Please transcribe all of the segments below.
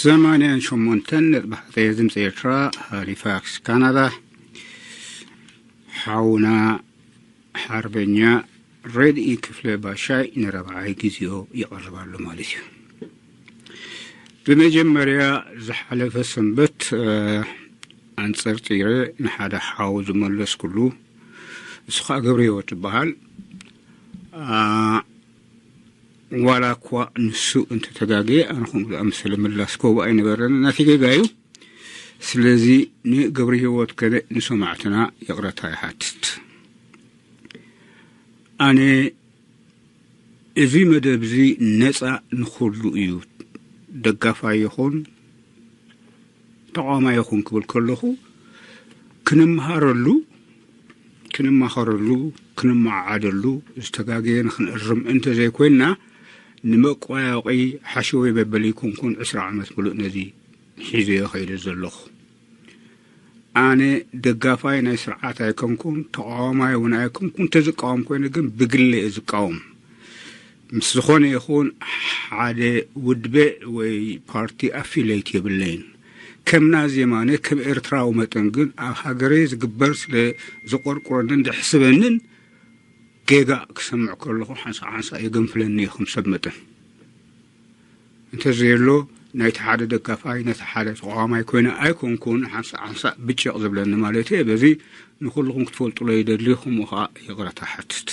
ሰማንያን ሸሞንተን ነጥቢ ሓደ ድምፂ ኤርትራ፣ ሃሊፋክስ ካናዳ። ሓውና ሓርበኛ ረድኢ ክፍለ ባሻይ ንረብዓይ ግዜኡ ይቐርብ ኣሎ ማለት እዩ። ብመጀመርያ ዝሓለፈ ሰንበት፣ እ፣ ኣንጸርጺረ ንሓደ ሓው ዝመለስኩሉ፣ እሱ ኸኣ ገብረ ህይወት ይበሃል። ኣ፣ ዋላ እኳ ንሱ እንተተጋገየ፣ ኣነ ከምኡ ዝኣመሰለ ምላስ ክህቦ ኣይነበረን። ናተይ ጌጋ እዩ። ስለዚ ንገብረ ህይወት ከነ ንሰማዕትና ይቕረታ ይሓትት። ኣነ እዚ መደብ እዚ ነጻ ንኹሉ እዩ። ደጋፋይ ይኹን ተቃዋማይ ይኹን ክብል ከለኹ፣ ክንመሃረሉ፣ ክንመሃረሉ፣ ክንመዓዓደሉ፣ ዝተጋገየ ንኽንእርም እንተዘይኮይንና፣ ንመቋያቂ ሓሸወይ መበሊ ይኩንኩን ዕስራ ዓመት ምሉእ ነዚ ሒዘዮ ኸይደ ዘለኹ። ኣነ ደጋፋይ ናይ ስርዓት ኣይኮንኩን፣ ተቃዋማይ እውን ኣይኮንኩን። እንተዝቃወም ኮይነ ግን ብግለ እየ ዝቃወም። ምስ ዝኾነ ይኹን ሓደ ውድበ ወይ ፓርቲ ኣፊሌት የብለይን። ከም ናዚ የማነ፣ ከም ኤርትራዊ መጠን ግን ኣብ ሃገረይ ዝግበር ስለ ዘቆርቁረንን ዘሕስበንን፣ ጌጋ ክሰምዕ ከለኹ ሓንሳእ ሓንሳእ የገንፍለኒ እዩ ከም ሰብ መጠን። እንተዘየሎ ናይቲ ሓደ ደጋፋይ ነቲ ሓደ ተቃዋማይ ኮይነ ኣይኮንኩን፣ ሓንሳእ ሓንሳእ ብጭቕ ዝብለኒ ማለት እየ። በዚ ንኹልኹም ክትፈልጡሎ ይደሊ፣ ከምኡ ኸኣ ይቕረታ ሓትት።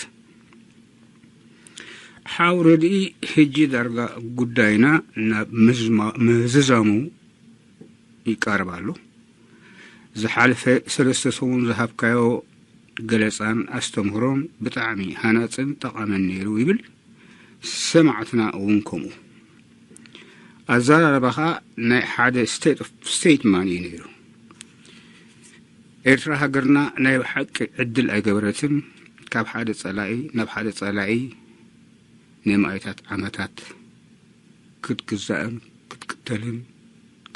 ሓው ረድኢ፣ ሕጂ ዳርጋ ጉዳይና ናብ ምዝማ-፣ ምዝዛሙ ይቃረብ ኣሎ። ዝሓለፈ ሰለስተ ሰሙን ዝሃብካዮ ገለጻን ኣስተምህሮን ብጣዕሚ ሃናጽን ጠቓምን ነይሩ ይብል። ሰማዕትና እውን ከምኡ። ኣዘራርባኻ ናይ ሓደ ስቴት ኦፍ ስቴትማን እዩ ነይሩ። ኤርትራ ሃገርና ናይ ብሓቂ ዕድል ኣይገበረትን። ካብ ሓደ ጸላኢ ናብ ሓደ ጸላኢ ንማእታት ዓመታት ክትግዛእን ክትቅተልን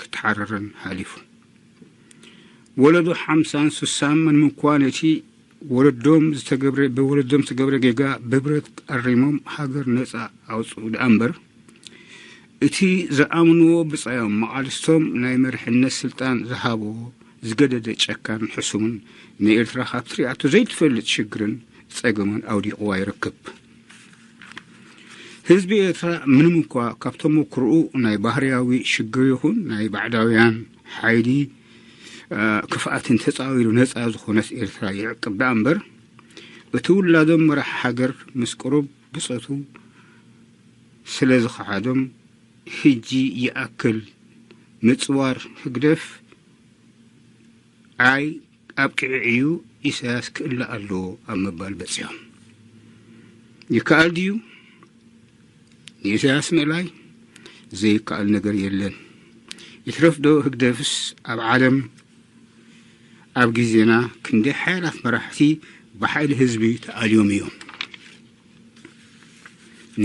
ክትሓረርን ሓሊፉ። ወለዶ ሓምሳን ሱሳን ምንም እኳ ነቲ ወለዶም ዝተገብረ፣ ብወለዶም ዝተገብረ ጌጋ ብብረት ኣሪሞም ሃገር ነጻ ኣውጽኡ ደኣ እምበር፣ እቲ ዝኣምንዎ ብጻዮም መቓልስቶም ናይ መሪሕነት ስልጣን ዝሃብዎ ዝገደደ ጨካን ሕሱምን ንኤርትራ ካብ ትሪኣቶ ዘይትፈልጥ ሽግርን ጸገምን ኣውዲቕዋ ይርከብ። ህዝቢ ኤርትራ ምንም እኳ ካብ ተመኩርኡ ናይ ባህርያዊ ሽግር ይኹን ናይ ባዕዳውያን ሓይሊ፣ እ፣ ክፍኣትን ተጻዊሩ ነጻ ዝኾነት ኤርትራ ይዕቅብ ደኣ እምበር፣ እቲ ውላዶም መራሒ ሃገር ምስ ቅሩብ ብጾቱ ስለ ዝኸሓዶም፣ ሕጂ ይኣክል ምጽዋር ህግደፍ፣ ኣይ ኣብቂዑ እዩ፣ ኢሳያስ ክእለ ኣለዎ ኣብ ምባል በጺሖም። ይከኣል ድዩ ንኢሳያስ ምእላይ? ዘይከኣል ነገር የለን። ይትረፍ ዶ ህግደፍስ ኣብ ዓለም ኣብ ግዜና ክንደይ ሓያላት መራሕቲ ብሓይሊ ህዝቢ ተኣልዮም እዮም።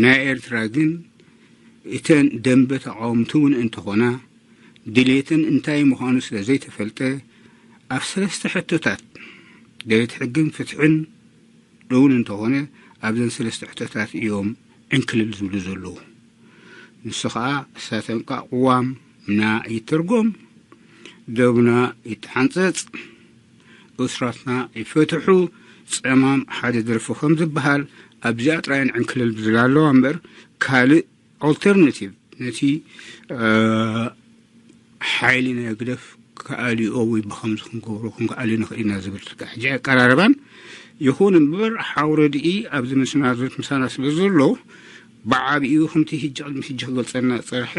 ናይ ኤርትራ ግን እተን ደንበ ተቓወምቲ እውን እንተኾና ድሌተን እንታይ ምዃኑ ስለ ዘይተፈልጠ ኣብ ሰለስተ ሕቶታት ደሌት ሕግን ፍትሕን እውን እንተኾነ ኣብዘን ሰለስተ ሕቶታት እዮም ዕንክልል ዝብሉ ዘለዉ። ንሱ ኸኣ እሳተን ቃ ቅዋምና ይትርጎም፣ ደብና ይተሓንጸጽ፣ እሱራትና ይፈትሑ፣ ጸማም ሓደ ደርፊ ከም ዝበሃል ኣብዚኣ ጥራየን ዕንክልል ዝብላ ኣለዋ እምበር ካልእ ኦልተርናቲቭ ነቲ፣ እ፣ ሓይሊ ናይ ህግደፍ ክኣልዮ ወይ ብኸምዚ ክንገብሮ ክንክኣልዮ ንኽእል ኢና ዝብል ሕጂ ኣቀራርባን ይኹን እምበር ሓው ረድኢ ኣብዚ ምስና ምሳና ስለ ዘሎ ብዓቢኡ ከምቲ ሕጂ ቅድሚ ሕጂ ክገልጸልና ዝጸርሐ፣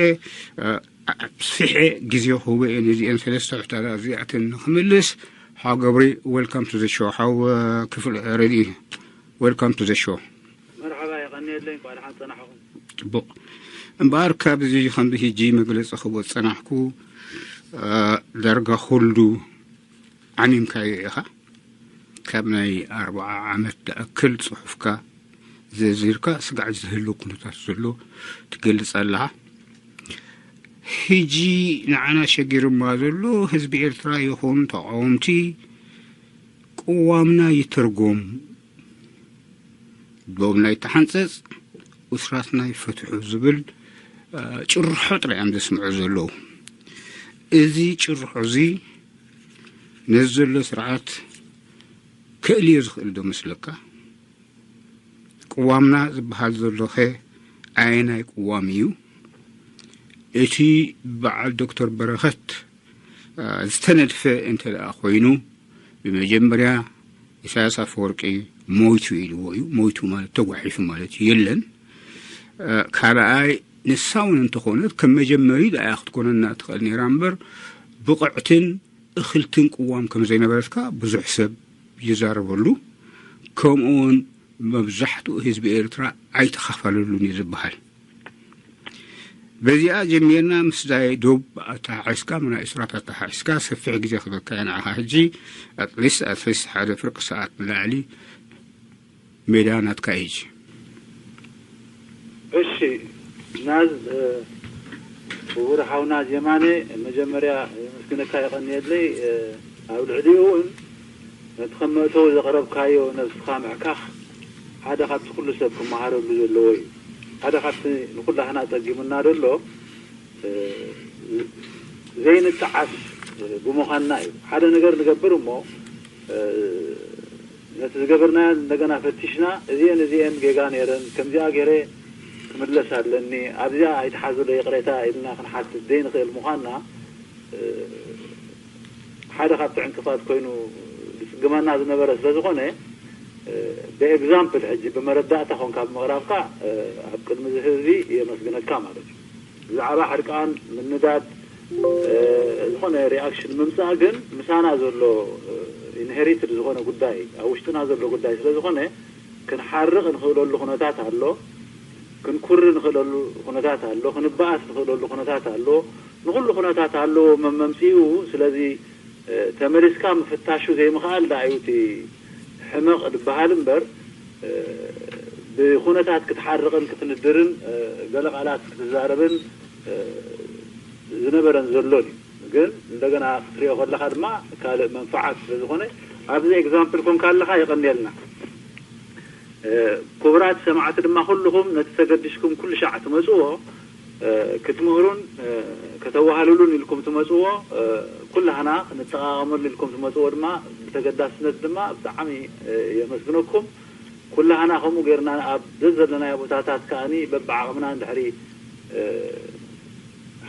እ፣ ኣስፊሐ ግዜ ክህቦ እየ ነዚአን ሰለስተ ሕቶታት እዚኣተን ንኽምልስ። ሓው ገብሪ፣ ዌልካም ቱ ዘ ሾው። ሓው፣ እ፣ ክፍል ረድኢ፣ ዌልካም ቱ ዘ ሾው። መርሓባ፣ የቐንየለይ፣ እንኳዕ ደሓን ጸናሕኹም። ጽቡቕ። እምበኣር ካብዚ ከምዚ ሕጂ መግለጺ ክህቦ ዝጸናሕኩ፣ እ፣ ዳርጋ ኩሉ ዓሚምካዮ ኢኻ። ካብ ናይ ኣርብዓ ዓመት ዝኣክል ጽሑፍካ ዘርዚርካ ስጋዕ ዝህሉ ኩነታት ዘሎ ትገልጽ ኣለኻ። ሕጂ ንዓና ሸጊርማ ዘሎ ህዝቢ ኤርትራ ይኹን ተቃወምቲ ቅዋምና ይትርጎም፣ ዶብና ይተሓንጸጽ፣ እስራትና ይፈትሑ ዝብል፣ እ፣ ጭርሖ ጥራይ እዮም ዘስምዑ ዘለዉ። እዚ ጭርሖ እዚ ነዚ ዘሎ ስርዓት ከእልዮ ዝኽእል ዶ መስለካ? ቅዋምና ዝበሃል ዘሎኸ ኣየናይ ቅዋም እዩ? እቲ በዓል ዶክተር በረኸት ዝተነድፈ እንተ ደኣ ኮይኑ፣ ብመጀመርያ ኢሳያስ ኣፈወርቂ ሞይቱ ኢልዎ እዩ። ሞይቱ ማለት ተጓሒፉ ማለት እዩ፣ የለን። ካልኣይ፣ ንሳ እውን እንተኾነት ከም መጀመሪ ደኣ ክትኮነና ትኽእል ነይራ እምበር፣ ብቕዕትን እኽልትን ቅዋም ከም ዘይነበረትካ ብዙሕ ሰብ ይዛረበሉ። ከምኡ እውን መብዛሕትኡ ህዝቢ ኤርትራ ኣይተኻፈለሉን እዩ ዝበሃል። በዚኣ ጀሚርና ምስዛይ ዶብ ኣተሓሒዝካ፣ ምና ኢስራት ኣተሓሒዝካ ሰፊሕ ግዜ ክበካ እየ ንዓኻ። ሕጂ ኣትሊስት ኣትሊስት ሓደ ፍርቂ ሰዓት ንላዕሊ ሜዳ ናትካ እዩ። እሺ፣ ናዝ፣ እ፣ ክቡር ሓውና ጀማነ፣ መጀመርያ የመስግነካ፣ የቐንየለይ። እ፣ ኣብ ልዕሊኡ እውን ነቲ ከም መእተዊ ዘቕረብካዮ ነብስኻ ምሕካኽ ሓደ ካብቲ ኩሉ ሰብ ክመሃረሉ ዘለዎ እዩ። ሓደ ካብቲ ንኩላህና ጸጊሙና ዘሎ፣ እ፣ ዘይንጠዓስ ብምዃንና እዩ። ሓደ ነገር ንገብር እሞ፣ እ፣ ነቲ ዝገበርናዮ እንደገና ፈቲሽና፣ እዚኤን እዚኤን ጌጋ ነይረን፣ ከምዚኣ ገይረ ክምለስ ኣለኒ፣ ኣብዚኣ ኣይትሓዙለይ ይቕሬታ ኢልና ክንሓትት ዘይንኽእል ምዃንና፣ እ፣ ሓደ ካብቲ ዕንቅፋት ኮይኑ ዝጽግመና ዝነበረ ስለ ዝኾነ፣ እ፣ ብኤግዛምፕል ሕጂ ብመረዳእታ ኮንካ ብምቕራብካ፣ እ፣ ኣብ ቅድሚ እዚ ህዝቢ የመስግነካ ማለት እዩ። ብዛዕባ ሕርቃን፣ ምንዳድ፣ እ፣ ዝኾነ ሪኣክሽን ምምጻእ ግን ምሳና ዘሎ፣ እ፣ ኢንሄሪትድ ዝኾነ ጉዳይ፣ ኣብ ውሽጥና ዘሎ ጉዳይ ስለ ዝኾነ፣ ክንሓርቕ ንኽእለሉ ኩነታት ኣሎ፣ ክንኩሪ ንኽእለሉ ኩነታት ኣሎ፣ ክንበኣስ ንኽእለሉ ኩነታት ኣሎ። ንኹሉ ኩነታት ኣለዎ መመምጽኢኡ። ስለዚ፣ እ፣ ተመሊስካ ምፍታሹ ዘይምኽኣል ደኣ እዩ እቲ ሕመቕ ዝበሃል እምበር፣ እ፣ ብኩነታት ክትሓርቕን ክትንድርን፣ እ፣ ገለ ቃላት ክትዛረብን፣ እ፣ ዝነበረን ዘሎን እዩ። ግን እንደገና ክትሪኦ ከለኻ ድማ ካልእ መንፈዓት ስለ ዝኾነ ኣብዚ ኤግዛምፕል ኮንካ ኣለኻ፣ የቐንየልና። እ፣ ክቡራት ሰማዕቲ ድማ ኩልኹም ነቲ ተገዲስኩም ኩሉ ሻዕ ትመጽዎ፣ እ፣ ክትምህሩን፣ እ፣ ከተዋህልሉን ኢልኩም ትመጽዎ፣ እ፣ ኩላህና ክንጠቓቐመሉ ኢልኩም ትመጽዎ ድማ ብተገዳስነት ድማ ብጣዕሚ፣ እ፣ የመስግነኩም። ኩላህና ከምኡ ጌርና ኣብ ዘዘለናዮ ቦታታት ከኣኒ በብዓቕምና እንድሕሪ፣ እ፣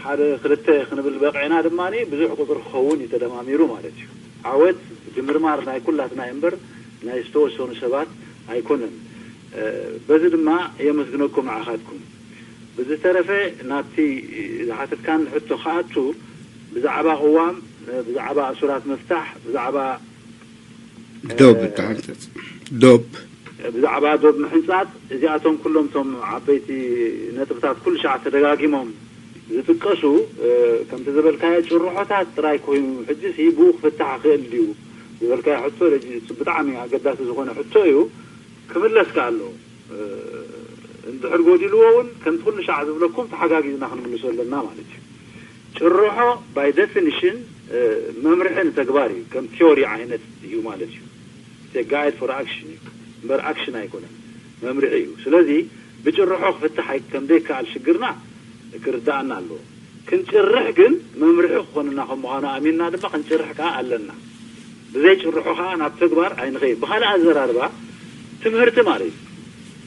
ሓደ ክልተ ክንብል በቂዕና ድማ ብዙሕ ቁጽሪ ክኸውን እዩ ተደማሚሩ ማለት እዩ። ዓወት ድምርማር ናይ ኩላትና እዩ እምበር ናይ ዝተወሰኑ ሰባት ኣይኮነን። እ፣ በዚ ድማ የመስግነኩም ንዓኻትኩም። ብዝተረፈ ናብቲ ዝሓተትካኒ ሕቶ ክኣቱ፣ ብዛዕባ ቅዋም፣ እ፣ ብዛዕባ እሱራት ምፍታሕ፣ ብዛዕባ ዶብ እ፣ እተሓንጸጽ ዶብ። ብዛዕባ ዶብ ምሕንጻጽ፣ እዚኣቶም ኩሎም እቶም ዓበይቲ ነጥብታት ኩሉ ሻዕ ተደጋጊሞም ዝጥቀሱ፣ እ፣ ከምቲ ዝበልካዮ ጭርሖታት ጥራይ ኮይኑ፣ ሕጂሲ ብኡ ክፍታሕ ክእል ድዩ ዝበልካዮ ሕቶ፣ ሕጂ እሱ ብጣዕሚ ኣገዳሲ ዝኾነ ሕቶ እዩ፣ ክምለስ ከኣ ኣለዎ። እ፣ እንድሕር ጎዲልዎ እውን ከምቲ ኩሉ ሻዕ ዝብለኩም ተሓጋጊዝና ክንምልሶ ኣለና ማለት እዩ። ጭርሖ ባይ ደፊኒሽን፣ እ፣ መምርሒ ንተግባር እዩ፣ ከም ቲዮሪ ዓይነት እዩ ማለት እዩ። ጋይድ ፎር ኣክሽን እዩ እምበር ኣክሽን ኣይኮነን፣ መምርሒ እዩ። ስለዚ ብጭርሖ ክፍታሕ ኣይ-፣ ከም ዘይከኣል ሽግርና ክርዳኣና ኣለዎ። ክንጭርሕ ግን መምርሒ ክኾንና ከም ምዃኑ ኣሚንና ድማ ክንጭርሕ ከኣ ኣለና። ብዘይ ጭርሖ ከኣ ናብ ተግባር ኣይንኸይድ። ብኻልእ ኣዘራርባ ትምህርቲ ማለት እዩ።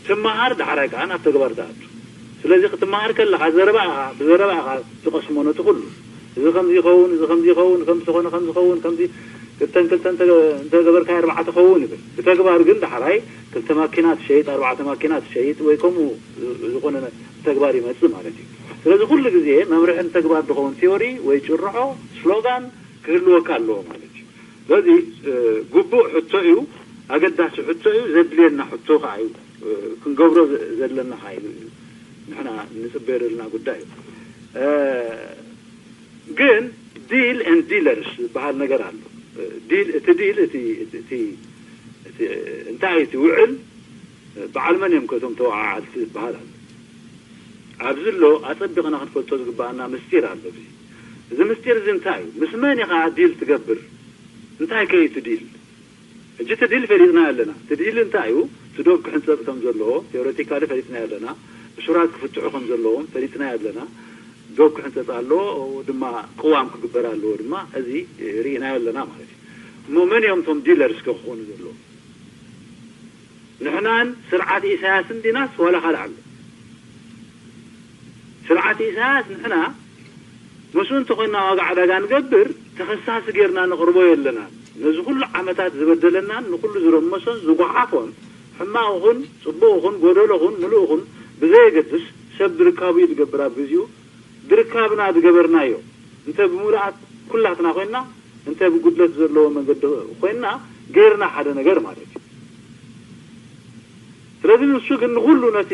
ትመሃር፣ ዳሕራይ ከኣ ናብ ተግባር ትኣቱ። ስለዚ ክትመሃር ከለኻ ዘረባ ኢኻ፣ ብዘረባ ኢኻ ትቐስሞ ነቲ ኩሉ። እዚ ከምዚ ይኸውን፣ እዚ ከምዚ ይኸውን፣ ከምዚ ተኾነ ከምዚ ይኸውን፣ ከምዚ ክልተን ክልተን እንተ-፣ እንተገበርካዮ ኣርባዕተ ክኸውን ይብል። ብተግባር ግን ዳሕራይ ክልተ ማኪና ትሸይጥ፣ ኣርባዕተ ማኪና ትሸይጥ ወይ ከምኡ ዝኾነ ተግባር ይመጽእ ማለት እዩ። ስለዚ ኩሉ ግዜ መምርሒ ንተግባር ዝኸውን ቲዮሪ ወይ ጭርሖ፣ ስሎጋን ክህልወካ ኣለዎ ማለት እዩ። ስለዚ፣ እ፣ ግቡእ ሕቶ እዩ፣ ኣገዳሲ ሕቶ እዩ፣ ዘድልየና ሕቶ ከኣ እዩ፣ እ፣ ክንገብሮ ዘ-፣ ዘለና ከኣ እዩ፣ ንሕና ንጽበዮ ዘለና ጉዳይ እዩ። እ፣ ግን ዲል ኤንድ ዲለርስ ዝበሃል ነገር ኣሎ። እ፣ ዲል፣ እቲ ዲል፣ እቲ፣ እቲ፣ እቲ፣ እቲ፣ እንታይ እዩ እቲ ውዕል? በዓል መን እዮም ከቶም ተወዓዓልቲ ዝበሃል ኣሎ። ኣብዚ ኣሎ ኣጸቢቕና ክንፈልጦ ዝግበኣና ምስጢር ኣሎ። እዚ፣ እዚ ምስጢር እዚ እንታይ እዩ? ምስ መን ኢኻ ዲል ትገብር? እንታይ ከ እዩ እቲ ዲል? ሕጂ እቲ ዲል ፈሊጥናዮ ኣለና። እቲ ዲል እንታይ እዩ? እቲ ዶብ ክሕንጸጽ ከም ዘለዎ ቴዎሬቲካሊ ፈሊጥናዮ ኣለና። እሱራት ክፍትሑ ከም ዘለዎም ፈሊጥናዮ ኣለና። ዶብ ክሕንፀፅ ኣለዎ፣ ድማ ቅዋም ክግበር ኣለዎ ድማ። እዚ ርኢናዮ ኣለና ማለት እዩ። እሞ መን እዮም እቶም ዲለርስ ከ ክኾኑ ዘለዎም? ንሕናን ስርዓት ኢሳያስን ዲናስ ዋላ ካልእ ኣሎ? ስርዓት ኢሳያስ ንሕና ምስኡ እንተኾይንና ዋጋ ዕዳጋ ንገብር፣ ተኸሳሲ ጌርና ነቕርቦ የለናን። ነዚ ኩሉ ዓመታት ዝበደለናን ንኹሉ ዝረመሶን ዝጓሓፎን፣ ሕማቕ ኹን ጽቡቕ ኹን ጎደሎ ኹን ምሉእ ኹን ብዘየገድስ፣ ሰብ ድርካቡ እዩ ዝገብር። ኣብ ግዜኡ ድርካብና ዝገበርናዮ፣ እንተ ብምሉኣት ኩላትና ኮይንና፣ እንተ ብጉድለት ዘለዎ መንገዲ ኮይንና፣ ገይርና ሓደ ነገር ማለት እዩ። ስለዚ ንሱ ግን ንኹሉ ነቲ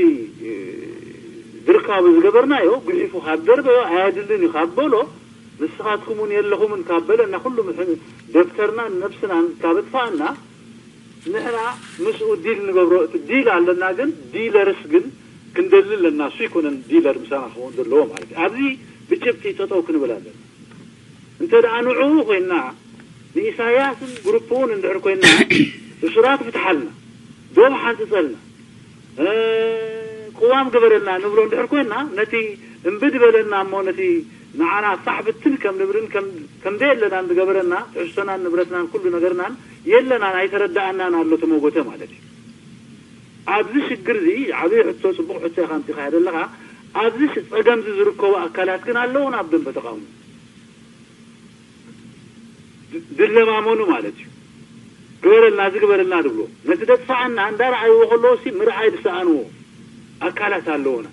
ድርካቡ ዝገበርናዮ ጉሒፉ ካብ ደርበዮ፣ ኣየድልን እዩ ካብ በሎ፣ ንስኻትኩም እውን የለኹምን ካብ በለና፣ ኩሉ ምሕን ደብተርናን ነብስናን ካብ ኣጥፋእና፣ ንሕና ምስኡ ዲል ንገብሮ። እቲ ዲል ኣለና፣ ግን ዲለርስ ግን ክንደሊ ኣለና። እሱ ይኮነን ዲለር ምሳና ክኸውን ዘለዎ ማለት እዩ። ኣብዚ ብጭብጢ ጠጠው ክንብል ኣለና። እንተ ደኣ ንዕኡ ኮይንና፣ ንኢሳያስን ግሩፕ እውን እንድሕር ኮይንና፣ እሱራት ፍትሓልና፣ ዶብ ሓንጽጸልና፣ እ፣ ቅዋም ግበረልና ንብሎ እንድሕር ኮይንና፣ ነቲ እምቢ ዝበለና እሞ ነቲ ንዓና ፋሕ ብትን ከም ንብልን ከም፣ ከም ዘየለናን ዝገበረና፣ ትሕዝቶናን ንብረትናን ኩሉ ነገርናን የለናን፣ ኣይተረዳኣናን ኣሎ ተመጎተ ማለት እዩ። ኣብዚ ሽግር እዚ ዓብዪ ሕቶ፣ ጽቡቕ ሕቶ ኢኻ ኣምጺኻዮ ዘለኻ። ኣብዚ ሽ-፣ ጸገም እዚ ዝርከቡ ኣካላት ግን ኣለዉን ኣብ ደንበ ተቃውሞ ድ-፣ ድለማመኑ ማለት እዩ። ግበረልና፣ እዚ ግበረልና ድብሎ። ነቲ ደጥፍኣና እንዳረኣይዎ ከለዉ ሲ ምርኣይ ዝሰኣንዎ ኣካላት ኣለዉና።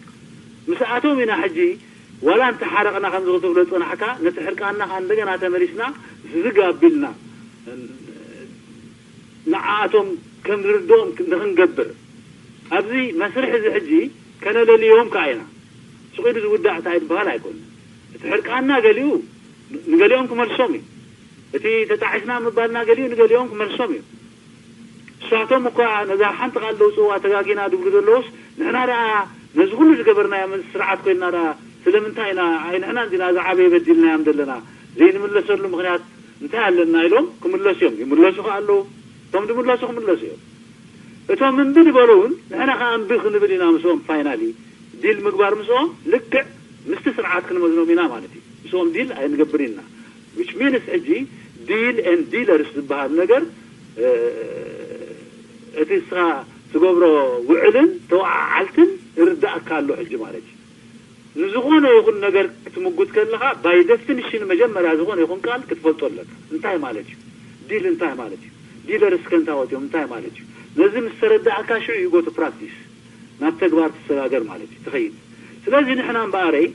ምስኣቶም ኢና ሕጂ ዋላ እንተሓረቕና ከምዚ ክትብሎ ዝጸናሕካ፣ ነቲ ሕርቃንና ከኣ እንደገና ተመሊስና ዝግ ኣቢልና፣ ንዓኣቶም ከም ዝርድኦም ንኽንገብር። ኣብዚ መስርሕ እዚ ሕጂ ከነለልዮም ከኣ ኢና። ስቕ ኢሉ ዝውዳእ እንታይ ዝበሃል ኣይኮነን። እቲ ሕርቃንና ገሊኡ ንገሊኦም ክመልሶም እዩ። እቲ ተጣዒስና ምባልና ገሊኡ ንገሊኦም ክመልሶም እዩ። ንሳቶም እኳ ነዛ ሓንቲ ቃል ለውፅዋ ተጋጊና ድብሉ ዘለውስ፣ ንሕና ደኣ ነዚ ኩሉ ዝገበርናዮ ምስ ስርዓት ኮይንና ደኣ ስለምንታይ ኢና፣ ኣይ ንሕና እንዲና ዝዓበየ በዲልናዮም ዘለና፣ ዘይንምለሰሉ ምኽንያት እንታይ ኣለና ኢሎም ክምለሱ እዮም። ይምለሱ ከ ኣለዉ። እቶም ዝምለሱ ክምለሱ እዮም። እቶም እምቢ ዝበሉ እውን ንሕና ከኣ እምቢ ክንብል ኢና ምስኦም። ፋይናሊ ዲል ምግባር ምስኦም ልክዕ ምስቲ ስርዓት ክንመዝኖም ኢና ማለት እዩ። ምስኦም ዲል ኣይንገብር ኢና። Which means ሕጂ ዲል and ዲለርስ ዝበሃል ነገር፣ እ፣ እቲ ንስኻ ትገብሮ ውዕልን ተወዓዓልትን ይርዳእካ ኣሎ ሕጂ ማለት እዩ። ንዝኾነ ይኹን ነገር ክትምጉት ከለኻ፣ by definition መጀመርያ ዝኾነ ይኹን ቃል ክትፈልጦ ኣለካ። እንታይ ማለት እዩ? ዲል እንታይ ማለት እዩ? ዲለርስ ከ እንታይ እዮም? እንታይ ማለት እዩ? ነዚ ምስ ተረዳእካ፣ ሽዑ you go to practice፣ ናብ ተግባር ትሰጋገር ማለት እዩ፣ ትኸይድ። ስለዚ ንሕና እምበኣረይ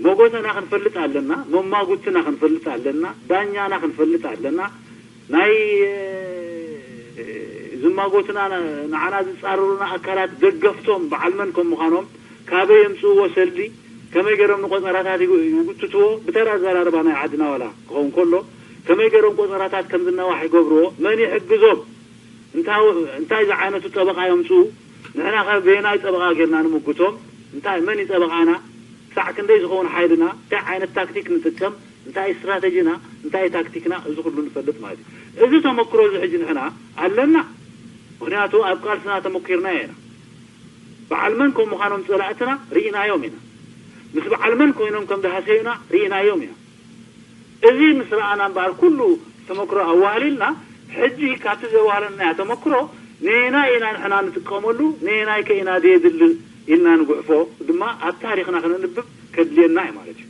መጎተና ክንፈልጥ ኣለና፣ መማጉትና ክንፈልጥ ኣለና፣ ዳኛና ክንፈልጥ ኣለና። ናይ፣ እ፣ ዝማጎቱና፣ ንዓና ዝጻረሩና ኣካላት ደገፍቶም በዓል መን ከም ምዃኖም፣ ካበይ የምጽእዎ ሰልዲ፣ ከመይ ገይሮም ንቆጸራታት ይጉ-፣ ይጉትትዎ፣ ብተራ ኣዘራርባ ናይ ዓድና ዋላ ክኸውን ከሎ፣ ከመይ ገይሮም ቆጸራታት ከም ዝነዋሕ ይገብርዎ፣ መን ይሕግዞም፣ እንታይ፣ እንታይ ዝዓይነቱ ጠበቓ የምጽኡ፣ ንሕና ከ በየናይ ጠበቓ ጌርና ንምጉቶም፣ እንታይ፣ መን እዩ ጠበቓና፣ ክሳዕ ክንደይ ዝኸውን ሓይልና፣ እንታይ ዓይነት ታክቲክ ንጥቀም፣ እንታይ ስትራተጂና፣ እንታይ ታክቲክና፣ እዚ ኩሉ ንፈልጥ ማለት እዩ። እዚ ተመክሮ እዚ ሕጂ ንሕና ኣለና። ምኽንያቱ ኣብ ቃልስና ተመኪርናዮ ኢና። በዓል መን ከም ምዃኖም ጸላእትና ርኢናዮም ኢና። ምስ በዓል መን ኮይኖም ከም ዝሃሰዩና ርኢናዮም ኢና። እዚ ምስ ረኣና እምበኣር ኩሉ ተመክሮ ኣዋህሊልና፣ ሕጂ ካብቲ ዘዋህለናዮ ተመክሮ ነየናይ ኢና ንሕና ንጥቀመሉ፣ ነየናይ ከ ኢና ዘየድሊ ኢልና ንጉሕፎ ድማ ኣብ ታሪኽና ከነንብብ ከድልየና እዩ ማለት እዩ።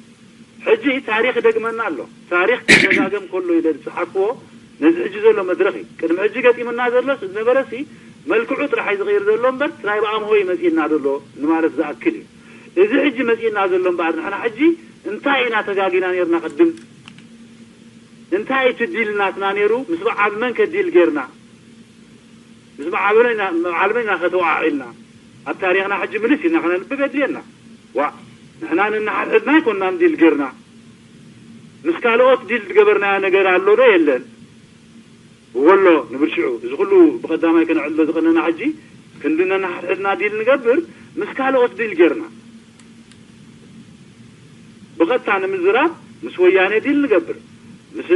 ሕጂ ታሪኽ ይደግመና ኣሎ። ታሪኽ ክደጋገም ከሎ ኢለ ዝጸሓፍክዎ ነዚ ሕጂ ዘሎ መድረኽ እዩ። ቅድሚ ሕጂ ገጢሙና ዘሎስ ዝነበረሲ መልክዑ ጥራሕ እዩ ዝቕይር ዘሎ እምበር፣ ትራይ ብኣምሆ እዩ መጺእና ዘሎ ንማለት ዝኣክል እዩ። እዚ ሕጂ መጺእና ዘሎ እምበኣር፣ ንሕና ሕጂ እንታይ ኢና ተጋጊና ነይርና ቅድም? እንታይ እቲ ዲል ናትና ነይሩ? ምስ በዓል መን ከ ዲል ጌርና? ምስ በዓል መን ኢና፣ በዓል መን ኢና ከተወዓዒልና? ኣብ ታሪኽና ሕጂ ምልስ ኢልና ከነንብብ የድልየና። ዋእ፣ ንሕና ነንሓድሕድና ኣይኮንናን ዲል ጌርና። ምስ ካልኦት ዲል ዝገበርናዮ ነገር ኣሎ ዶ የለን? ወሎ ንብል ሽዑ። እዚ ኩሉ ብቐዳማይ ከነዕልሎ ዝቐነና ሕጂ፣ ክንዲ ነንሓድሕድና ዲል ንገብር፣ ምስ ካልኦት ዲል ጌርና። ብቐጥታ ንምዝራብ ምስ ወያኔ ዲል ንገብር፣ ምስ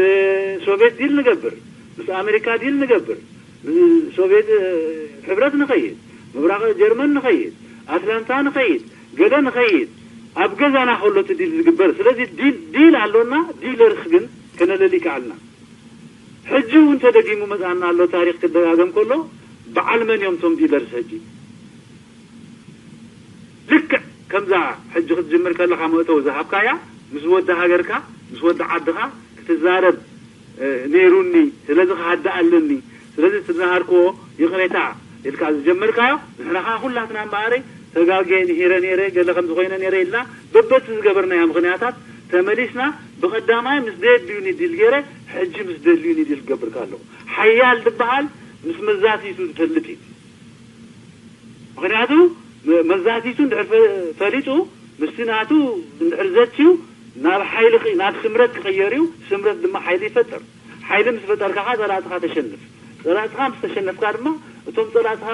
ሶቬት ዲል ንገብር፣ ምስ ኣሜሪካ ዲል ንገብር፣ ምስ ሶቬት፣ እ፣ ሕብረት ንኸይድ፣ ምብራቕ ጀርመን ንኸይድ፣ ኣትላንታ ንኸይድ፣ ገለ ንኸይድ፣ ኣብ ገዛና ከሎ እቲ ዲል ዝግበር። ስለዚ ዲል፣ ዲል ኣሎና፣ ዲለርስ ግን ከነለሊ ከኣልና። ሕጂ እውን ተደጊሙ መጽኣና ኣሎ፣ ታሪኽ ክደጋገም ከሎ በዓል መን እዮም እቶም ዲለርስ ሕጂ? ልክዕ ከምዛ ሕጂ ክትጅምር ከለኻ መእተዊ ዝሃብካያ ምስ ወዲ ሃገርካ፣ ምስ ወዲ ዓድኻ ክትዛረብ ነይሩኒ፣ ስለዚ ክሃድእ ኣለኒ፣ ስለዚ እቲ ዝነሃርክዎ ይቕሬታ ኢልካ ዝጀመርካዮ። ንሕና ከዓ ኩላትና እምበኣረይ ተጋግየ፣ ንሂረ ነይረ፣ ገለ ከም ዝኾይነ ነይረ ኢልና በበቲ ዝገበርናዮ ምኽንያታት ተመሊስና ብቐዳማይ ምስ ደድልዩኒ ዲል ገይረ፣ ሕጂ ምስ ደድልዩኒ ዲል ክገብር ከለኹ። ሓያል ዝበሃል ምስ መዛቲቱ ዝፈልጥ እዩ። ምኽንያቱ መዛቲቱ እንድሕር ፈሊጡ ምስቲ ናቱ እንድሕር ዘትዩ ናብ ሓይሊ ናብ ስምረት ክቕየር እዩ። ስምረት ድማ ሓይሊ ይፈጥር። ሓይሊ ምስ ፈጠርካ ኸዓ ጸላእትኻ ተሸንፍ። ጸላእትኻ ምስ ተሸነፍካ ድማ እቶም ጸላእትኻ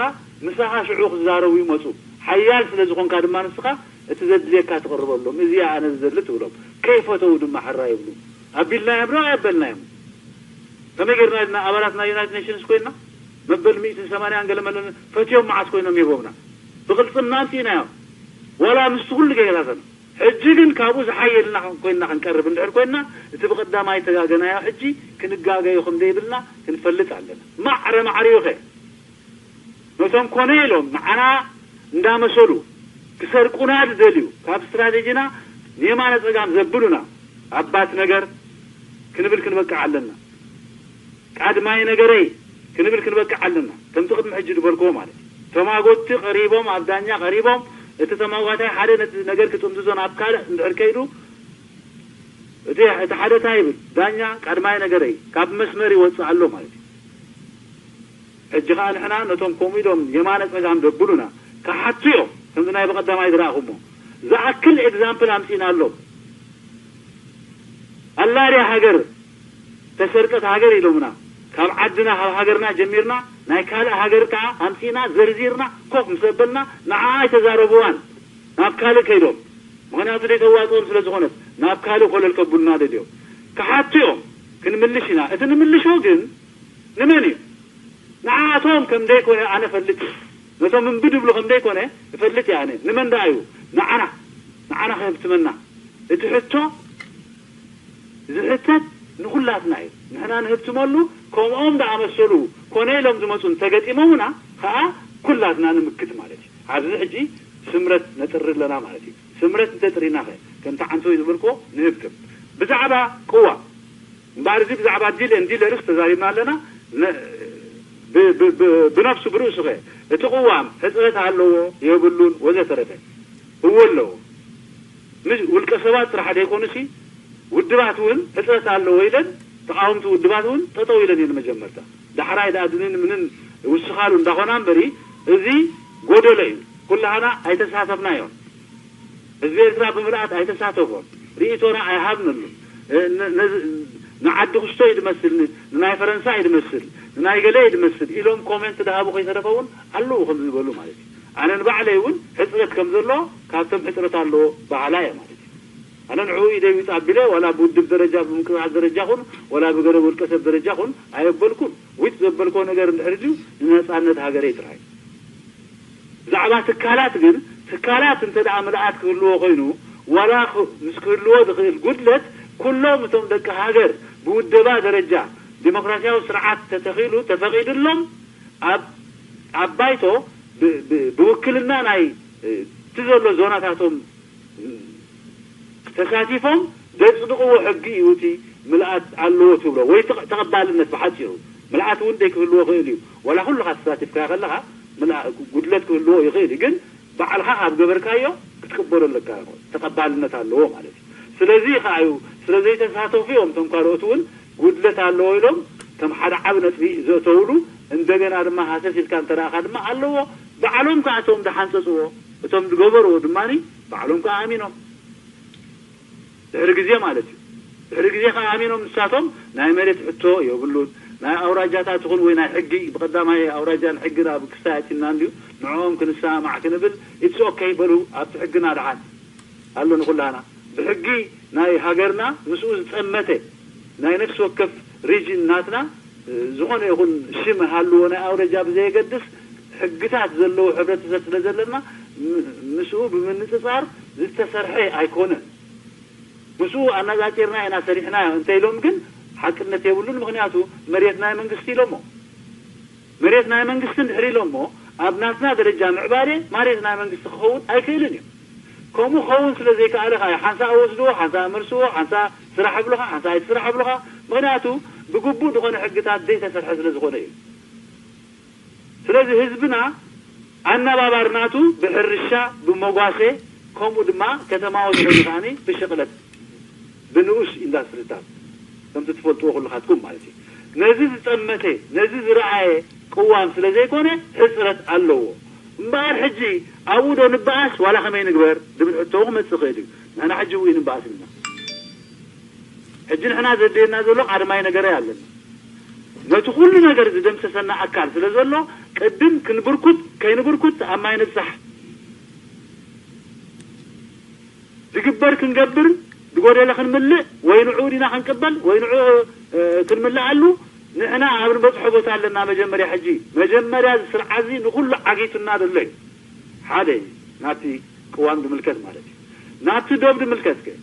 ምሳኻ ሽዑ ክዛረቡ ይመጹ። ሓያል ስለ ዝኾንካ ድማ ንስኻ እቲ ዘድልየካ ትቕርበሎም። እዚኣ ኣነ ዝደሊ ትብሎም። ከይፈተው ድማ ሕራ ይብሉ። ኣቢልናዮም ዶ ኣየበልናዮም? ከመይ ጌርና ኢልና ኣባላት ናይ ዩናይትድ ኔሽንስ ኮይና መበል ሚእትን ሰማንያን ገለ መለን ፈትዮም መዓስ ኮይኖም ይህቦምና? ብቕልጽምና ኣምጺእናዮም። ዋላ ምስቲ ኩሉ ጌጋታትና። ሕጂ ግን ካብኡ ዝሓየልና ኮይንና ክንቀርብ እንድሕር ኮይንና፣ እቲ ብቐዳማይ ተጋገናዮ ሕጂ ክንጋገዮ ከም ዘይብልና ክንፈልጥ ኣለና። ማዕረ ማዕሪኡኸ ነቶም ኮነ ኢሎም ንዓና እንዳመሰሉ ክሰርቁና ዝደልዩ፣ ካብ ስትራቴጂና ንየማነ ጸጋም ዘብሉና፣ ኣባት ነገር ክንብል ክንበቅዕ ኣለና። ቃድማይ ነገረይ ክንብል ክንበቅዕ ኣለና። ከምቲ ቅድሚ ሕጂ ዝበልክዎ ማለት እዩ። ተማጎትቲ ቀሪቦም፣ ኣብ ዳኛ ቀሪቦም፣ እቲ ተማጓታይ ሓደ ነቲ ነገር ክጥምዝዞ ናብ ካልእ እንድሕር ከይዱ፣ እቲ፣ እቲ ሓደ እንታይ ይብል? ዳኛ ቃድማይ ነገረይ ካብ መስመር ይወጽእ ኣሎ ማለት እዩ። ሕጂ ኸዓ ንሕና ነቶም ከምኡ ኢሎም የማነ ጸጋም ዘብሉና ክሓቱ እዮም። ከምዚ ናይ ብቐዳማይ ዝረኣኹሞ ዝኣክል ኤግዛምፕል ኣምጺእናሎም። ኣላ ድያ ሃገር ተሰርቀት ሃገር ኢሎምና። ካብ ዓድና፣ ካብ ሃገርና ጀሚርና ናይ ካልእ ሃገር ከኣ ኣምጺእና ዘርዚርና ኮፍ ምስ ኣበልና ንዓኣ ኣይተዛረብዋን። ናብ ካልእ ከይዶም። ምኽንያቱ ዘይተዋጽኦም ስለ ዝኾነት ናብ ካልእ ኮለል ከብሉና ደልዮም። ክሓቱ እዮም። ክንምልሽ ኢና። እቲ ንምልሾ ግን ንመን እዩ? ንዓኣቶም ከም ዘይኮነ ኣነ እፈልጥ እየ። ነቶም እምቢ ድብሉ ከም ዘይኮነ እፈልጥ እየ ኣነ። ንመን ደኣ እዩ? ንዓና። ንዓና ከህብትመና። እቲ ሕቶ ዝሕተት ንኹላትና እዩ። ንሕና ንህብትመሉ፣ ከምኦም ዝኣመሰሉ ኮነ ኢሎም ዝመጹ እንተገጢሞምና ከኣ ኩላትና ንምክት ማለት እዩ። ኣብዚ ሕጂ ስምረት ነጥሪ ኣለና ማለት እዩ። ስምረት እንተጥሪና ኸ ከምቲ ዓንተወይ ዝበልክዎ ንህብትም። ብዛዕባ ቅዋም እምበኣር፣ እዚ ብዛዕባ ዲል ኤንድ ዲለርስ ተዛሪብና ኣለና። ነ-፣ ብ-፣ ብ-፣ ብ-፣ ብነፍሱ ብርእሱ ኸ እቲ ቅዋም ሕጽረት ኣለዎ የብሉን ወዘተረፈ? እዎ ኣለዎ። ምስ ውልቀ ሰባት ጥራሕ ዘይኮኑሲ ውድባት እውን ሕጽረት ኣለዎ ኢለን፣ ተቓወምቲ ውድባት እውን ጠጠው ኢለን እየን መጀመርታ። ዳሕራይ ደኣ ድንን ምንን ይውስኻሉ እንዳኾና እምበሪ፣ እዚ ጎደሎ እዩ። ኩላህና ኣይተሳተፍናዮን። ህዝቢ ኤርትራ ብምልኣት ኣይተሳተፎን። ርእይቶና ኣይሃብነሉን። እ፣ ነ-፣ ነዚ-፣ ንዓዲ ክስቶ እዩ ዝመስል፣ ን-፣ ንናይ ፈረንሳ እዩ ዝመስል፣ ንናይ ገለ እዩ ዝመስል ኢሎም ኮሜንት ዝሃቡ ከይተረፈ እውን ኣለዉ ከምዚ ዝበሉ ማለት እዩ። ኣነ ንባዕለይ እውን ሕጽረት ከም ዘሎ ካብቶም ሕጽረት ኣለዎ በሃላ እየ ማለት እዩ። ኣነ ንዕኡ ኢደይ ዊጥ ኣቢለ ዋላ ብውድብ ደረጃ፣ ብምንቅስቃስ ደረጃ ኹን ዋላ ብገለ ውልቀ ሰብ ደረጃ ኹን ኣየበልኩን። ዊጥ ዘበልኮ ነገር እንድሕር ድዩ ንነጻነት ሃገረይ ጥራይ። ብዛዕባ ትካላት ግን፣ ትካላት እንተ ደኣ ምልኣት ክህልዎ ኮይኑ፣ ዋላ ኽ-፣ ምስ ክህልዎ ዝኽእል ጉድለት፣ ኩሎም እቶም ደቂ ሃገር ብውደባ ደረጃ ዲሞክራሲያዊ ስርዓት ተተኺሉ፣ ተፈቒድሎም፣ ኣብ፣ ኣብ ባይቶ ብ-፣ ብ-፣ ብውክልና ናይ፣ እ፣ እቲ ዘሎ ዞናታቶም ተሳቲፎም ዘጽድቕዎ ሕጊ እዩ። እቲ ምልኣት ኣለዎ ትብሎ ወይ ተቐ-፣ ተቐባልነት ብሓጺሩ ምልኣት እውን ዘይክህልዎ ክእል እዩ። ዋላ ኩልኻ ተሳቲፍካ ከለኻ ምልኣ-፣ ጉድለት ክህልዎ ይኽእል እዩ፣ ግን ባዕልኻ ካብ ገበርካዮ ክትቅበሎ ኣለካ፣ ተቐባልነት ኣለዎ ማለት እዩ። ስለዚ ከኣ እዩ፣ ስለ ዘይተሳተፉ እዮም እቶም ካልኦት እውን ጉድለት ኣለዎ ኢሎም ከም ሓደ ዓቢ ነጥቢ ዘእተውሉ። እንደገና ድማ ሃሰስ ኢልካ እንተ ደኣኻ ድማ ኣለዎ። ባዕሎም ከኣ እቶም ዝሓንጸጽዎ፣ እቶም ዝገበርዎ ድማ ባዕሎም ከኣ ኣሚኖም። ድሕሪ ግዜ ማለት እዩ። ድሕሪ ግዜ ከኣ ኣሚኖም ንሳቶም ናይ መሬት ሕቶ የብሉን፣ ናይ ኣውራጃታት ይኹን ወይ ናይ ሕጊ፣ ብቐዳማይ ኣውራጃን ሕግን ኣብ ክስታይ ኣቲና እንድዩ፣ ንዕኦም ክንሰማማዕ ክንብል፣ ኢትስ ኦኬይ በሉ፣ ኣብቲ ሕግና ደሓን ኣሎ ንኹላና። ብሕጊ ናይ ሃገርና ምስኡ ዝጸመተ ናይ ነፍሲ ወከፍ ሪጅን ናትና፣ እ፣ ዝኾነ ይኹን ሽም ሃልዎ ናይ ኣውራጃ ብዘየገድስ፣ ሕግታት ዘለዎ ሕብረተሰብ ስለ ዘለና፣ ም-፣ ምስኡ ብምንጽጻር ዝተሰርሐ ኣይኮነን። ምስኡ ኣነጻጺርና ኢና ሰሪሕናዮ እንተኢሎም ግን ሓቅነት የብሉን። ምኽንያቱ መሬት ናይ መንግስቲ ኢሎሞ። መሬት ናይ መንግስቲ እንድሕር ኢሎሞ ኣብ ናትና ደረጃ ምዕባሌ መሬት ናይ መንግስቲ ክኸውን ኣይክእልን እዩ። ከምኡ ክኸውን ስለ ዘይከኣለ ከኣ ሓንሳእ ወስድዎ፣ ሓንሳእ መልስዎ፣ ሓንሳእ ስራሕ ኣብሉኻ፣ ሓንሳእ ኣይትስራሕ ኣብሉኻ። ምኽንያቱ ብግቡእ ዝኾነ ሕግታት ዘይተሰርሐ ስለ ዝኾነ እዩ። ስለዚ ህዝብና ኣነባባርናቱ ብሕርሻ፣ ብመጓሰ፣ ከምኡ ድማ ከተማዊ ዝኾነ ከኣ ብሽቕለት፣ ብንኡስ ኢንዳስትሪታት፣ ከምቲ ትፈልጥዎ ኩልኻትኩም ማለት እዩ። ነዚ ዝጠመተ፣ ነዚ ዝረኣየ ቅዋም ስለ ዘይኮነ ሕፅረት ኣለዎ። እምበኣር ሕጂ ኣብኡ ዶ ንበኣስ ዋላ ከመይ ንግበር ዝብል ሕቶ ክመፅእ ይኽእል እዩ። ንሕና ሕጂ እውን ንበኣስ ኢልና። ሕጂ ንሕና ዘድልየና ዘሎ ቀዳማይ ነገር ኣለና። ነቲ ኩሉ ነገር ዝደምሰሰና ኣካል ስለ ዘሎ ቅድም ክንብርኩት፣ ከይንብርኩት ኣብ ማይ ንብጻሕ። ዝግበር ክንገብር፣ ዝጎደለ ክንምልእ፣ ወይ ንዕኡ ዲና ክንቅበል ወይ ንዕኡ ክንምልኣሉ። ንሕና ኣብ ንበጽሖ ቦታ ኣለና። መጀመርያ ሕጂ መጀመርያ እዚ ስርዓት እዚ ንኹሉ ዓጊቱና ዘሎ እዩ። ሓደ ናብቲ ቅዋም ዝምልከት ማለት እዩ። ናብቲ ዶብ ዝምልከት ከ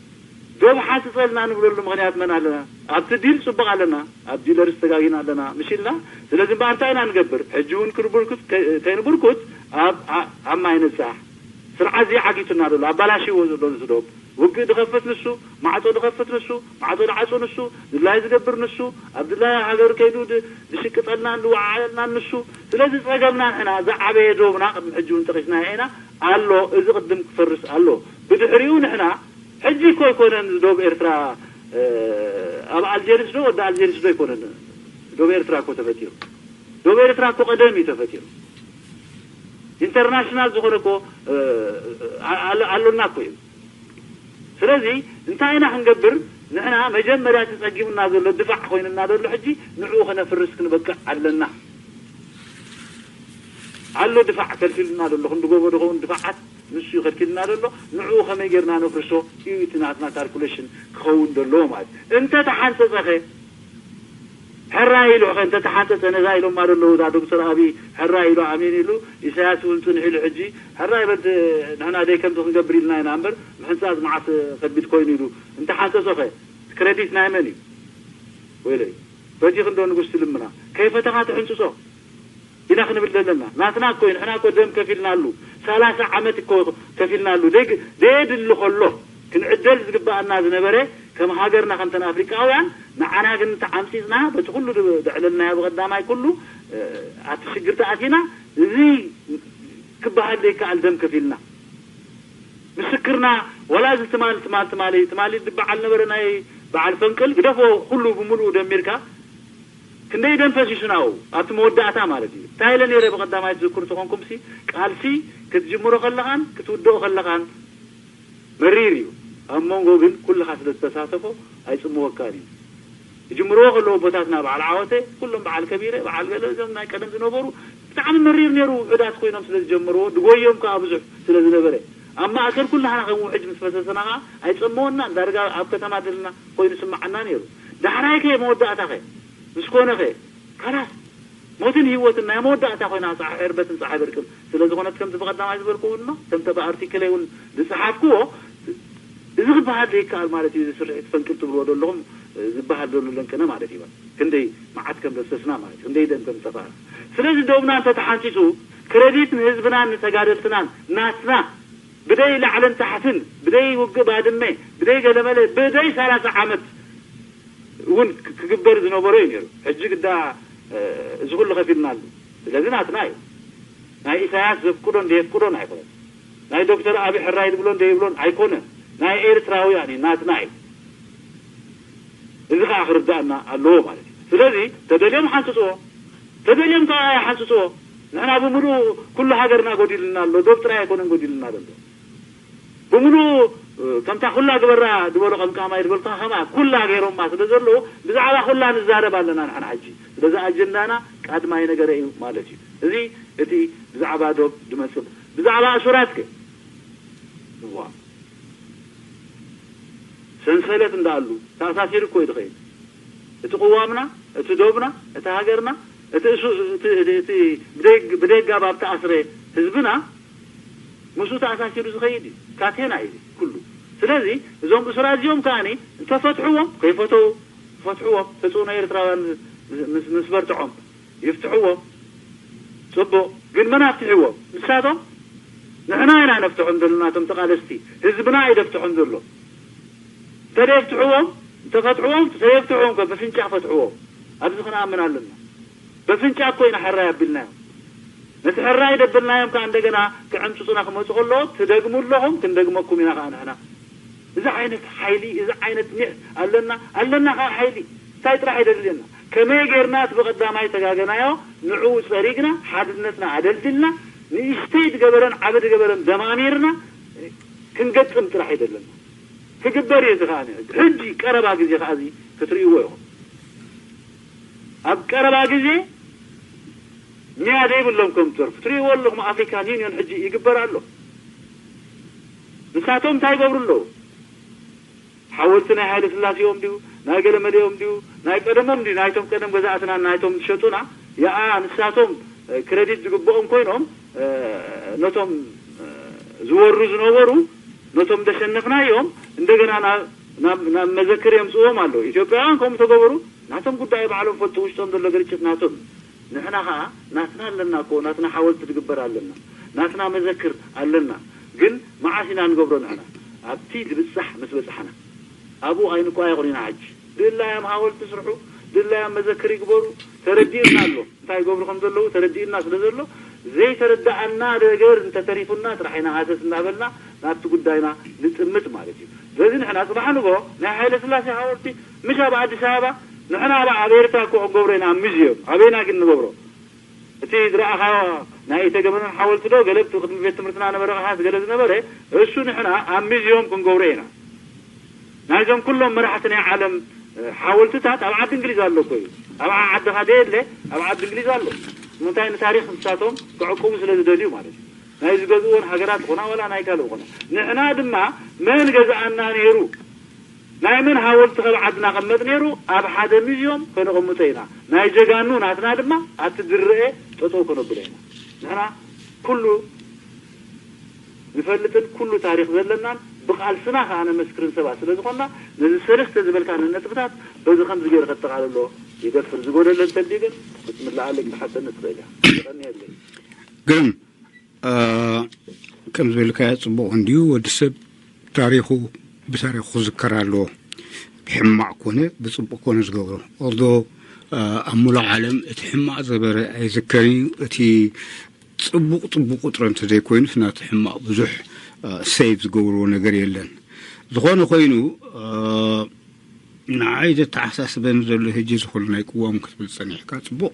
ዶብ ሓንፅፀልና ንብለሉ ምኽንያት መን ኣለና? ኣብቲ ዲል ፅቡቕ ኣለና፣ ኣብ ዲለርስ ተጋጊና ኣለና ምሽ ኢልና። ስለዚ እምበኣር እንታይ ኢና ንገብር? ሕጂ እውን ክንብርኩት ከይንብርኩት ኣብ ኣብ ማይ ንብፃሕ። ስርዓት እዚ ዓጊቱና ዘሎ፣ ኣባላሽዎ ዘሎ ንሱ ዶብ። ውግእ ዝኸፍት ንሱ፣ ማዕፆ ዝኸፍት ንሱ፣ ማዕፆ ዝዓፁ ንሱ፣ ድላይ ዝገብር ንሱ፣ ኣብ ድላይ ሃገር ከይዱ ዝሽቅጠልናን ዝወዓዓለልናን ንሱ። ስለዚ ፀገምና ንሕና ዝዓበየ ዶብና ቅድሚ ሕጂ እውን ጠቒስናዮ ኢና ኣሎ። እዚ ቅድም ክፈርስ ኣሎ። ብድሕሪኡ ንሕና ሕጂ እኮ ኣይኮነን ዶብ ኤርትራ፣ ኣብ ኣልጀሪስ ዶ ወዲ ኣልጀሪስ ዶ ኣይኮነን ዶብ ኤርትራ እኮ ተፈጢሩ። ዶብ ኤርትራ እኮ ቀደም እዩ ተፈጢሩ። ኢንተርናሽናል ዝኾነ እኮ ኣሎና እኮ እዩ። ስለዚ እንታይ ኢና ክንገብር? ንሕና መጀመርያ ተጸጊሙና ዘሎ ድፋዕ ኮይንና ዘሎ ሕጂ ንዕኡ ከነፍርስ ክንበቅዕ ኣለና። ኣሎ ድፋዕ ከልኪሉና ዘሎ ክንዲ ጎቦ ዝኸውን ድፋዓት ንሱ እዩ ከልኪልና ዘሎ። ንዕኡ ከመይ ጌርና ነፍርሶ እዩ እቲ ናትና ካልኩሌሽን ክኸውን ዘለዎ ማለት። እንተ ተሓንጸጸኸ ሕራይ ኢሉ ኸ እንተ ተሓንጸጸ ነዛ ኢሎማ ዘለዉ እዛ ዶክተር ኣብይ ሕራይ ኢሉ ኣሜን ኢሉ ኢሳያስ እውን ጽንሕ ኢሉ ሕጂ ሕራይ በል ንሕና ደይ ከምዚ ክንገብር ኢልና ኢና እምበር ምሕንጻጽ መዓስ ከቢድ ኮይኑ ኢሉ እንተ ሓንጸጾ ኸ ክረዲት ናይ መን እዩ? ወይለይ ፈቲኽ እንዶ ንጉስ ትልምና ከይፈተኻ ትሕንጽጾ። ኢና ክንብል ዘለና። ናትና እኮ እዩ። ንሕና እኮ ደም ከፊልናሉ። ሰላሳ ዓመት እኮ ከፊልናሉ። ደግ-፣ ደየድሊ ከሎ ክንዕደል ዝግበኣና ዝነበረ ከም ሃገርና ከምተን ኣፍሪቃውያን ንዓና ግን ተዓምጺጽና በቲ ኩሉ ድ-፣ ደዕለልናዮ ብቐዳማይ ኩሉ፣ እ፣ ኣብቲ ሽግር ተኣቲና እዚ ክበሃል ዘይከኣል ደም ከፊልና። ምስክርና ወላ እዚ ትማል፣ ትማል፣ ትማሊ፣ ትማሊ ዝበዓል ነበረ ናይ በዓል ፈንቅል ግደፎ ኩሉ ብምሉኡ ደሚርካ ክንደይ ደም ፈሲሱ ናብኡ ኣብቲ መወዳእታ ማለት እዩ። እንታይ ኢለ ነይረ ብቐዳማይ ትዝክሩ ተኾንኩምሲ ቃልሲ ክትጅምሮ ከለኻን ክትውድኦ ከለኻን መሪር እዩ። ኣብ መንጎ ግን ኩልኻ ስለ ዝተሳተፎ ኣይጽምወካን እዩ። ይጅምርዎ ከለዉ ኣቦታትና በዓል ዓወተ ኩሎም በዓል ከቢረ በዓል ገለ እዞም ናይ ቀደም ዝነበሩ ብጣዕሚ መሪር ነይሩ። ውሑዳት ኮይኖም ስለ ዝጀመርዎ ድጎዮም ከዓ ብዙሕ ስለ ዝነበረ ኣብ ማእከል ኩላህና ከም ውሕጅ ምስ ፈሰሰና ከዓ ኣይጸመወናን። ዳርጋ ኣብ ከተማ ዘለና ኮይኑ ስማዓና ነይሩ። ዳሕራይ ከ መወዳእታ ኸ ምስ ኮነ ኸ ካላስ ሞትን ህይወትን ናይ መወዳእታ ኮይና ፀሓይ ዕርበትን ፀሓይ በርቅን ስለ ዝኾነት ከምቲ ብቐዳማይ ዝበልክዎ ድማ ከምተ ብኣርቲክለይ እውን ዝፀሓፍክዎ እዚ ክበሃል ዘይከኣል ማለት እዩ። እዚ ስርሒት ፈንቅል ትብልዎ ዘለኹም ዝበሃል ዘሎ ለንቅነ ማለት እዩ። ክንደይ መዓት ከም ዘፍሰስና ማለት እዩ። ክንደይ ደም ከም ዝጠፋእና። ስለዚ ደብና እንተተሓንፂፁ ክረዲት ንህዝብናን ንተጋደልትናን ናትና ብደይ ላዕልን ታሕትን ብደይ ውግእ ባድመ ብደይ ገለመለ ብደይ ሰላሳ ዓመት እውን ክግበር ዝነበሮ እዩ ነይሩ። ሕጂ ግዳ እዚ ኩሉ ከፊልናሉ። ስለዚ ናትና እዩ። ናይ ኢሳያስ ዘፍቅዶን ዘየፍቅዶን ኣይኮነን። ናይ ዶክተር ኣብይ ሕራይ ዝብሎን ዘይብሎን ኣይኮነን። ናይ ኤርትራውያን እዩ፣ ናትና እዩ። እዚ ከዓ ክርዳእና ኣለዎ ማለት እዩ። ስለዚ ተደልዮም ሓንፅፅዎ፣ ተደልዮም ከዓ ኣይሓንፅፅዎ። ንሕና ብምሉእ ኩሉ ሃገርና ጎዲልና ኣሎ፣ ዶብ ጥራይ ኣይኮነን ጎዲልና ዘሎ። ብምሉኡ ከምታ ኩላ ግበራ ዝበሎ ቀምቃማይ ዝበልካ ከማ ኩላ ገይሮማ ስለ ዘለዉ ብዛዕባ ኩላ ንዛረብ ኣለና ንሕና ሕጂ። ስለዚ ኣጀንዳና ቀዳማይ ነገረ እዩ ማለት እዩ። እዚ እቲ ብዛዕባ ዶብ ዝመጽእ። ብዛዕባ እሱራት ከ? እዋ ሰንሰለት እንዳኣሉ ተኣሳሲሩ እኮ እዩ ዝኸይድ። እቲ ቅዋምና፣ እቲ ዶብና፣ እቲ ሃገርና፣ እቲ እሱ-፣ እቲ፣ እቲ፣ እቲ ብደግ-፣ ብደጋብ ኣብ ተኣስረ ህዝብና ምስኡ ተኣሳሲሩ ዝኸይድ እዩ። ካቴና እዩ ኩሉ። ስለዚ እዞም እሱራት እዚኦም ከኣኒ እንተፈትሕዎም፣ ከይፈተዉ ፈትሕዎም፣ ተጽዕኖ ኤርትራውያን ምስ፣ ምስ በርትዖም ይፍትሕዎም። ጽቡቕ። ግን መን ኣፍትሕዎም? ንሳቶም። ንሕና ኢና ነፍትሖም ዘለና፣ እቶም ተቓለስቲ። ህዝብና እዩ ደፍትሖም ዘሎ። እንተደይፍትሕዎም፣ እንተፈትሕዎም፣ እንተደይፍትሕዎም ከ ብፍንጫ ፈትሕዎም። ኣብዚ ክንኣምን ኣለና። በፍንጫ እኮ ኢና ሕራይ ኣቢልናዮም። ነቲ ሕራይ ደብልናዮም ከኣ እንደገና ክዕምጽጹና ክመጹ ከለዉ ትደግሙ ኣለኹም፣ ክንደግመኩም ኢና ከኣ ንሕና። እዚ ዓይነት ሓይሊ፣ እዚ ዓይነት ኒሕ ኣለና፣ ኣለና ከኣ ሓይሊ። እንታይ ጥራሕ እዩ ደድልየና? ከመይ ጌርና እቲ ብቐዳማይ ተጋገናዮ ንዕኡ ጸሪግና፣ ሓድነትና ኣደልዲልና፣ ንእሽተይ ዝገበረን ዓቢ ዝገበረን ደማሚርና ክንገጥም ጥራሕ እዩ ደለና። ክግበር እዩ እዚ ከኣ። ሕጂ ቀረባ ግዜ ከኣ እዚ ክትርእይዎ ኢኹም። ኣብ ቀረባ ግዜ ሚያ ዘይብሎም ከም ትርፍ ትርእይዎ ኣለኹም። ኣፍሪካን ዩኒዮን ሕጂ ይግበር ኣሎ። ንሳቶም እንታይ ይገብሩ ኣለዉ? ሓወልቲ ናይ ሃይለ ስላሴኦም ድዩ? ናይ ገለመለኦም ድዩ? ናይ ቀደሞም ድዩ? ናይቶም ቀደም ገዛእትና ናይቶም ዝሸጡና፣ ያኣ ንሳቶም፣ እ፣ ክረዲት ዝግብኦም ኮይኖም፣ እ፣ ነቶም፣ እ፣ ዝወሩ ዝነበሩ፣ ነቶም ደሸነፍናዮም እንደገና ናብ፣ ናብ፣ ናብ መዘክር የምጽእዎም ኣለዉ። ኢትዮጵያውያን ከምኡ ተገበሩ፣ ናቶም ጉዳይ ባዕሎም ፈልጡ፣ ውሽጦም ዘሎ ግርጭት ናቶም። ንሕና ኸኣ ናትና ኣለና እኮ፣ ናትና ሓወልቲ ትግበር ኣለና፣ ናትና መዘክር ኣለና። ግን መዓስ ኢና ንገብሮ ንሕና? ኣብቲ ዝብጻሕ ምስ በጻሕና። ኣብኡ ኣይንቆያየቑን ኢና ሕጂ። ድላዮም ሓወልቲ ስርሑ፣ ድላዮም መዘክር ይግበሩ፣ ተረዲእና ኣሎ። እንታይ ይገብሩ ከም ዘለዉ ተረዲእና ስለ ዘሎ፣ ዘይተረዳኣና ነገር እንተተሪፉና ጥራሕ ኢና ሃሰስ እናበልና ናብቲ ጉዳይና ንጥምት ማለት እዩ። ስለዚ ንሕና ጽባሕ ንግሆ ናይ ሃይለ ስላሴ ሓወልቲ ምሽ ኣብ ኣዲስ ኣበባ፣ ንሕና ኣብ፣ ኣብ ኤርትራ እኮ ክንገብሮ ኢና፣ ኣብ ሙዝየም። ኣበይና ግን ንገብሮ? እቲ ዝረኣኻዮ ናይ ኢተገመነን ሓወልቲ ዶ ገለ ብቲ ቅድሚ ቤት ትምህርትና ነበረ፣ ኻስ ገለ ዝነበረ፣ እሱ ንሕና ኣብ ሙዝየም ክንገብሮ ኢና። ናይዞም ኩሎም መራሕቲ ናይ ዓለም፣ እ፣ ሓወልትታት ኣብ ዓዲ እንግሊዝ ኣሎ እኮ እዩ። ኣብ ዓ-፣ ዓድኻ ደየለ፣ ኣብ ዓዲ እንግሊዝ ኣሎ። ንምንታይ? ንታሪኽ ንሳቶም ክዕቅቡ ስለ ዝደልዩ ማለት እዩ። ናይ ዝገዝእወን ሃገራት ይኹና ዋላ ናይ ካልእ ይኹና። ንሕና ድማ መን ገዝኣና ነይሩ? ናይ መን ሓወልቲ ከብ ዓድና ቀመጥ ነይሩ? ኣብ ሓደ ሙዝየም ከነቐምጦ ኢና። ናይ ጀጋኑ ናትና ድማ ኣብቲ ዝረኤ ጠጠው ከነብሎ ኢና። ንሕና ኩሉ ንፈልጥን ኩሉ ታሪኽ ዘለናን ብቓልስና ከኣ ነመስክርን ሰባት ስለ ዝኾንና፣ ነዚ ሰለስተ ዝበልካኒ ነጥብታት በዚ ከምዚ ገይሩ ከጠቓልሎ ይደፍር። ዝጎደለ እንተልዩ ግን ክትምልኣለይ ክትሓተኒ ትኽእል ኢኻ። የቐንየለይ። ግርም፣ እ፣ ከም ዝበልካዮ ጽቡቕ እንድዩ። ወዲ ሰብ ታሪኹ ብታሪኹ ክዝከር ኣለዎ። ብሕማቕ ኮነ ብጽቡቕ ኮነ ዝገብሮ። ኦልዶ፣ እ፣ ኣብ ሙሉእ ዓለም እቲ ሕማቕ ዝበረ ኣይዝከርን እዩ። እቲ ጽቡቕ ጽቡቕ ጥረ እንተዘይኮይኑስ ናቲ ሕማቕ ብዙሕ፣ እ፣ ሴቭ ዝገብርዎ ነገር የለን። ዝኾነ ኮይኑ፣ እ፣ ንዓይ ዘተሓሳስበኒ ዘሎ ሕጂ ዝኹሉ ናይ ቅዋም ክትብል ጸኒሕካ ጽቡቕ።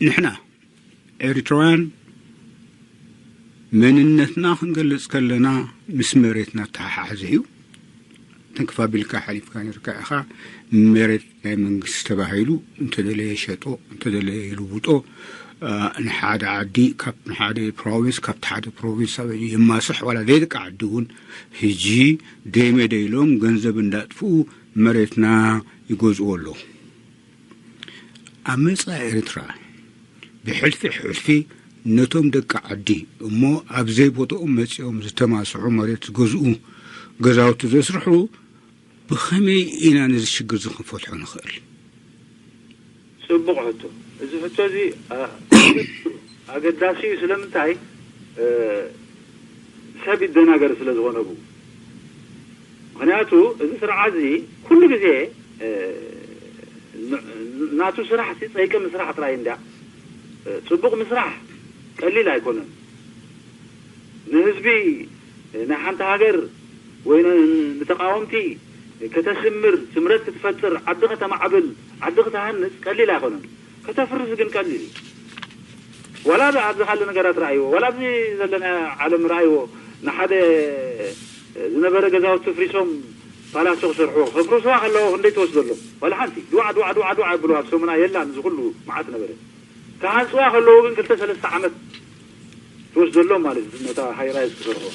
ንሕና ኤርትራውያን መንነትና ክንገልጽ ከለና ምስ መሬትና እተሓሓዘ እዩ። ተንክፍ ኣቢልካ ሓሊፍካ ነርካ ኢኻ። መሬት ናይ መንግስቲ ተባሂሉ እንተደለየ ሸጦ፣ እንተደለየ ይልውጦ። እ፣ ንሓደ ዓዲ ካብ ንሓደ ፕሮቪንስ፣ ካብቲ ሓደ ፕሮቪንስ ኣበይ የማስሕ፣ ዋላ ዘይደቂ ዓዲ እውን ሕጂ ደይመደ ኢሎም ገንዘብ እንዳጥፍኡ መሬትና ይገዝኡ ኣለዉ። ኣብ መጻኢ ኤርትራ ብሕልፊ ሕልፊ ነቶም ደቂ ዓዲ እሞ ኣብ ዘይቦትኦም መጺኦም ዝተማስሑ መሬት ዝገዝኡ፣ ገዛውቲ ዘስርሑ ብኸመይ ኢና ነዚ ሽግር እዚ ክንፈትሖ ንኽእል? ጽቡቕ ሕቶ። እዚ ሕቶ እዚ፣ ኣ-፣ ኣገዳሲ እዩ። ስለምንታይ? እ፣ ሰብ ይደናገር ስለ ዝኾነ ብኡ። ምኽንያቱ እዚ ስርዓት እዚ ኩሉ ግዜ፣ እ፣ ን-፣ ናቱ ስራሕ እቲ ጸይቂ ምስራሕ ጥራይ እንድያ። እ፣ ጽቡቕ ምስራሕ ቀሊል ኣይኮነን። ንህዝቢ ናይ ሓንቲ ሃገር ወይ ን-፣ ንተቃወምቲ ከተስምር፣ ስምረት ክትፈጥር፣ ዓዲ ከተማዕብል፣ ዓዲ ክትሃንጽ ቀሊል ኣይኮነን። ከተፍርስ ግን ቀሊል እዩ። ዋላ ኣብ-፣ ኣብዚ ካልእ ነገራት ረኣይዎ፣ ዋላ ኣብዚ ዘለና ዓለም ረኣይዎ፣ ንሓደ ዝነበረ ገዛውቲ ፍሪሶም ፓላሶ ክሰርሕዎ፣ ከፍርስዋ ከለዉ ክንደይ ትወስደሎም? ዋላ ሓንቲ። ድዋ፣ ድዋ፣ ድዋ፣ ድዋ ኣብሉ ኣብ ሰሙና የላን እዚ ኩሉ መዓት ነበረ። ክሃንጽዋ ከለዉ ግን ክልተ ሰለስተ ዓመት ትወስደሎም ማለት እዩ፣ ነታ ሃይራይዝ ክሰርሑ።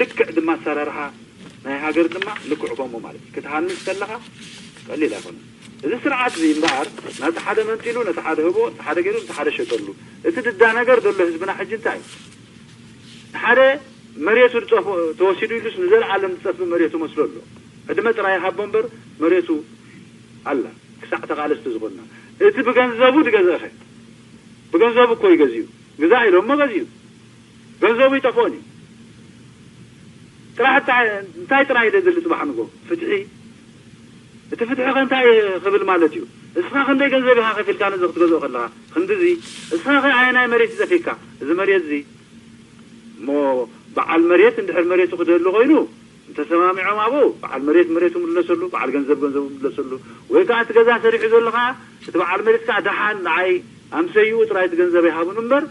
ልክዕ ድማ ኣሰራርሓ ናይ ሃገር ድማ ልክዕ ከምኡ ማለት እዩ። ክትሃንጽ ከለኻ ቀሊል ኣይኮነን። እዚ ስርዓት እዚ እምበኣር፣ ነቲ ሓደ መንጢሉ፣ ነቲ ሓደ ህቦ፣ ነቲ ሓደ ገይሩ፣ ነቲ ሓደ ሸጠሉ። እቲ ድዳ ነገር ዘሎ ህዝብና ሕጂ እንታይ እዩ? ሓደ መሬቱ ዝጠፍኦ ተወሲዱ ኢሉስ ንዘለኣለም ዝጠፍእ መሬቱ መስሎ ኣሎ። ዕድመ ጥራይ ሃቦ እምበር መሬቱ ኣላ። ክሳዕ ተቓለስቲ ዝኾንና እቲ ብገንዘቡ ዝገዝእኸ ብገንዘቡ እኮ እዩ ገዚኡ። ግዛእ ኢሎሞ ገዚኡ። ገንዘቡ ይጠፍኦን እዩ። ጥራሕ እንታይ እንታይ ጥራሕ እዩ ዘድሊ ጽባሕ ንጎ ፍትሒ። እቲ ፍትሒ ከ እንታይ ክብል ማለት እዩ? እስኻ ክንደይ ገንዘብ ኢኻ ከፊልካ ነዚ ክትገዝኦ ከለኻ ክንድዚ። እስኻ ከ ኣየናይ መሬት ይጠፊካ? እዚ መሬት እዚ እሞ በዓል መሬት እንድሕር መሬቱ ክደሊ ኮይኑ እንተሰማሚዖም ኣብኡ በዓል መሬት መሬቱ ምለሰሉ፣ በዓል ገንዘብ ገንዘቡ ምለሰሉ። ወይ ከዓ እቲ ገዛ ሰሪሑ ዘሎ ከዓ እቲ በዓል መሬት ከዓ ደሓን ንዓይ ኣምሰይኡ ጥራይ እቲ ገንዘብ ይሃቡን እምበር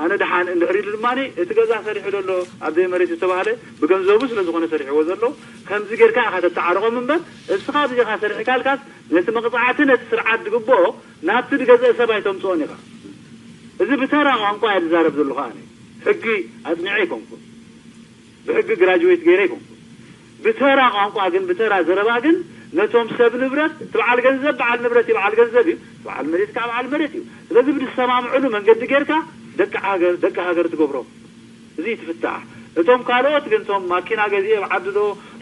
ኣነ ደሓን እንድሕር ኢሉ ድማ እቲ ገዛ ሰሪሑ ዘሎ ኣብ ዘይ መሬት ዝተባህለ ብገንዘቡ ስለ ዝኾነ ሰሪሕዎ ዘሎ ከምዚ ጌርካ ኢኻ ተተዓርቖም እምበር እስኻ ብዚኻ ሰሪሕካ ኢልካስ ነቲ መቕፃዕቲ ነቲ ስርዓት ዝግብኦ ናብቲ ዝገዝአ ሰብ ኣይተምፅኦን ኢኻ። እዚ ብተራ ቋንቋ እየ ዝዛረብ ዘለኹ ኣነ። ሕጊ ኣፅኒዐ ኣይኮንኩን። ብሕጊ ግራጅዌት ገይረ ኣይኮንኩን። ብተራ ቋንቋ ግን ብተራ ዘረባ ግን ነቶም ሰብ ንብረት እቲ በዓል ገንዘብ በዓል ንብረት እዩ፣ በዓል ገንዘብ እዩ፣ በዓል መሬት ከዓ በዓል መሬት እዩ። ስለዚ ብዝሰማምዕሉ መንገዲ ጌርካ ደቂ ሃገር ደቂ ሃገር ትገብሮም። እዚ እዩ እቲ ፍታሕ። እቶም ካልኦት ግን እቶም ማኪና ገዚኤ ኣብ ዓዲ ዶ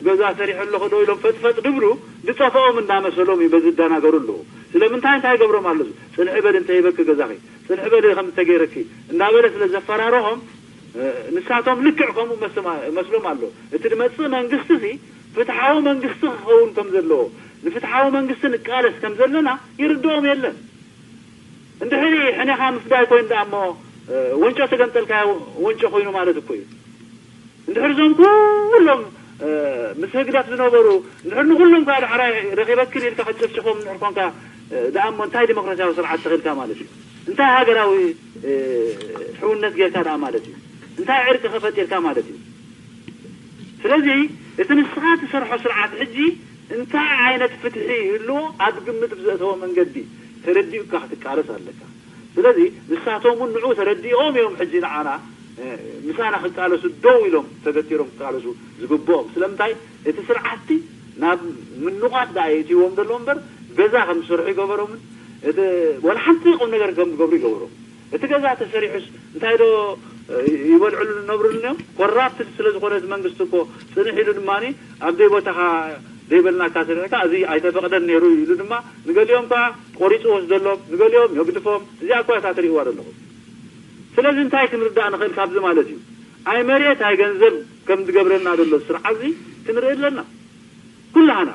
ገዛ ሰሪሐ ኣለኹ ዶ ኢሎም ፈጥፈጥ ድብሉ ዝጠፍኦም እንዳመሰሎም እዩ በዚ ዝደናገሩ ኣለዉ። ስለምንታይ እንታይ ይገብሮም ኣሎ? ፅንሒ በሊ እንተይበኪ ገዛኺ ፅንሒ በሊ ከም ዝተገይረኪ እንዳበለ ስለ ዘፈራረሆም ንሳቶም ልክዕ ከምኡ መስሎም ኣሎ። እቲ ዝመጽእ መንግስቲ ሲ ፍትሓዊ መንግስቲ ክኸውን ከም ዘለዎ ንፍትሓዊ መንግስቲ ንቃለስ ከም ዘለና ይርድኦም የለን። እንድሕሪ ሕኔኻ ምፍዳይ ኮይኑ ደኣ እሞ ወንጮ ተገንጠልካዮ ወንጮ ኮይኑ ማለት እኮ እዩ። እንድሕር እዞም ኩሎም ምስ ህግደፍ ዝነበሩ እንድሕር ንኩሎም ከዓ ዳሕራይ ረኺበክን ኢልካ ክትጨፍጭፎም እንድሕር ኮንካ ደኣ እሞ እንታይ ዲሞክራሲያዊ ስርዓት ተኺልካ ማለት እዩ? እንታይ ሃገራዊ ሕውነት ጌርካ ደኣ ማለት እዩ? እንታይ ዕርቂ ከፈጢርካ ማለት እዩ? ስለዚ እቲ ንስኻ ትሰርሖ ስርዓት ሕጂ እንታይ ዓይነት ፍትሒ ይህልዎ ኣብ ግምት ብዘእተዎ መንገዲ ተረዲኡካ ክትቃለስ ኣለካ። ስለዚ ንሳቶም እውን ንዑ ተረዲኦም እዮም ሕጂ ንዓና ምሳና ክቃለሱ ደው ኢሎም ተገቲሮም ክቃለሱ ዝግብኦም። ስለምንታይ እቲ ስርዓትቲ ናብ ምንቋት ደኣ የእትይዎም ዘሎ እምበር ገዛ ከም ዝሰርሑ ይገበሮምን እቲ ወላ ሓንቲ ቁም ነገር ከም ዝገብሩ ይገበሮም። እቲ ገዛ ተሰሪሑስ እንታይ ዶ ይበልዕሉ ነብርሉ እዮም? ኮራፕትድ ስለ ዝኾነ እቲ መንግስቲ እኮ ጽንሕ ኢሉ ድማ ኣብ ደይ ቦታኻ ደይ በልናካ ሰሪሕካ እዚ ኣይተፈቕደን ነይሩ ኢሉ ድማ ንገሊኦም ከዓ ቆሪፁ ወስደሎም፣ ንገሊኦም የግድፎም። እዚኣ እኳ እታ ትርእይዋ ዘለኹም። ስለዚ እንታይ ክንርዳእ ንኽእል ካብዚ ማለት እዩ? ኣይ መሬት ኣይ ገንዘብ ከም ዝገብረና ዘሎ ስርዓት እዚ ክንርኢ ኣለና። ኩላህና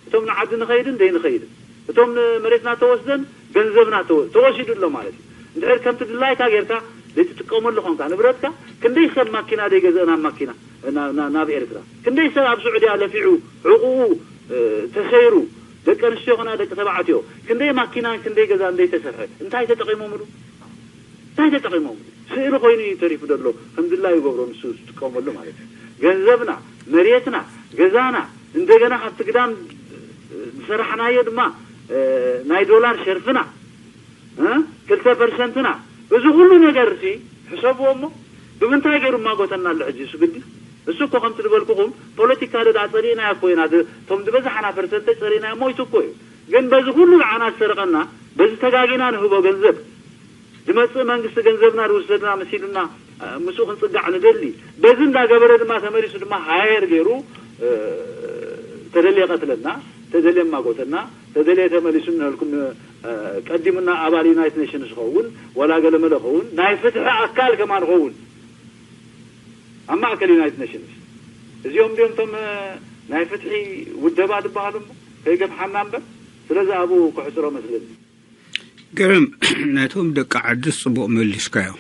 እቶም ንዓዲ ንኸይድን ዘይንኸይድን እቶም ንመሬትና ተወስደን ገንዘብና ተወ- ተወሲዱ ኣሎ ማለት እዩ። እንድሕር ከምቲ ድላይካ ጌርካ ዘይትጥቀመሉ ኾንካ ንብረትካ ክንደይ ሰብ ማኪና ዘይገዘእ ናብ ማኪና ናብ- ናብ- ናብ ኤርትራ ክንደይ ሰብ ኣብ ስዑድያ ለፊዑ ዕቑኡ ተሰይሩ ደቂ ኣንስትዮ ኾና ደቂ ተባዕትዮ ክንደይ ማኪናን ክንደይ ገዛን ዘይተሰርሐ እንታይ ተጠቒሞምሉ? እንታይ ተጠቒሞም? ስእሊ ኮይኑ እዩ ተሪፉ ዘሎ ከም ድላዩ ይገብሮ ንሱ ዝጥቀመሉ ማለት እዩ። ገንዘብና፣ መሬትና፣ ገዛና እንደገና ካብቲ ግዳም ዝሰራሕናዮ ድማ ናይ ዶላር ሸርፍና ክልተ ፐርሰንትና እዚ ኩሉ ነገር ሲ ሕሰብዎ እሞ ብምንታይ ገይሩ ማጎተና ኣሎ ሕጂ እሱ ግዲ እሱ እኮ ከምቲ ዝበልኩኹም ፖለቲካ ደኣ ፀሊእና እኮ ኢና እቶም ዝበዛሕና ፐርሰንተ ፀሊእና ሞይቱ እኮ እዩ ግን በዚ ኩሉ ንዓና ዝሰርቐና በዚ ተጋጊና ንህቦ ገንዘብ ዝመጽእ መንግስቲ ገንዘብና ዝወሰድና መሲሉና ምስኡ ክንጽጋዕ ንደሊ። በዚ እንዳገበረ ድማ ተመሊሱ ድማ ሃየር ገይሩ ተደልየ ቀትለና፣ ተደልየ ማጎተና፣ ተደልየ ተመሊሱ ንህልኩም ቀዲሙና ኣባል ዩናይትድ ኔሽንስ ኸውን ወላ ገለመለ ኸውን ናይ ፍትሒ ኣካል ከማን ኸውን ኣብ ማእከል ዩናይትድ ኔሽንስ እዚኦም ድዮም እቶም ናይ ፍትሒ ውደባ ዝበሃሉ እሞ ከይገፍሓና እምበር ስለዚ ኣብኡ ክሕፅሮ መስለኒ። ገረም፣ ነቶም ደቂ ዓድስ ጽቡቕ መሊስካዮ።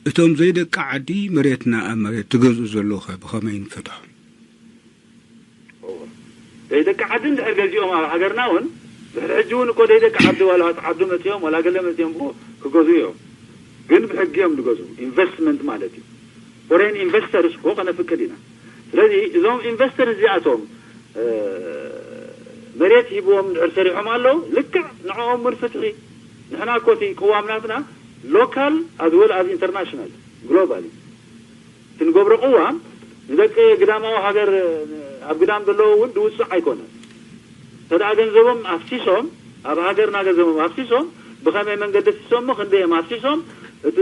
እቶም ዘይደቂ ዓዲ መሬትና ኣብ መሬት ትገዝኡ ዘለዉ ኸ ብኸመይ ንፈትሖ? ዘይደቂ ዓዲ እንድሕር ገዚኦም ኣብ ሃገርና እውን ድሕሪ ሕጂ እውን እኮ ዘይደቂ ዓዲ ዋላ ዓዱ መፂኦም ዋላ ገለ መፂኦም እኮ ክገዝኡ እዮም። ግን ብሕጊ እዮም ዝገዝኡ። ኢንቨስትመንት ማለት እዩ። ፎሬን ኢንቨስተርስ እኮ ከነፍቅድ ኢና። ስለዚ እዞም ኢንቨስተር እዚኣቶም መሬት ሂብዎም እንድሕር ሰሪሖም ኣለዉ ልክዕ ንዕኦም እውን ፍትሒ ንሕና እኮ እቲ ቅዋም ናትና local as well as international globally እቲ ንገብሮ ቅዋም ንደቂ ግዳማዊ ሃገር ኣብ ግዳም ዘለዉ እውን ዝውፅዕ ኣይኮነን እንተደኣ ገንዘቦም ኣፍሲሶም ኣብ ሃገርና ገንዘቦም ኣፍሲሶም ብኸመይ መንገዲ ኣፍሲሶም ክንደይ እዮም ኣፍሲሶም እቲ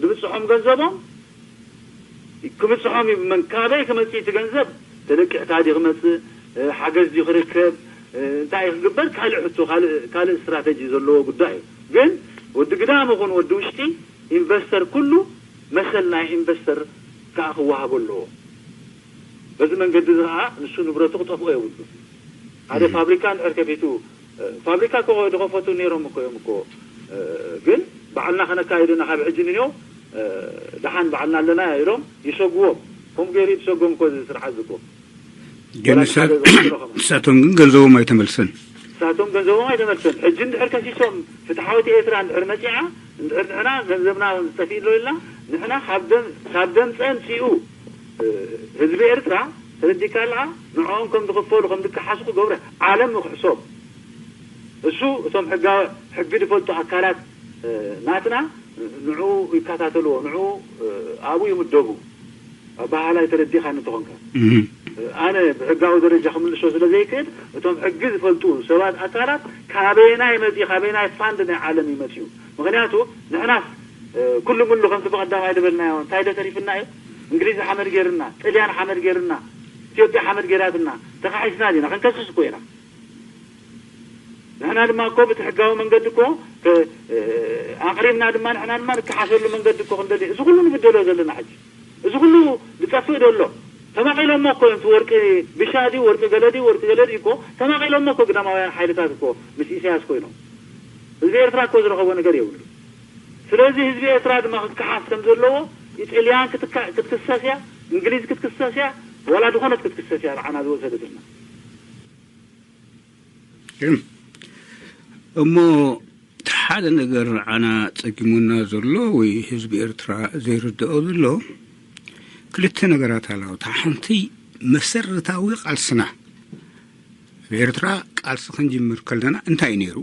ዝብፅሖም ገንዘቦም ክብፅሖም እዩ። መን ካበይ ክመፅእ እቲ ገንዘብ? ተለቂሕካ ድዩ ክመፅእ? ሓገዝ ድዩ ክርከብ? እንታይ እዩ ክግበር? ካልእ ሕቶ፣ ካልእ ስትራተጂ ዘለዎ ጉዳይ እዩ። ግን ወዲ ግዳም ይኹን ወዲ ውሽጢ፣ ኢንቨስተር፣ ኩሉ መሰል ናይ ኢንቨስተር ከዓ ክወሃቦ ኣለዎ። በዚ መንገዲ እዚ ከዓ ንሱ ንብረቱ ክጠፍኦ የብሉ። ሓደ ፋብሪካ እንድሕር ከፊቱ፣ ፋብሪካ እኮ ዝኸፈቱ ነይሮም እኮ እዮም እኮ። ግን ባዕልና ከነካይዶ ኢና፣ ካብ ሕጂ ንንዮ ደሓን ባዕልና ኣለና ኢሎም ይሰጉዎም። ከምኡ ገይሩ ይትሰጎም እኮ እዚ ስርዓት እዚ እኮ። ግን ንሳቶም ግን ገንዘቦም ኣይተመልሰን። ንሳቶም ገንዘቦም ኣይተመልሰን። ሕጂ እንድሕር ከሲሶም፣ ፍትሓዊት ኤርትራ እንድሕር መፂዓ፣ እንድሕር ንሕና ገንዘብና ዝጠፊእ ኣሎ ኢልና፣ ንሕና ካብ ደም፣ ካብ ደም ፀንፂኡ ህዝቢ ኤርትራ ተረዲካ ኣለኻ? ንዕኦም ከም ዝኽፈሉ፣ ከም ዝከሓሱ ክገብረ ዓለም ንክሕሶም። እሱ እቶም ሕጋ-፣ ሕጊ ዝፈልጡ ኣካላት ናትና ንዑ ይከታተልዎ፣ ንዑ ኣብኡ ይምደቡ። ኣበሃላይ ተረዲኻ እንተኾንካ፣ ኣነ ብሕጋዊ ደረጃ ክምልሶ ስለ ዘይክእል፣ እቶም ሕጊ ዝፈልጡ ሰባት፣ ኣካላት፣ ካበየናይ መፂኡ፣ ካበየናይ ፋንድ ናይ ዓለም ይመፅኡ? ምኽንያቱ ንሕናስ ኩሉ ምሉ ከምቲ ብቐዳማይ ዝበልናዮ እንታይ ዶ ተሪፍና እዩ? እንግሊዝ ሓመድ ገይርና፣ ጥልያን ሓመድ ገይርና፣ ኢትዮጵያ ሓመድ ገይራትና፣ ተኻሒስና ዲና? ክንከስስ እኮ ኢና። ንሕና ድማ እኮ ብቲ ሕጋዊ መንገዲ እኮ ኣቕሪብና ድማ ንሕና ድማ ንከሓሰሉ መንገዲ እኮ ክንደሊ፣ እዚ ኩሉ ንብደሎ ዘለና ሕጂ። እዚ ኩሉ ዝጠፍእ ዘሎ ተማቒሎሞ እኮ እዮም። እቲ ወርቂ ብሻ ድዩ፣ ወርቂ ገለ ድዩ፣ ወርቂ ገለ ድዩ እኮ ተማቒሎሞ እኮ ግዳማውያን ሓይልታት እኮ ምስ ኢሳያስ ኮይኖም። ህዝቢ ኤርትራ እኮ ዝረኸቦ ነገር የብሉ። ስለዚ ህዝቢ ኤርትራ ድማ ክከሓስ ከም ዘለዎ፣ ኢጥልያን ክትካ-፣ ክትክሰስ እያ፣ እንግሊዝ ክትክሰስ እያ፣ ዋላ ዝኾነት ክትክሰስ እያ፣ ንዓና ዝወሰደትና። እሞ ሓደ ነገር ንዓና ጸጊሙና ዘሎ ወይ ህዝቢ ኤርትራ ዘይርድኦ ዘሎ፣ ክልተ ነገራት ኣለዉ። እታ ሓንቲ መሰረታዊ ቃልስና፣ ኣብ ኤርትራ ቃልሲ ክንጅምር ከለና እንታይ እዩ ነይሩ?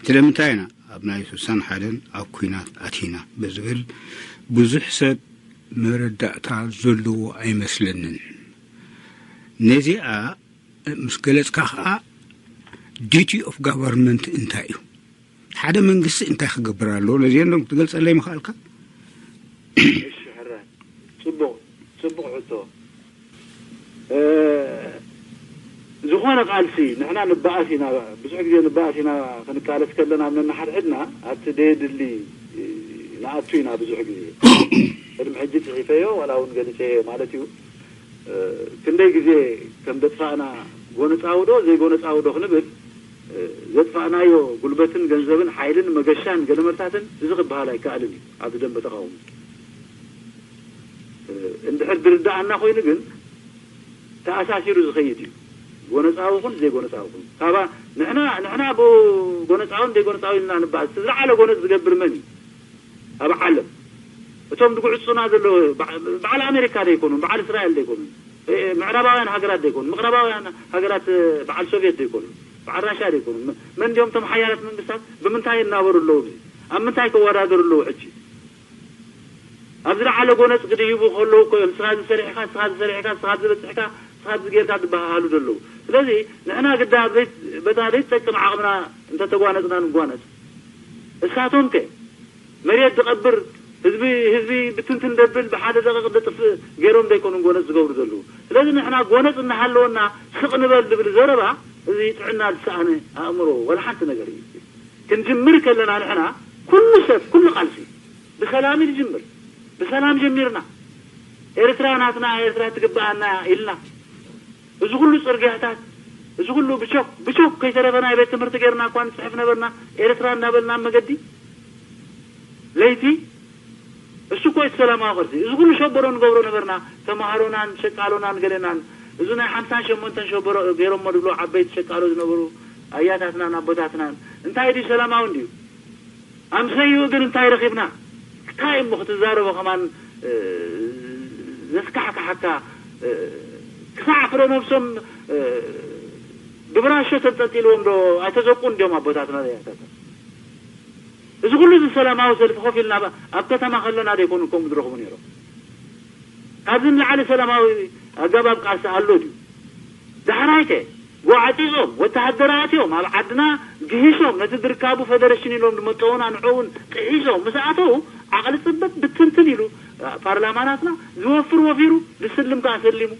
ስለምንታይ ኢና ኣብ ናይ ስሳን ሓደን ኣብ ኲናት ኣቲና ብዝብል ብዙሕ ሰብ መረዳእታ ዘለዎ ኣይመስለንን። ነዚኣ ምስ ገለጽካ ኸኣ፣ duty of government እንታይ እዩ? ሓደ መንግስቲ እንታይ ክገብር ኣለዎ? ነዚአን ዶ ክትገልጸለይ ምኽኣልካ? እሺ ሕራይ፣ ጽቡቕ፣ ጽቡቕ ሕቶ። ዝኾነ ቃልሲ ንሕና ንበኣስ ኢና፣ ብዙሕ ግዜ ንበኣስ ኢና። ክንቃለስ ከለና ኣብ ነንሓድሕድና ኣብቲ ደየድሊ ንኣቱ ኢና። ብዙሕ ግዜ ቅድሚ ሕጂ ጽሒፈዮ ዋላ እውን ገሊጸዮ ማለት እዩ። ክንደይ ግዜ ከም ዘጥፋእና፣ ጎነጻዊ ዶ ዘይጎነጻዊ ዶ ክንብል፣ ዘጥፋእናዮ ጉልበትን ገንዘብን ሓይልን መገሻን ገለመልታትን እዚ ክበሃል ኣይከኣልን እዩ። ኣብዚ ደንበ ተቓውሞ እንድሕር ዝርድኣና ኮይኑ ግን ተኣሳሲሩ ዝኸይድ እዩ። ጎነጻዊ ይኹን ዘይጎነጻዊ ይኹን ካባ ንሕና ንሕና ብጎነጻውን ዘይጎነጻዊ ኢልና ንበኣስ፣ እቲ ዝለዓለ ጎነጽ ዝገብር መን እዩ ኣብ ዓለም? እቶም ዝጉዕጹና ዘለዉ በዓ-፣ በዓል ኣሜሪካ ዘይኮኑን፣ በዓል እስራኤል ዘይኮኑን፣ እ፣ ምዕራባውያን ሃገራት ዘይኮኑን፣ ምቕራባውያን ሃገራት፣ እ፣ በዓል ሶቪየት ዘይኮኑን፣ በዓል ራሽያ ዘይኮኑን፣ መ-፣ መን እንዲዮም እቶም ሓያላት መንግስታት? ብምንታይ ይናበሩ ኣለዉ? ኣብዚ ኣብ ምንታይ ክወዳደሩ ኣለዉ? ሕጂ ኣብ ዝለዓለ ጎነጽ ክድይቡ ከለዉ እኮ እዮም፣ ንስኻ እዚ ሰሪሕካ፣ ንስኻ እዚ ሰሪሕካ፣ ንስኻ እዚ በጺሕካ፣ ንስኻ እዚ ጌርካ ዝበሃሃሉ ዘለዉ። ስለዚ ንሕና ግዳ ኣብ ዘይ-፣ በታ ዘይትጠቅም ዓቕምና እንተተጓነጽና ንጓነጽ። እሳቶም ከ መሬት ዝቐብር፣ ህዝቢ፣ ህዝቢ ብትንትን ደብል ብሓደ ደቂቕ ዘጥፍእ ገይሮም ዘይኮኑን ጎነጽ ዝገብሩ ዘለዉ። ስለዚ ንሕና ጎነጽ እናሃለወና ስቕ ንበል ዝብል ዘረባ፣ እዚ ጥዕና ዝሰኣነ ኣእምሮ ወላ ሓንቲ ነገር እዩ። ክንጅምር ከለና ንሕና ኩሉ ሰብ፣ ኩሉ ቃልሲ ብሰላም እዩ ዝጅምር። ብሰላም ጀሚርና፣ ኤርትራ ናትና፣ ኤርትራ ትግብኣና ኢልና፣ እዚ ኩሉ ጽርግያታት፣ እዚ ኩሉ ብቾክ፣ ብቾክ ከይተረፈ ናይ ቤት ትምህርቲ ጌርና እኳ ንጽሕፍ ነበርና። ኤርትራ እናበልና ኣብ መገዲ ለይቲ፣ እሱ እኮ እቲ ሰላማዊ ቅርሲ። እዚ ኩሉ ሸበሮ ንገብሮ ነበርና፣ ተማሃሮናን ሸቃሎናን ገለናን። እዚ ናይ ሓምሳን ሸሞንተን ሸበሮ ገይሮሞ ዝብሎ ዓበይቲ ሸቃሎ ዝነበሩ ኣያታትናን ኣቦታትናን። እንታይ ድዩ ሰላማዊ እንድዩ? ኣምሰይኡ ግን እንታይ ረኺብና? እንታይ እሞ ክትዛረቦ ከማን፣ እ፣ ዘስካሕክሓካ፣ እ፣ ክሳዕ ፍረ ነብሶም፣ እ፣ ብብራሾ ተንጠልጢልዎም ዶ ኣይተዘቁን ድዮም ኣቦታትና ኣያታትና? እዚ ኩሉ እዚ ሰላማዊ ሰልፊ ኮፍ ኢልና ኣብ፣ ኣብ ከተማ ከለና ዶ ኣይኮኑን ከምኡ ዝረኽቡ ነይሮም? ካብዚ ንላዕሊ ሰላማዊ ኣገባብ ቃልሲ ኣሎ ድዩ? ዳሕራይ ከ? ጓዕጢጾም፣ ወተሃደር ኣእትዮም፣ ኣብ ዓድና ግሂሶም፣ ነቲ ዝርካቡ ፈደረሽን ኢሎም ዝመጠዉና ንዕኡ እውን ጥሒሶም ምስ ኣተዉ፣ ዓቕሊ ጽበት ብትንትን ኢሉ፣ ፓርላማ ናትና ዝወፍር ወፊሩ፣ ዝስልም ከዓ ሰሊሙ።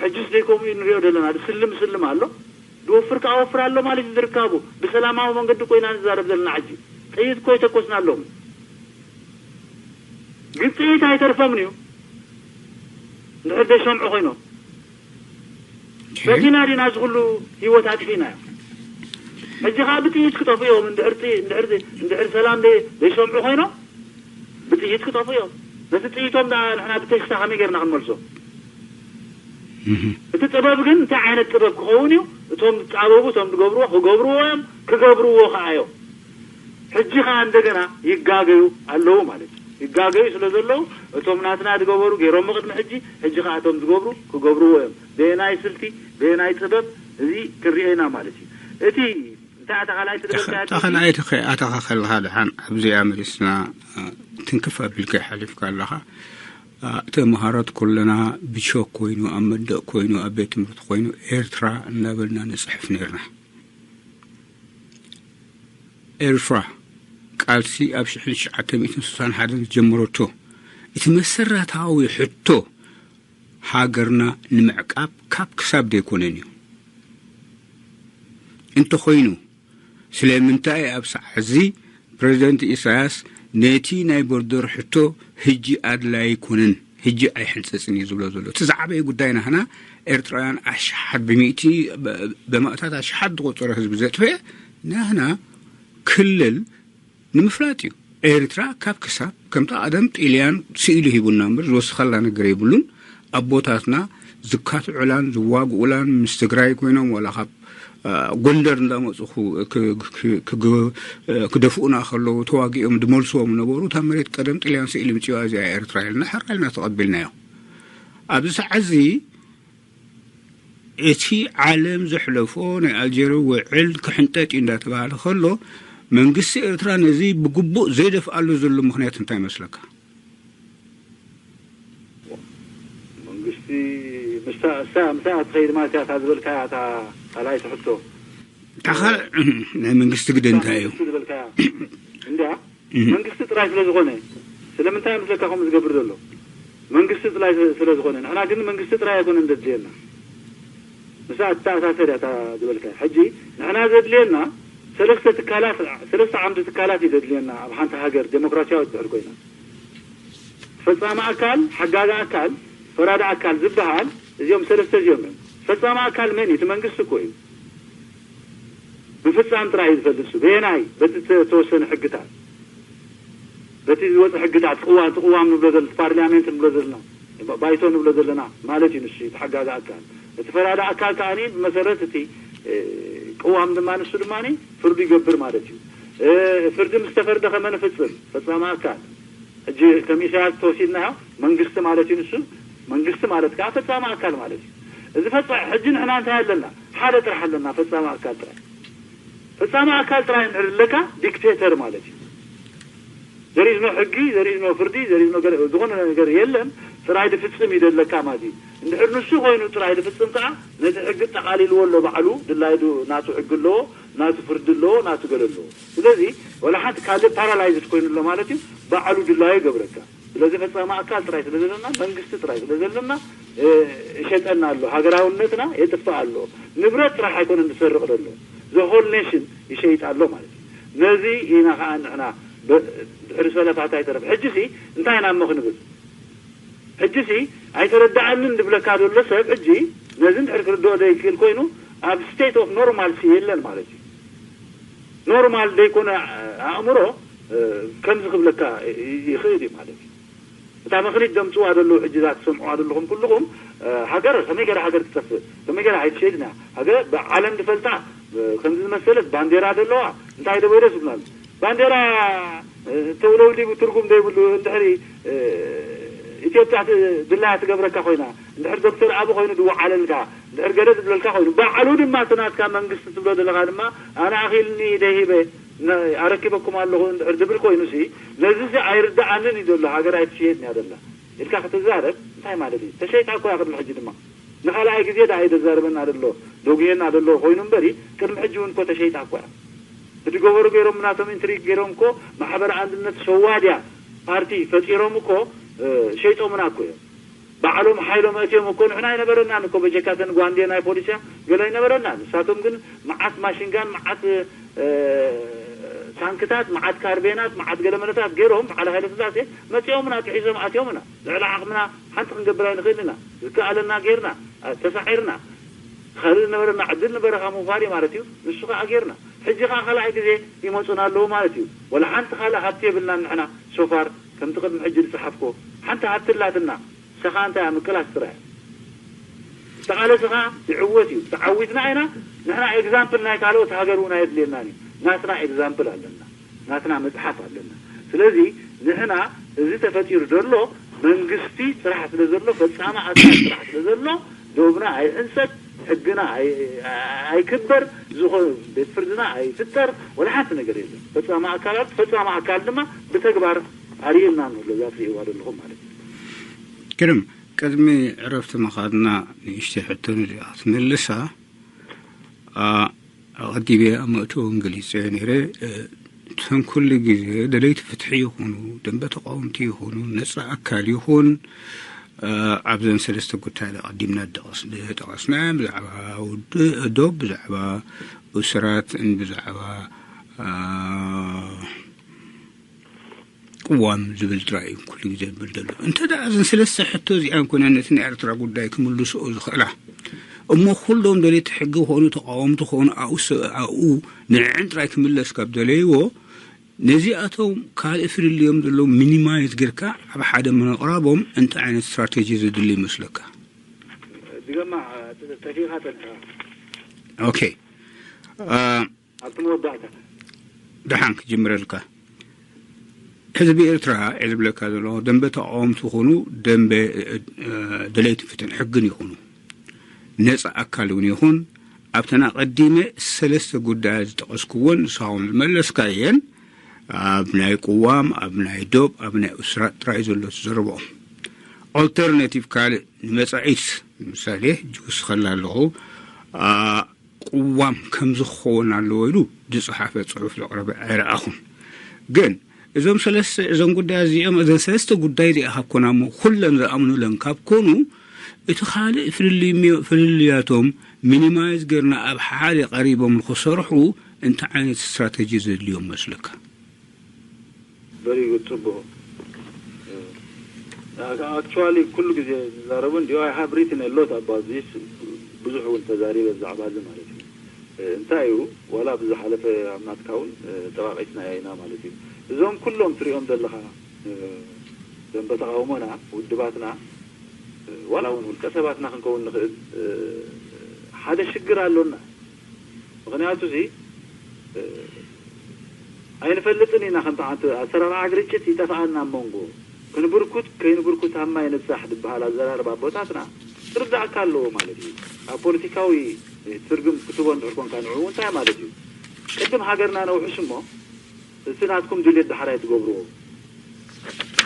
ሕጅስ ዘይከምኡ እዩ ንሪኦ ዘለና። ዝስልም ስልም ኣሎ፣ ዝወፍር ከዓ ወፍር ኣሎ ማለት እዩ። ዝርካቡ ብሰላማዊ መንገዲ ኮይና ንዛረብ ዘለና። ሕጂ ጥይት እኮ ይተኮስና ኣለኹም፣ ግን ጥይት ኣይተርፎምን እዩ እንድሕር ዘይሰምዑ ኮይኖም። በዚና ዲና እዚ ኩሉ ህይወት ኣጥፊእናዮ? ሕጂ ከዓ ብጥይት ክጠፍኡ እዮም። እንድሕር ጥይ- እንድሕር ዘይ- እንድሕር ሰላም ዘይ- ዘይሰምዑ ኮይኖም ብጥይት ክጠፍኡ እዮም። ነቲ ጥይቶም ደኣ ንሕና ብተሽታ ከመይ ጌርና ክንመልሶ? እቲ ጥበብ ግን እንታይ ዓይነት ጥበብ ክኸውን እዩ? እቶም ዝጻበቡ፣ እቶም ዝገብርዎ ክገብርዎ እዮም፣ ክገብርዎ ከኣ እዮም። ሕጂ ከኣ እንደገና ይጋገዩ ኣለዉ ማለት እዩ። ይጋገዩ ስለ ዘለዉ እቶም ናትና ዝገበሩ ገይሮም ቅድሚ ሕጂ፣ ሕጂ ከኣ እቶም ዝገብሩ ክገብርዎ እዮም። በየናይ ስልቲ፣ በየናይ ጥበብ፣ እዚ ክንሪኦ ኢና ማለት እዩ። እቲ እንታይ ኣታ ካልኣይቲ ዝበልካያ ጥቕሲ? ካልኣይቲ ከ ኣታኻ ከለኻ ድሓን ኣብዚኣ መሊስና፣ እ፣ ትንክፍ ኣቢልካ ሓሊፍካ ኣለኻ። እ፣ ተምሃሮት ኩልና ብሾክ ኮይኑ፣ ኣብ መንደቕ ኮይኑ፣ ኣብ ቤት ትምህርቲ ኮይኑ ኤርትራ እናበልና ንጽሕፍ ነርና። ኤርትራ ቃልሲ ኣብ ሽሕን ትሽዓተ ሚእትን ስሳን ሓደን ዝጀመረቶ እቲ መሰረታዊ ሕቶ ሃገርና ንምዕቃብ ካብ ክሳብ ዘይኮነን እዩ። እንተኾይኑ ስለምንታይ ኣብ ሰዓት እዚ ፕረዚደንት ኢሳያስ ነቲ ናይ ቦርደር ሕቶ ህጂ ኣድላይ ኣይኮነን፣ ህጂ ኣይሕንጸጽን እዩ ዝብሎ ዘሎ? እቲ ዝዓበየ ጉዳይ ናህና ኤርትራውያን ኣሽሓት ብሚእቲ፣ ብ- ብማእታት ኣሽሓት ዝቆጸረ ህዝቢ ዘጥፈአ ናህና ክልል ንምፍላጥ እዩ። ኤርትራ ካብ ክሳብ ከምቲ ቀደም ጥልያን ስኢሉ ሂቡና እምበር ዝወስኸላ ነገር የብሉን። ኣቦታትና ዝካትዑላን ዝዋግኡላን ምስ ትግራይ ኮይኖም ዋላ ካብ፣ እ፣ ጎንደር እንዳመፁ ክደፍኡና ከለዉ ተዋጊኦም ዝመልስዎም ነበሩ። እታ መሬት ቀደም ጥልያን ስኢሉ ምፅዋ እዚኣ ኤርትራ ኢልና ሕራ ኢልና ተቐቢልናዮ። ኣብዚ ሰዓት እዚ እቲ ዓለም ዘሕለፎ ናይ ኣልጀሪ ውዕል ክሕንጠጥ እዩ እንዳተባሃለ ከሎ መንግስቲ ኤርትራ ነዚ ብግቡእ ዘይደፍኣሉ ዘሎ ምኽንያት እንታይ ይመስለካ? መንግስቲ ምስታ እሳ ምሳኣ ትኸይድ ማለት እያ። እታ ዝበልካያ እታ ካልኣይቲ ሕቶ እታ ካልእ ናይ መንግስቲ ግደ እንታይ እዩ? መንግስቲ ዝበልካያ እንድያ። መንግስቲ ጥራይ ስለ ዝኾነ፣ ስለምንታይ ምስለካ ከምኡ ዝገብር ዘሎ? መንግስቲ ጥራይ ስለ ዝኾነ። ንሕና ግን መንግስቲ ጥራይ ኣይኮነን ዘድልየና። ምስኣ እተኣሳሰር እያ እታ ዝበልካያ። ሕጂ ንሕና ዘድልየና ሰለስተ ትካላት፣ ሰለስተ ዓምዲ ትካላት እዩ ዘድልየና ኣብ ሓንቲ ሃገር ዴሞክራሲያዊት ድሕር ኮይና። ፈጻሚ ኣካል፣ ሓጋጊ ኣካል፣ ፈራዲ ኣካል ዝበሃል እዚኦም ሰለስተ እዚኦም እዮም። ፈጻሚ ኣካል መን እዩ? እቲ መንግስቲ እኮ እዩ። ምፍጻም ጥራይ እዩ ዝፈልጥ እሱ። በየናይ? በቲ ዝተወሰነ ሕግታት፣ በቲ ዝወፀ ሕግታት፣ ቅዋም፣ እቲ ቅዋም ንብሎ ዘለና፣ ፓርላሜንት ንብሎ ዘለና፣ ባይቶ ንብሎ ዘለና ማለት እዩ። ንሱ እቲ ሓጋጊ ኣካል፣ እቲ ፈራዲ ኣካል ከኣ ብመሰረት እቲ፣ እ፣ ቅዋም ድማ ንሱ ድማ ፍርዱ ይገብር ማለት እዩ። እ፣ ፍርዲ ምስ ተፈርደ ከመ ንፍጽም? ፈጻሚ ኣካል። ሕጂ ከም ኢሳያስ ተወሲድናዮ መንግስቲ ማለት እዩ። ንሱ መንግስቲ ማለት ከዓ ፈጻሚ ኣካል ማለት እዩ። እዚ ፈጻ-፣ ሕጂ ንሕና እንታይ ኣለና? ሓደ ጥራሕ ኣለና፣ ፈጻሚ ኣካል ጥራይ። ፈጻሚ ኣካል ጥራይ እንድሕር ኣለካ ዲክቴተር ማለት እዩ። ዘሪዝኖ ሕጊ፣ ዘሪዝኖ ፍርዲ፣ ዘሪዝኖ ገለ-፣ ዝኾነ ነገር የለን። ጥራይ ድፍጽም እዩ ደለካ ማለት እዩ። እንድሕር ንሱ ኮይኑ ጥራይ ድፍጽም ከዓ ነቲ ሕጊ ጠቓሊልዎ ኣሎ ባዕሉ። ድላዩ ናቱ ሕጊ ኣለዎ፣ ናቱ ፍርዲ ኣለዎ፣ ናቱ ገለ ኣለዎ። ስለዚ ወላ ሓንቲ ካልእ ፓራላይዝድ ኮይኑ ኣሎ ማለት እዩ። ባዕሉ ድላዩ ይገብረካ። ስለዚ ፈጻሚ ኣካል ጥራይ ስለ ዘለና፣ መንግስቲ ጥራይ ስለ ዘለና፣ እ፣ ይሸጠና ኣሎ። ሃገራውነትና የጥፍእ ኣሎ። ንብረት ጥራሕ ኣይኮነን ዝሰርቕ ዘሎ። ዘሆል ኔሽን ይሸይጥ ኣሎ ማለት እዩ። ነዚ ኢና ከዓ ንሕና ብ-፣ ድሕሪ ሰለፋት ኣይተረፍ። ሕጂ ሲ እንታይ ኢና እሞ ክንብል? ሕጂ ሲ ኣይተረዳኣንን ዝብለካ ዘሎ ሰብ ሕጂ ነዚ እንድሕር ክርድኦ ዘይክእል ኮይኑ ኣብ ስቴት ኦፍ ኖርማል ሲ የለን ማለት እዩ። ኖርማል ዘይኮነ ኣእምሮ፣ እ፣ ከምዚ ክብለካ ይ-፣ ይኽእል እዩ ማለት እዩ። እታ መኽሊት ደምጽዋ ዘለዉ ሕጂ እዛ ትሰምዕዋ ዘለኹም ኩልኹም፣ እ፣ ሃገር ከመይ ገይራ ሃገር ትጠፍእ? ከመይ ገይራ ኣይትሸይድን እያ? ሃገር ብዓለም ዝፈልጣ፣ እ፣ ከምዚ ዝመሰለት ባንዴራ ዘለዋ እንታይ ደበደስ ይብላሉ። ባንዴራ፣ እ፣ ተውለብሊቡ ትርጉም ዘይብሉ እንድሕሪ፣ እ፣ ኢትዮጵያ ት-፣ ድላያ ትገብረካ ኮይና፣ እንድሕር ዶክተር ኣቢ ኮይኑ ዝወዓለልካ፣ እንድሕር ገለ ዝብለልካ ኮይኑ፣ ባዕሉ ድማ እቲ ናትካ መንግስቲ ትብሎ ዘለኻ ድማ ኣነ ኣኺልኒ ኢደይ ሂበ፣ ነ-፣ ኣረኪበኩም ኣለኹ እንድሕር ዝብል ኮይኑሲ፣ ነዚሲ ኣይርድኣንን እዩ ዘሎ፣ ሃገር ኣይትሽየጥን እያ ዘላ ኢልካ ክትዛረብ እንታይ ማለት እዩ? ተሸይጣ እኮ እያ ቅድሚ ሕጂ ድማ። ንኻልኣይ ግዜ ደኣ እዩ ዘዛርበና ዘሎ፣ ደጉየና ዘሎ ኮይኑ እምበሪ፣ ቅድሚ ሕጂ እውን እኮ ተሸይጣ እኮ እያ። እቲ ገበሩ ገይሮም ናቶም ኢንትሪግ ገይሮም እኮ ማሕበር ኣንድነት ሸዋድያ ፓርቲ ፈጢሮም እኮ ሸይጦምና እኮ እዮም። ባዕሎም ሓይሎም ኣእትዮም እኮ ንሕና ኣይነበረናን እኮ በጀካተን ጓንዴ ናይ ፖሊስያ ገለ ኣይነበረናን። ንሳቶም ግን መዓት ማሽንጋን መዓት ታንክታት መዓት ካርቤናት መዓት ገለመለታት ገይሮም በዓል ሃይለ ስላሴ መፂኦምና ጥሒሶም ኣትዮምና። ልዕሊ ዓቕምና ሓንቲ ክንገብር ኣይንኽእል ኢና። ዝከኣለና ጌርና ተሳዒርና። ካልእ ዝነበረና ዕድል ንበረኻ ምውፋር እዩ ማለት እዩ። ንሱ ከዓ ጌርና። ሕጂ ከዓ ካልኣይ ግዜ ይመፁና ኣለዉ ማለት እዩ። ወላ ሓንቲ ካልእ ሃብቲ የብልናን ንሕና። ሶፋር ከምቲ ቅድሚ ሕጂ ዝፀሓፍኮ ሓንቲ ሃብቲ ኣላትና። ንሳ ከዓ እንታይ እያ? ምቅላስ ጥራይ። ዝተቓለሰ ከዓ ይዕወት እዩ። ተዓዊትና ኢና። ንሕና ኤግዛምፕል ናይ ካልኦት ሃገር እውን ኣየድልየናን እዩ። ናትና ኤግዛምፕል ኣለና። ናትና መፅሓፍ ኣለና። ስለዚ ንሕና እዚ ተፈጢሩ ዘሎ መንግስቲ ስራሕ ስለ ዘሎ ፈፃሚ ኣካል ስራሕ ስለ ዘሎ ዶብና ኣይሕንሰት፣ ሕግና ኣይክበር፣ ዝኾነ ቤት ፍርድና ኣይፍጠር፣ ወላ ሓንቲ ነገር የለን። ፈፃሚ ኣካላት ፈፃሚ ኣካል ድማ ብተግባር ኣርእየና ኣሎ። እዛ ትርእይዋ ዘለኹም ማለት እዩ። ግርም ቅድሚ ዕረፍቲ ምኻድና ንእሽተይ ሕቶ ነዚኣ ክትምልሳ ኣቐዲመ ኣብ መእተዊ እውን ገሊጸዮ ነይረ። እቶም ኩሉ ግዜ ደለይቲ ፍትሒ ይኹኑ ደንበ ተቃወምቲ ይኹኑ ነጻ ኣካል ይኹን ኣብዘን ሰለስተ ጉዳይ ኣቐዲምና ዝጠቐስናየን ብዛዕባ ውድእ ዶብ ብዛዕባ እሱራትን ብዛዕባ ቅዋም ዝብል ጥራይ እዩ ኩሉ ግዜ ዝብል ዘሎ። እንተ ደኣ እዘን ሰለስተ ሕቶ እዚኣን ኮይነን ነቲ ናይ ኤርትራ ጉዳይ ክምልስኦ ዝኽእላ እሞ ኩሎም ደለይቲ ሕጊ ክኾኑ ተቃወምቲ ክኾኑ ኣብኡ ኣብኡ ንዕን ጥራይ ክምለስ ካብ ደለይዎ ነዚኣቶም ካልእ ፍልልዮም ዘለዉ ሚኒማይዝ ጌርካ ኣብ ሓደ ምንቕራቦም እንታይ ዓይነት ስትራቴጂ ዘድሊ ይመስለካ? ድገማ ጠፊኻ ጠንካ ኦኬ ኣብቲ መወዳእታ ደሓን ክጅምረልካ ህዝቢ ኤርትራ እየ ዝብለካ ዘለኹ ደንበ ተቃወምቲ ይኹኑ ደንበ ደለይቲ ፍትሕን ሕግን ይኹኑ ነፃ ኣካል እውን ይኹን ኣብተን ኣቐዲመ ሰለስተ ጉዳያት ዝጠቐስክዎን ንስኻውን ዝመለስካየን ኣብ ናይ ቅዋም ኣብ ናይ ዶብ ኣብ ናይ እስራት ጥራይ ዘሎ ተዘረብኦም ኦልተርናቲቭ ካልእ ንመፃኢት ምሳሌ ጅውስ ከላ ኣለኹ ቅዋም ከምዚ ክኸውን ኣለዎ ኢሉ ዝፀሓፈ ፅሑፍ ዘቕረበ ኣይረኣኹን። ግን እዞም ሰለስተ እዞም ጉዳያት እዚኦም እዘን ሰለስተ ጉዳይ እዚኣ ካብ ኮና እሞ ኩለን ዝኣምኑለን ካብ ኮኑ እቲ ካልእ ፍልልያቶም ሚኒማይዝ ገርና ኣብ ሓደ ቀሪቦም ንክሰርሑ እንታይ ዓይነት ስትራተጂ ዘድልዮም መስለካ? Very good ጽቡቕ actually ኩሉ ግዜ ዝዛረቡ እንዲ I have written a lot about this ብዙሕ እውን ተዛሪበ ብዛዕባ እዚ ማለት እዩ እንታይ እዩ ዋላ ብዝሓለፈ ኣብ ናትካ እውን ጠቃቂስና ኢና ማለት እዩ እዞም ኩሎም ትሪኦም ዘለኻ ደንበ ተቃውሞና ውድባትና ዋላ እውን ውልቀ ሰባትና ክንከውን ንኽእል ሓደ ሽግር ኣሎና ምኽንያቱ እዚ ኣይንፈልጥን ኢና ከምቲ ዓንቲ ኣሰራርዓ ግርጭት ይጠፍኣና ኣብ መንጎ ክንብርኩት ከይንብርኩት ኣብ ማይ ንብፃሕ ዝበሃል ኣዘራርባ ኣቦታትና ክርዳእካ ኣለዎ ማለት እዩ ኣብ ፖለቲካዊ ትርጉም ክትቦ እንድሕር ኮንካ ንዕኡ እንታይ ማለት እዩ ቅድም ሃገርና ነውሕሽ እሞ እቲ ናትኩም ድልየት ዳሕራይ ትገብርዎ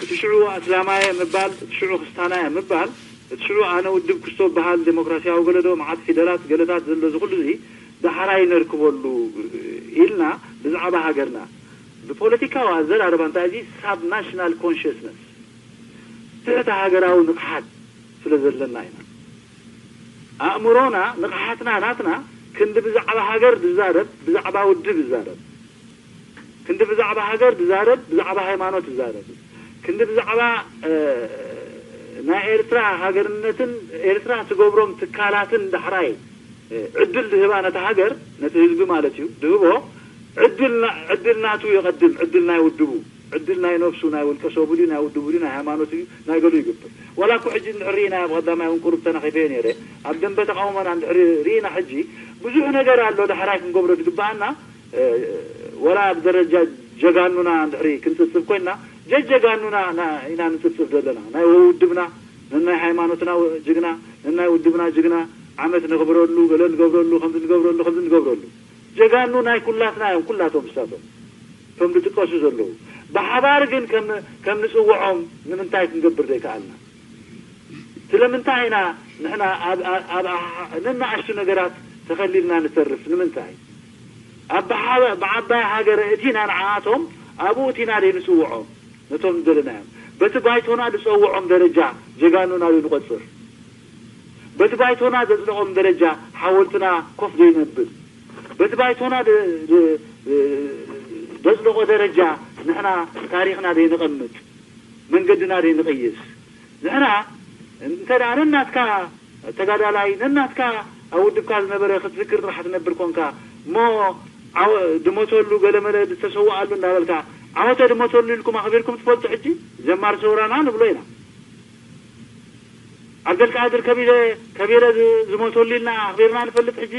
እቲ ሽዑ ኣስላማየ ምባል እቲ ሽዑ ክስታናየ ምባል እቲ ሽዑ ኣነ ውድብ ክስቶ በሃል ዴሞክራሲያዊ ገለዶ መዓት ፊደላት ገለታት ዘሎ እዚ ኩሉ እዚ ዳሕራይ ነርክበሉ ኢልና ብዛዕባ ሃገርና ብፖለቲካዊ ኣዘራርባ እንታይ እዚ ሳብ ናሽናል ኮንሽስነስ ትሕቲ ሃገራዊ ንቕሓት ስለ ዘለና ኢና ኣእምሮና ንቕሓትና ናትና ክንዲ ብዛዕባ ሃገር ዝዛረብ ብዛዕባ ውድብ ይዛረብ ክንዲ ብዛዕባ ሃገር ዝዛረብ ብዛዕባ ሃይማኖት ይዛረብ ክንዲ ብዛዕባ ናይ ኤርትራ ሃገርነትን ኤርትራ ትገብሮም ትካላትን ዳሕራይ ዕድል ድህባ ነቲ ሃገር ነቲ ህዝቢ ማለት እዩ ድህቦ ዕድል ናቱ ይቐድም ዕድል ናይ ውድቡ ዕድል ናይ ነብሱ ናይ ውልቀ ሰቡ ድዩ ናይ ውድቡ ድዩ ናይ ሃይማኖት እዩ ናይ ገሉ ይግብር ዋላ እኮ ሕጂ እንድሕር ርኢና ኣብ ቀዳማይ እውን ቁሩብ ተነኺፈዮ ነይረ ኣብ ደንበ ተቃውሞና እንድሕር ርኢና ሕጂ ብዙሕ ነገር ኣሎ ዳሕራይ ክንገብሮ ዝግበኣና ወላ ኣብ ደረጃ ጀጋኑና እንድሕሪ ክንጽብጽብ ኮይና ጀጀጋኑና ኢና ንጽብጽብ ዘለና ናይ ውድብና ነናይ ሃይማኖትና ጅግና ነናይ ውድብና ጅግና ዓመት ነኽብረሉ ገለ ንገብረሉ ከምዚ ንገብረሉ ከምዚ ንገብረሉ ጀጋኑ ናይ ኩላትና እዮም ኩላቶም ንሳቶም እቶም ዝጥቀሱ ዘለዉ ብሓባር ግን ከም ንጽውዖም ንምንታይ ክንገብር ዘይከኣልና ስለምንታይ ኢና ንሕና ኣብ ነናኣሽቱ ነገራት ተኸሊልና ንተርፍ ንምንታይ ኣብ ብዓባይ ሃገር እቲና ንዓኣቶም ኣብኡ እቲና ደይ ንጽውዖም ነቶም ዝደለናዮም። በቲ ባይቶና ዝጸውዖም ደረጃ ጀጋኑና ዘይንቆጽር፣ በቲ ባይቶና ዘጽደቖም ደረጃ ሓወልትና ኮፍ ዘይነብል፣ በቲ ባይቶና ደ- ደ- ዘጽደቖ ደረጃ ንሕና ታሪኽና ዘይንቐምጥ፣ መንገድና ዘይንቕይስ፣ ንሕና እንተ ደኣ ነናትካ ተጋዳላይ፣ ነናትካ ኣብ ውድብካ ዝነበረ ክትዝክር ጥራሕ ትነብር ኮንካ እሞ፣ ዓወ- ድሞተሉ ገለመለ ዝተሰውኣሉ እንዳበልካ፣ ዓወተ ድሞተሉ ኢልኩም ኣኽቢርኩም ትፈልጡ? ሕጂ ጀማሪ ሰውራና ንብሎ ኢና። ኣብደልቃድር ከቢረ ከቢረ ዝ- ዝሞተሉ ኢልና ኣኽቢርና ንፈልጥ? ሕጂ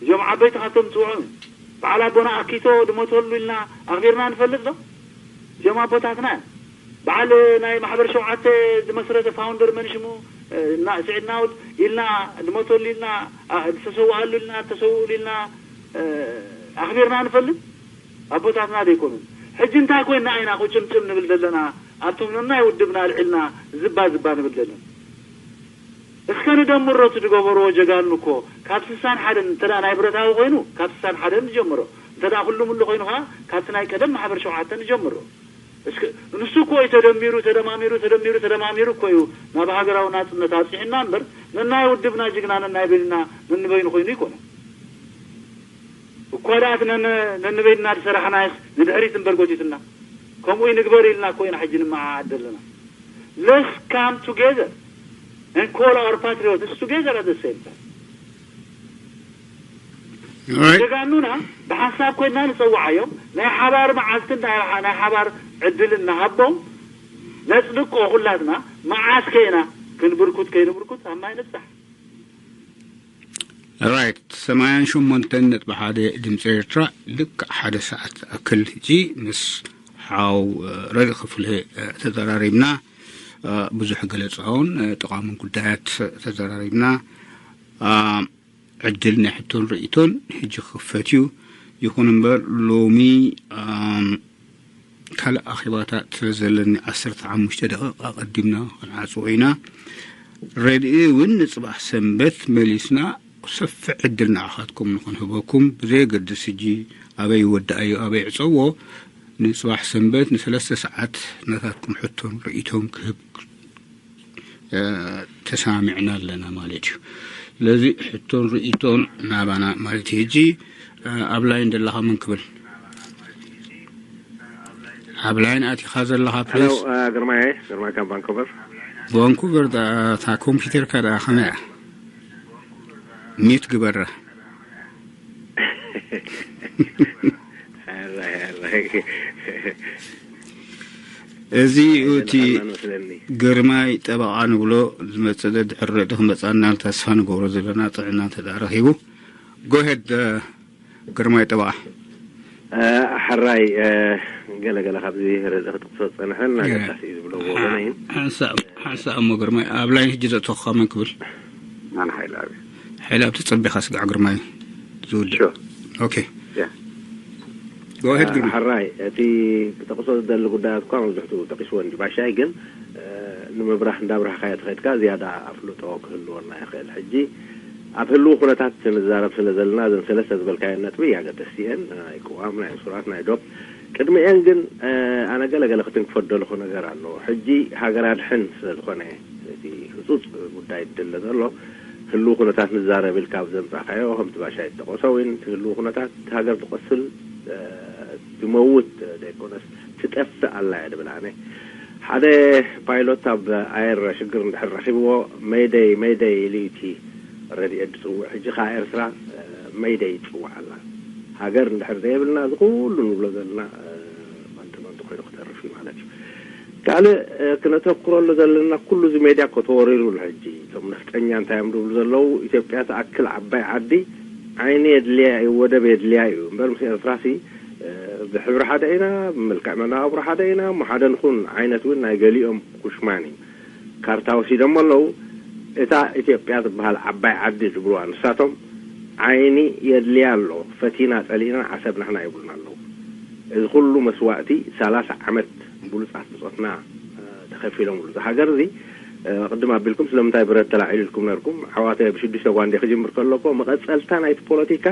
እዞም ዓበይቲ ካብቶም ትጽውዖም እዮም። በዓል ኣቦና ኣኪቶ ዝሞተሉ ኢልና ኣኽቢርና ንፈልጥ ዶ? እዚኦም ኣቦታትና እዮም። በዓል ናይ ማሕበር ሸውዓተ ዝመስረተ ፋውንደር መን ሽሙ፣ እ፣ እና ስዒድ ናውድ ኢልና ዝሞተሉ ኢልና፣ ኣ፣ ዝተሰውኣሉ ኢልና፣ ዝተሰውእሉ ኢልና፣ እ፣ ኣኽቢርና ንፈልጥ? ኣቦታትና ዘይኮኑን? ሕጂ እንታይ ኮይና ኢና ቁጭምጭም ንብል ዘለና? ኣብቶም ነናይ ውድብና ኣልዒልና ዝባ ዝባ ንብል ዘለና? እስከ ንደምሮ፣ እቲ ዝገበርዎ ጀጋኑ እኮ ካብ ስሳን ሓደን እንተ ደኣ ናይ ብረታዊ ኮይኑ ካብ ስሳን ሓደን ንጀምሮ፣ እንተ ደኣ ኩሉ ምሉ ኮይኑ ከኣ ካብቲ ናይ ቀደም ማሕበር ሸውዓተ ንጀምሮ። እስከ ንሱ እኮ እዩ ተደሚሩ፣ ተደማሚሩ፣ ተደሚሩ፣ ተደማሚሩ እኮ እዩ ናብ ሃገራዊ ናጽነት ኣብጺሑና እምበር፣ ነናይ ውድብና ጅግና ነናይ በይንና ነንበይኑ ኮይኑ ኣይኮነን። እኳ ደኣ እቲ ነን- ነንበይንና ዝሰራሕናይስ ንድሕሪት እምበር ጎቲትና። ከምኡ ይንግበር ኢልና እኮ ኢና ሕጂ ንመዓዓድ ዘለና። Let's come together and call our patriots together at the same time። ጀጋኑና ብሓንሳብ ኮይና ንጸውዓዮም፣ ናይ ሓባር መዓልትን ናይ ሓ- ናይ ሓባር ዕድልን ንሃቦም፣ ነጽድቆ ኩላትና። መዓስ ከይና ክንብርኩት ከይንብርኩት ኣብ ማይ ንብጻሕ። ራይት ሰማንያን ሸሞንተን ነጥቢ ሓደ ድምፂ ኤርትራ። ልክዕ ሓደ ሰዓት ኣክል ሕጂ ምስ ሓው ረዲ ክፍለ ተዘራሪብና። ብዙሕ ገለፃውን ጠቓምን ጉዳያት ተዘራሪብና። ዕድል ናይ ሕቶን ርእቶን ሕጂ ክኽፈት እዩ። ይኹን እምበር ሎሚ ካልእ ኣኼባታት ስለ ዘለኒ ዓሰርተ ሓሙሽተ ደቂቕ ኣቐዲምና ክንዓጽዎ ኢና። ረድኢ እውን ንጽባሕ ሰንበት መሊስና ሰፊሕ ዕድል ንዓኻትኩም ንኽንህበኩም ብዘየገድስ ሕጂ ኣበይ ወድኣዮ ኣበይ ዕጸዎ ንጽባሕ ሰንበት ንሰለስተ ሰዓት ናታትኩም ሕቶን ርእቶን ክህብ ተሰማሚዕና ኣለና ማለት እዩ። ስለዚ ሕቶን ርእቶን ናባና ማለት እዩ። ሕጂ ኣብ ላይን ዘለኻ መን ክብል ኣብ ላይን ኣቲኻ ዘለኻ ፕሊስ። ግርማይ ግርማይ ካብ ቫንኮቨር። ቫንኮቨር እታ ኮምፒውተርካ ደኣ ከመይ እያ? ሚት ግበራ። እዚ እቲ ግርማይ ጠበቓ ንብሎ ዝመፀ ደድሕሪ ርእዲ ክመፃና ተስፋ ንገብሮ ዘለና ጥዕና እንተ ረኺቡ። ጎሄድ ግርማይ ጠበቓ። ሕራይ ገለገለ ካብዚ ርእዲ ክጥቅሶ ዝፀንሐን ኣገዳሲ እዩ ዝብለዎ ወገነይን። ሓንሳእ እሞ ግርማይ ኣብ ላይን ሕጂ ዘእተኹኻ መን ክብል? ኣነ ሓይለ ኣብ ሓይለ ኣብቲ ፀቢኻ ስጋዕ ግርማይ ዝውድእ። ኦኬ ጎሄድ ግርማይ። ሕራይ እቲ ክጠቅሶ ዝደሊ ጉዳያት እኳ መብዝሕቱ ጠቂስዎ እንዲ ባሻይ ግን ንምብራህ እንዳብራህካዮ ተኸድካ ዝያዳ ኣፍልጦ ክህልወና ይኽእል። ሕጂ ኣብ ህልው ኩነታት ንዛረብ ስለ ዘለና እዘን ሰለስተ ዝበልካየን ነጥቢ ኣገደስቲ እየን። ናይ ቅዋም፣ ናይ እሱራት፣ ናይ ዶብ ቅድሚኤን ግን ኣነ ገለ ገለ ክትንክፎ ዝደለኹ ነገር ኣሎ። ሕጂ ሃገር ኣድሕን ስለ ዝኾነ እቲ ህፁፅ ጉዳይ ዝድለ ዘሎ ህልው ኩነታት ንዛረብ ኢልካ ኣብ ዘምፃእካዮ ከምቲ ባሻይ ዝጠቀሶ እውን እቲ ህልው ኩነታት ሃገር ትቆስል ትመውት ዘይኮነስ ትጠፍእ ኣላ እየ ድብል ኣነ። ሓደ ፓይሎት ኣብ ኣየር ሽግር እንድሕር ረኺብዎ መይደይ መይደይ ኢሉ እቲ ረድኤት ዝፅውዕ። ሕጂ ከዓ ኤርትራ መይደይ ይፅውዕ ኣላ። ሃገር እንድሕር ዘየብልና እዚ ኩሉ ንብሎ ዘለና ባንተ ባንተ ኮይኑ ክተርፍ እዩ ማለት እዩ። ካልእ ክነተኩረሉ ዘለና ኩሉ እዚ ሜድያ እኮ ተወሪሩ ኣሎ። ሕጂ እቶም ነፍጠኛ እንታይ እዮም ዝብሉ ዘለዉ? ኢትዮጵያ ትኣክል ዓባይ ዓዲ ዓይኒ የድልያ እዩ፣ ወደብ የድልያ እዩ እምበር ምስ ኤርትራሲ ብሕብሪ ሓደ ኢና፣ ብመልክዕ መነባብሮ ሓደ ኢና፣ እሞ ሓደ ንኹን ዓይነት እውን ናይ ገሊኦም ኩሽማን እዩ። ካርታ ወሲዶሞ ኣለዉ። እታ ኢትዮጵያ ትበሃል ዓባይ ዓዲ ዝብልዋ ንሳቶም ዓይኒ የድልያ ኣሎ፣ ፈቲና ጸሊእና ዓሰብ ናህና ይብሉና ኣለዉ። እዚ ኩሉ መስዋእቲ ሰላሳ ዓመት ብሉጻት ብጾትና ተኸፊሎምሉ። እዚ ሃገር እዚ ቅድም ኣቢልኩም ስለምንታይ ብረት ተላዒሉ ኢልኩም ነርኩም? ዓዋተ ብሽዱሽተ ጓንዴ ክጅምር ከሎ እኮ መቐጸልታ ናይቲ ፖለቲካ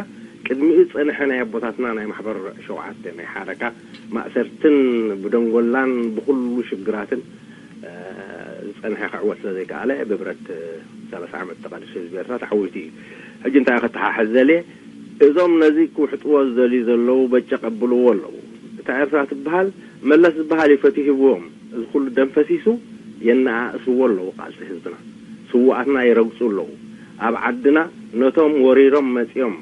ቅድሚኡ ዝጸንሐ ናይ ኣቦታትና ናይ ማሕበር ሸውዓተ ናይ ሓረካ ማእሰርትን ብደንጎላን ብኹሉ ሽግራትን ዝጸንሐ ክዕወት ስለ ዘይከኣለ ብብረት ሰላሳ ዓመት ተቓሊሱ ህዝቢ ኤርትራ ተዓዊቱ እዩ። ሕጂ እንታይ ከተሓሕዝ ዘልየ እዞም ነዚ ክውሕጥዎ ዝደልዩ ዘለዉ በጨ ቀብልዎ ኣለዉ። እታ ኤርትራ ትበሃል መለስ ዝበሃል እዩ ፈትዩ ሂብዎም። እዚ ኩሉ ደም ፈሲሱ የነኣእስዎ ኣለዉ ቃልሲ ህዝብና። ስውኣትና ይረግጹ ኣለዉ። ኣብ ዓድና ነቶም ወሪሮም መጺኦም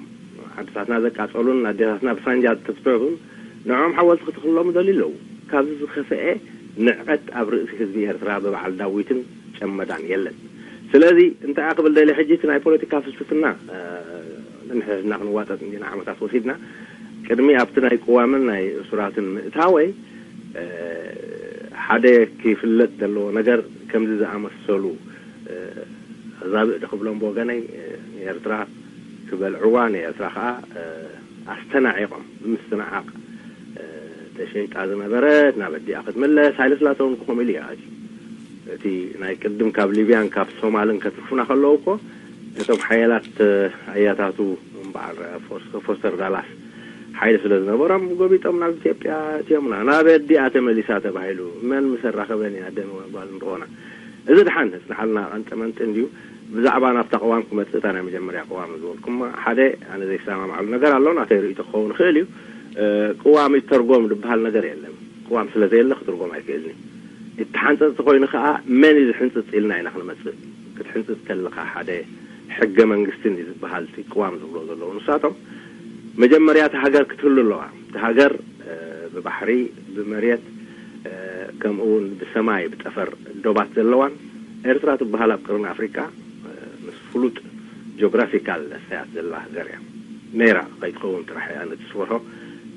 ዓድታትና ዘቃጸሉን ኣዴታትና ብሳንጃ ዝተፍተቱን ንዕኦም ሓወልቲ ክትኽሎም ደልዩ ኣለዉ። ካብዚ ዝኸፍአ ንዕቀት ኣብ ርእሲ ህዝቢ ኤርትራ ብበዓል ዳዊትን ጨመዳን የለን። ስለዚ እንታይ ክብል ደልየ ሕጂ እቲ ናይ ፖለቲካ ፍልስፍና ንሕና ክንዋጠጥ እንዲና ዓመታት ወሲድና ቅድሚ ኣብቲ ናይ ቅዋምን ናይ እሱራትን ምእታወይ ሓደ ክፍለጥ ዘለዎ ነገር ከምዚ ዝኣመሰሉ ኣዛብእ ዶ ክብሎም ብወገነይ ንኤርትራ ክበልዕዋ ንኤርትራ ከዓ ኣስተናዒቖም ብምስትንዓቕ ተሸይጣ ዝነበረት ናብ ኣዲኣ ክትምለስ ሃይለ ስላሰ እውን ክኾም ኢሉ እዩ ኣትዩ። እቲ ናይ ቅድም ካብ ሊብያን ካብ ሶማልን ከትርፉና ከለዉ እኮ እቶም ሓያላት ኣያታቱ እምበዓል ፎስተር ዳላስ ሓይሊ ስለ ዝነበሮም ጎቢጦም ናብ ኢትዮጵያ እትዮምና ናብ ኣዲኣ ተመሊሳ ተባሂሉ መን ምስ ኣራኸበን እያ ደን ጓል እንትኾና እዚ ድሓን ህፅንሓልና ቀንጠመንጢ እንድዩ። ብዛዕባ ናብታ ቅዋም ክመፅእ እታ ናይ መጀመርያ ቅዋም ዝበልኩማ ሓደ ኣነ ዘይሰማምዓሉ ነገር ኣሎ ናተይ ርእይቶ ክኸውን ይኽእል እዩ። ቅዋም ይተርጎም ዝበሃል ነገር የለን። ቅዋም ስለ ዘየለ ክትርጎም ኣይክእልን እዩ። እተሓንፀፅቲ ኮይኑ ከዓ መን እዩ ዝሕንፅፅ ኢልና ኢና ክንመፅእ። ክትሕንፅፅ ከለካ ሓደ ሕገ መንግስትን እዩ ዝበሃል እቲ ቅዋም ዝብሎ ዘለዉ ንሳቶም መጀመርያ እቲ ሃገር ክትህሉ ኣለዋ። እቲ ሃገር ብባሕሪ ብመሬት ከምኡ እውን ብሰማይ ብጠፈር ዶባት ዘለዋን ኤርትራ ትበሃል ኣብ ቅርኒ ኣፍሪቃ ምስ ፍሉጥ ጂኦግራፊካል ኣስተያት ዘላ ሃገር እያ ነይራ። ከይትኸውን ጥራሕ እያ ነቲ ዝፈርሖ።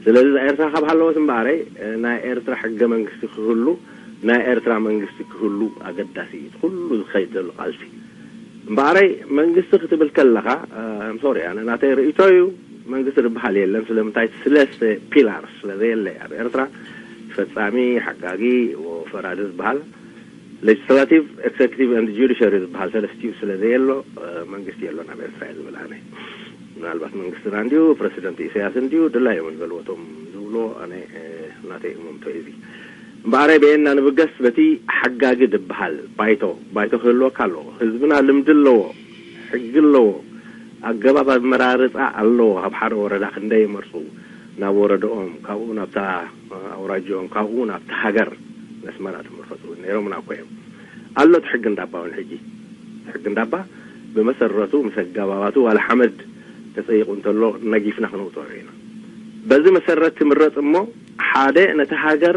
ስለዚ እዛ ኤርትራ ካብ ሃለወት እምበኣረይ ናይ ኤርትራ ሕገ መንግስቲ ክህሉ ናይ ኤርትራ መንግስቲ ክህሉ ኣገዳሲ እዩ ኩሉ ዝኸይድ ዘሎ ቃልሲ። እምበኣረይ መንግስቲ ክትብል ከለኻ ሶሪ ኣነ ናተይ ርእይቶ እዩ። መንግስቲ ዝበሃል የለን ስለምንታይ ስለስተ ፒላር ስለ ዘየለ ኣብ ኤርትራ ፈጻሚ ሓጋጊ ፈራዲ ዝበሃል ሌጅስላቲቭ ኤክዘኪቲቭ ን ጁዲሽሪ ዝበሃል ሰለስቲኡ ስለ ዘየሎ መንግስቲ የሎን ኣብ ኤርትራ እየ ዝብል ኣነ። ምናልባት መንግስትና እንድዩ ፕረሲደንት ኢሳያስ እንድዩ ድላዮም ዝበልዎ እቶም ዝብሎ ኣነ ናተይ እሙምቶ እዚ እምበኣረ ብኤና ንብገስ በቲ ሓጋጊ ዝበሃል ባይቶ ባይቶ ክህልወካ ኣለዎ። ህዝብና ልምዲ ኣለዎ፣ ሕጊ ኣለዎ፣ ኣገባብ ኣመራርፃ ኣለዎ። ካብ ሓደ ወረዳ ክንደይ ይመርፁ ናብ ወረድኦም ካብኡ ናብታ ኣውራጅኦም ካብኡ ናብታ ሃገር ነስመራ ትምረፁ ነይሮምና እኮ እዮም። ኣሎ እቲ ሕጊ እንዳባ እውን ሕጂ ሕጊ እንዳባ ብመሰረቱ ምስ ኣገባባቱ ዋላ ሓመድ ተፀይቑ እንተሎ ነጊፍና ክነውፅኦ ኢና። በዚ መሰረት ትምረፅ እሞ ሓደ ነቲ ሃገር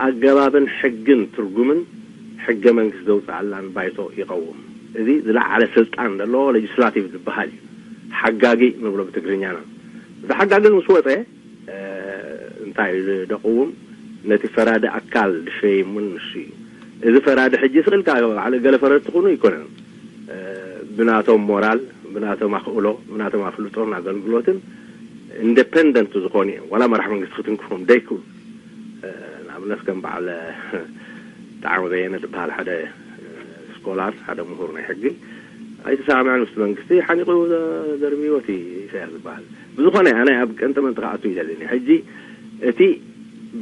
ኣገባብን ሕግን ትርጉምን ሕገ መንግስቲ ዘውፅኣላን ባይቶ ይቐውም። እዚ ዝለዓለ ስልጣን ዘለዎ ሌጅስላቲቭ ዝበሃል እዩ። ሓጋጊ ንብሎ ብትግርኛና። እዚ ሓጋጊ ምስ ወፀ እንታይ ደቕውም ነቲ ፈራዲ ኣካል ዝሸይሙን ንሱ እዩ። እዚ ፈራዲ ሕጂ ስቕልካ ባዕሉ ገለ ፈረድቲ ኩኑ ይኮነን። ብናቶም ሞራል ብናቶም ኣኽእሎ ብናቶም ኣፍልጦን ኣገልግሎትን ኢንደፐንደንት ዝኾኑ እዮም። ዋላ መራሕ መንግስቲ ክትንክፎም ደይክእሉ ንኣብነት ከም በዓል ጣዕሚ በየነ ዝበሃል ሓደ ስኮላር ሓደ ምሁር ናይ ሕጊ ኣይተሰማምዐን ምስቲ መንግስቲ ሓኒቑ ደርቢዎ እቲ ኢሳያስ ዝበሃል። ብዝኾነ ኣነ ኣብ ቀንጠመንጢ ክኣቱ ይደልን ሕጂ እቲ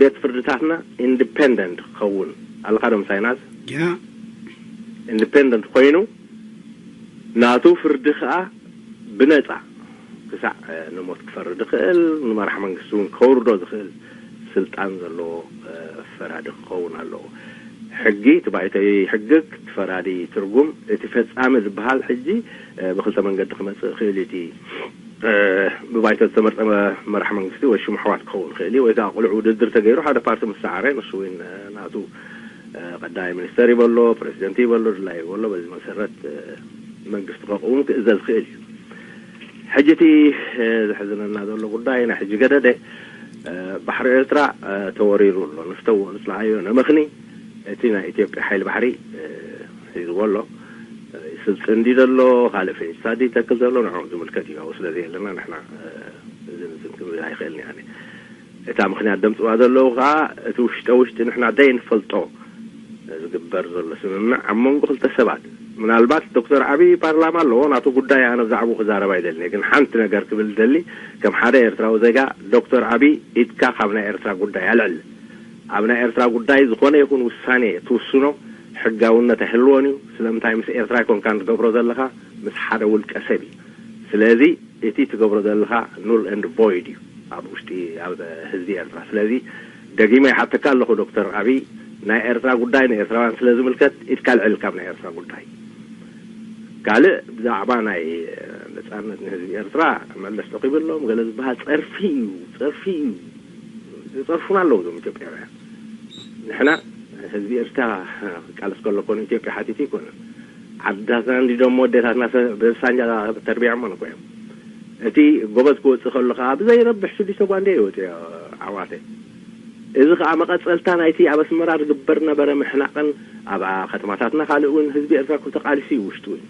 ቤት ፍርድታትና ኢንዲፐንደንት ክኸውን ኣለካ ዶ ምሳይናስ ኢንዲፐንደንት ኮይኑ ናቱ ፍርዲ ከዓ ብነፃ ክሳዕ ንሞት ክፈርድ ይኽእል ንመራሕ መንግስቲ እውን ከውርዶ ዝኽእል ስልጣን ዘለዎ ፈራዲ ክኸውን ኣለዎ። ሕጊ እቲ ባይቶ ይሕግግ እቲ ፈራዲ ትርጉም እቲ ፈፃሚ ዝበሃል ሕጂ ብክልተ መንገዲ ክመፅእ ይኽእል እቲ ብባይቶ ዝተመርፀ መራሕ መንግስቲ ወይ ሽሙ ኣሕዋት ክኸውን ይኽእል እዩ ወይ ከዓ ቁልዕ ውድድር ተገይሩ ሓደ ፓርቲ ምስ ሰዓረ ንሱ እውን ናቱ ቀዳማይ ሚኒስተር ይበሎ ፕሬዚደንት ይበሎ ድላይ ይበሎ በዚ መሰረት መንግስቲ ከቕውም ክእዘዝ ይኽእል እዩ። ሕጂ እቲ ዘሕዝነና ዘሎ ጉዳይ ናይ ሕጂ ገደደ ባሕሪ ኤርትራ ተወሪሩ ኣሎ። ንፍተዎ ንፅንዓዮ ነመኽኒ እቲ ናይ ኢትዮጵያ ሓይሊ ባሕሪ ሒዝዎ ኣሎ። ስልጢ እንዲ ዘሎ ካልእ ፌስታ እንዲ ተክል ዘሎ ንዕኦም ዝምልከት እዩ። ኣብኡ ስለ ዘየለና ንሕና እዚ ንዝንክብል ኣይኽእልን እያ። እታ ምኽንያት ደምፅዋ ዘለዉ ከዓ እቲ ውሽጠ ውሽጢ ንሕና ደይንፈልጦ ዝግበር ዘሎ ስምምዕ ኣብ መንጎ ክልተ ሰባት ምናልባት ዶክተር ዓብዪ ፓርላማ ኣለዎ፣ ናቱ ጉዳይ። ኣነ ብዛዕባኡ ክዛረብ ኣይደልን እየ። ግን ሓንቲ ነገር ክብል ደሊ፣ ከም ሓደ ኤርትራዊ ዜጋ፣ ዶክተር ዓብዪ ኢድካ ካብ ናይ ኤርትራ ጉዳይ ኣልዕል። ኣብ ናይ ኤርትራ ጉዳይ ዝኾነ ይኹን ውሳኔ ትውስኖ ሕጋውነት ኣይህልዎን እዩ። ስለምንታይ ምስ ኤርትራ ኣይኮንካን ትገብሮ ዘለኻ፣ ምስ ሓደ ውልቀ ሰብ እዩ። ስለዚ እቲ ትገብሮ ዘለኻ ኑል ኤንድ ቮይድ እዩ ኣብ ውሽጢ፣ ኣብ ህዝቢ ኤርትራ። ስለዚ ደጊመ ይሓተካ ኣለኹ ዶክተር ዓብዪ፣ ናይ ኤርትራ ጉዳይ ንኤርትራውያን ስለ ዝምልከት ኢድካ ኣልዕል ካብ ናይ ኤርትራ ጉዳይ። ካልእ ብዛዕባ ናይ ነጻነት ንህዝቢ ኤርትራ መለስ ተኺብሎም ገለ ዝበሃል ጸርፊ እዩ፣ ጸርፊ እዩ። ዝጸርፉና ኣለዉ እዞም ኢትዮጵያውያን። ንሕና ህዝቢ ኤርትራ ክቃለስ ከሎ ኮነ ኢትዮጵያ ሓቲቱ ኣይኮነን። ዓድታትና እንዲዶሞ ኣዴታትና ሰ-፣ ብሳንጃ ተርቢዖሞ እኮ እዮም። እቲ ጎበዝ ክወጽእ ከሎ ከኣ ብዘይረብሕ ሽዱሽተ ጓንዴ ይወጽእ ዓዋተ። እዚ ከኣ መቐጸልታ ናይቲ ኣብ ኣስመራ ዝግበር ነበረ ምሕናቕን ኣብ ከተማታትና ካልእ እውን ህዝቢ ኤርትራ እኮ ተቓሊሱ እዩ ውሽጡ እውን።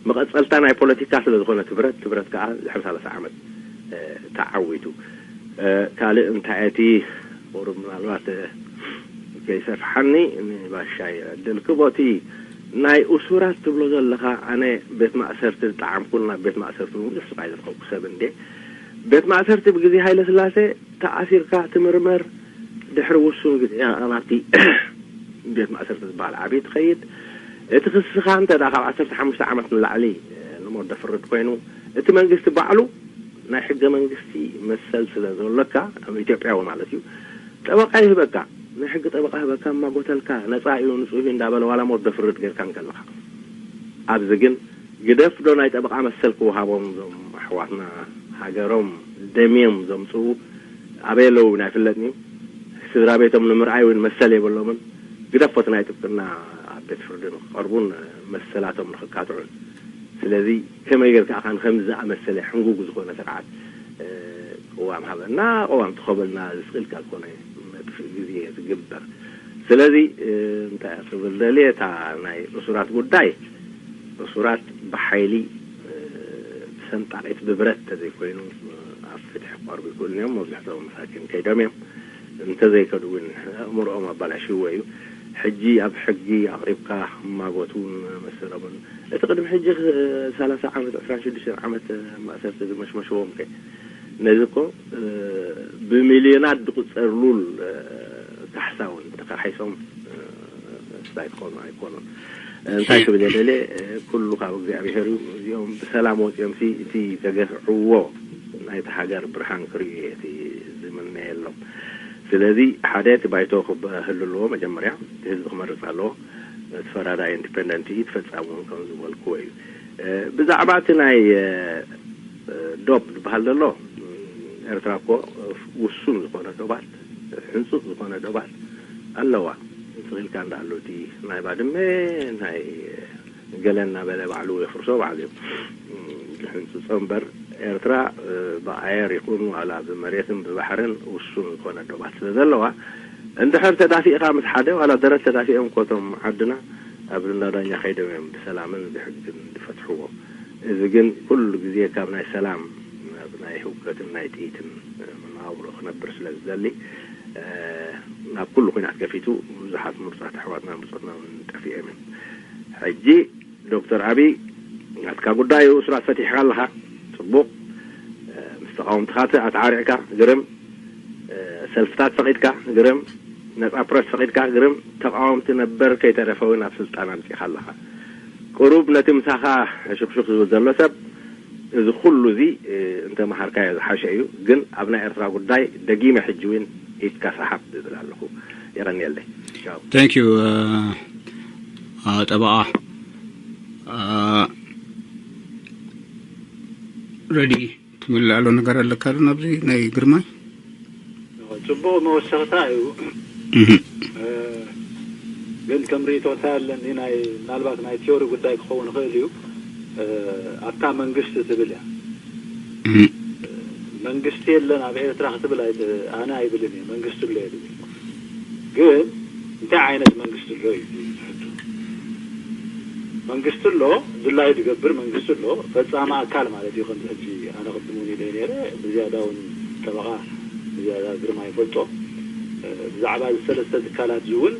መቐጸልታ ናይ ፖለቲካ ስለ ዝኾነ እቲ ብረት፣ እቲ ብረት ከኣ ድሕሪ ሰላሳ ዓመት፣ እ፣ ተዓዊቱ። እ፣ ካልእ እንታይ እቲ ቁሩብ ምናልባት፣ እ፣ ከይሰፍሓኒ ንባሻይ ዕድል ክቦቲ ናይ እሱራት ትብሎ ዘለኻ፣ ኣነ ቤት ማእሰርቲ ዝጠዓምኩን ናብ ቤት ማእሰርቲ እውን ብዙሕ ስቓይ ዝረኸብኩ ሰብ እንዴ። ቤት ማእሰርቲ ብግዜ ሃይለ ስላሴ ተኣሲርካ ትምርመር፣ ድሕሪ ውሱን ግዜ ናብቲ ቤት ማእሰርቲ ዝበሃል ዓብዪ ትኸይድ። እቲ ክስኻ እንተ ደኣ ካብ ዓሰርተ ሓሙሽተ ዓመት ንላዕሊ ንሞት ዘፍርድ ኮይኑ፣ እቲ መንግስቲ ባዕሉ ናይ ሕገ መንግስቲ መሰል ስለ ዘሎካ፣ ከም ኢትዮጵያዊ ማለት እዩ፣ ጠበቃ ይህበካ። ናይ ሕጊ ጠበቃ ህበካ፣ እማጎተልካ፣ ነጻ እዩ፣ ንጹህ እዩ እንዳበለ ዋላ ሞት ዘፍርድ ጌርካ እንከለኻ። ኣብዚ ግን ግደፍ ዶ ናይ ጠበቃ መሰል ክወሃቦም እዞም ኣሕዋትና፣ ሃገሮም ደምዮም ዘምጽኡ ኣበይ ኣለዉ እውን ኣይፍለጥን እዩ። ስድራ ቤቶም ንምርኣይ እውን መሰል የብሎምን። ግደፎ እቲ ናይ ጥብቅና ኣብ ቤት ፍርዲ ንክቐርቡን መሰላቶም ንክካትዑን። ስለዚ ከመይ ጌርካ ኢኻ ንከምዚ ዝኣመሰለ ሕንጉግ ዝኾነ ስርዓት፣ እ፣ ቅዋም ሃበና፣ ቅዋም ትኸበልና ዝስእልካ ዝኾነ መጥፍኢ ግዜ ዝግበር። ስለዚ፣ እ፣ እንታይ ክብል ደልየ፣ እታ ናይ እሱራት ጉዳይ፣ እሱራት ብሓይሊ፣ እ፣ ብሰንጣቂት ብብረት እንተዘይኮይኑ፣ እ፣ ኣብ ፍትሒ ክቐርቡ ይክእሉን እዮም። መብዛሕትኦም መሳኪን ከይዶም እዮም። እንተዘይከዱ እውን ኣእምሮኦም ኣባላሽዎ እዩ። ሕጂ ኣብ ሕጊ ኣቕሪብካ ማጎቱን መሰሎምን፣ እቲ ቅድሚ ሕጂ ሰላሳ ዓመት፣ ዕስራን ሽዱሽተን ዓመት ማእሰርቲ ዝመሽመሽዎም ከ፣ ነዚ እኮ፣ እ፣ ብሚልዮናት ዝቁጸር ሉል፣ እ፣ ካሕሳ እውን ተካሒሶም፣ እ፣ ስታይ ክኾኑ ኣይኮኑን። እንታይ እሺ። ክብል የደልየ፣ እ፣ ኩሉ ካብ እግዚኣብሔር እዩ። እዚኦም ብሰላም ወፂኦም ሲ እቲ ዘገስዕዎ ናይቲ ሃገር ብርሃን ክርእዩ እየ እቲ ዝምነየሎም። ስለዚ ሓደ እቲ ባይቶ ክህሉ ኣለዎ። መጀመርያ እቲ ህዝቢ ክመርፅ ኣለዎ። እቲ ፈራዳይ ኢንዲፔንደንት እዩ፣ እቲ ፈፃሚ እውን ከም ዝበልክዎ እዩ። እ፣ ብዛዕባ እቲ ናይ፣ እ፣ እ፣ ዶብ ዝበሃል ዘሎ፣ እ፣ ኤርትራ እኮ ውሱን ዝኾነ ዶባት፣ ሕንፁፅ ዝኾነ ዶባት ኣለዋ። ስቕ ኢልካ እንዳኣሉ እቲ ናይ ባድመ፣ ናይ ገለ እናበለ ባዕሉ የፍርሶ ባዕሉ እዩ። ሕንፅፆ እምበር ኤርትራ፣ እ፣ ብኣየር ይኹን ዋላ ብመሬትን ብባሕርን ውሱን ዝኾነ ዶባት ስለ ዘለዋ፣ እንድሕር ተዳፊእኻ ምስ ሓደ ዋላ ደረት ተዳፊኦም እኮ እቶም ዓድና ኣብ እንዳ ዳኛ ከይዶም እዮም ብሰላምን ብሕግን ዝፈትሕዎ። እዚ ግን ኩሉ ግዜ ካብ ናይ ሰላም ናብ ናይ ህውከትን ናይ ጥይትን መነባብሮ ክነብር ስለ ዝደሊ፣ እ፣ ናብ ኩሉ ኩናት ከፊቱ ብዙሓት ምሩፃት ኣሕዋትና ብፆትና እውን ጠፊኦም እዮም። ሕጂ ዶክተር ኣብይ ናትካ ጉዳይ እዩ፣ እሱራት ፈቲሕካ ኣለኻ፣ ጽቡቕ። እ፣ ምስ ተቃወምትኻ ተ-፣ ኣተዓሪዕካ ግርም፣ እ፣ ሰልፍታት ፈቒድካ ግርም፣ ነጻ ፕረስ ፈቒድካ ግርም፣ ተቃወምቲ ነበር ከይተረፈ እውን ኣብ ስልጣን ኣምጺእካ ኣለኻ። ቅሩብ ነቲ ምሳኻ ሕሹኽሹኽ ዝብል ዘሎ ሰብ እዚ ኩሉ እዚ፣ እ፣ እንተመሃርካዮ ዝሓሸ እዩ። ግን ኣብ ናይ ኤርትራ ጉዳይ ደጊመ ሕጂ እውን ኢድካ ሰሓብ ዝብል ኣለኹ። የቐንየለይ። ቻው። Thank you፣ እ፣ እ፣ ጠበቓ፣ እ፣ ረዲ፣ ትምልኣሉ ነገር ኣለካ ዶ ናብዚ ናይ ግርማይ? ጽቡቕ መወሰኽታ እዩ። እህ። እ፣ ግን ከም ርእይቶታ ኣለኒ፣ ናይ፣ ምናልባት ናይ ቲዮሪ ጉዳይ ክኸውን ይኽእል እዩ። እ፣ ኣብታ መንግስቲ ትብል እያ። እህ። መንግስቲ የለን ኣብ ኤርትራ ክትብል ኣይት-፣ ኣነ ኣይብልን እየ። መንግስቲ ኣሎ እየ ዝብል። ግን እንታይ ዓይነት መንግስቲ ኣሎ እዩ እቲ ሕቶ። መንግስቲ ኣሎ፣ ድላዩ ዝገብር መንግስቲ ኣሎ፣ ፈጻሚ ኣካል ማለት እዩ። ከምዚ ሕጂ ኣነ ቅድም እውን ኢለ ነይረ፣ ብዝያዳ እውን ጠበቓ ብዝያዳ ግርማ ይፈልጦ። እ፣ ብዛዕባ እዚ ሰለስተ ትካላት እዚ እውን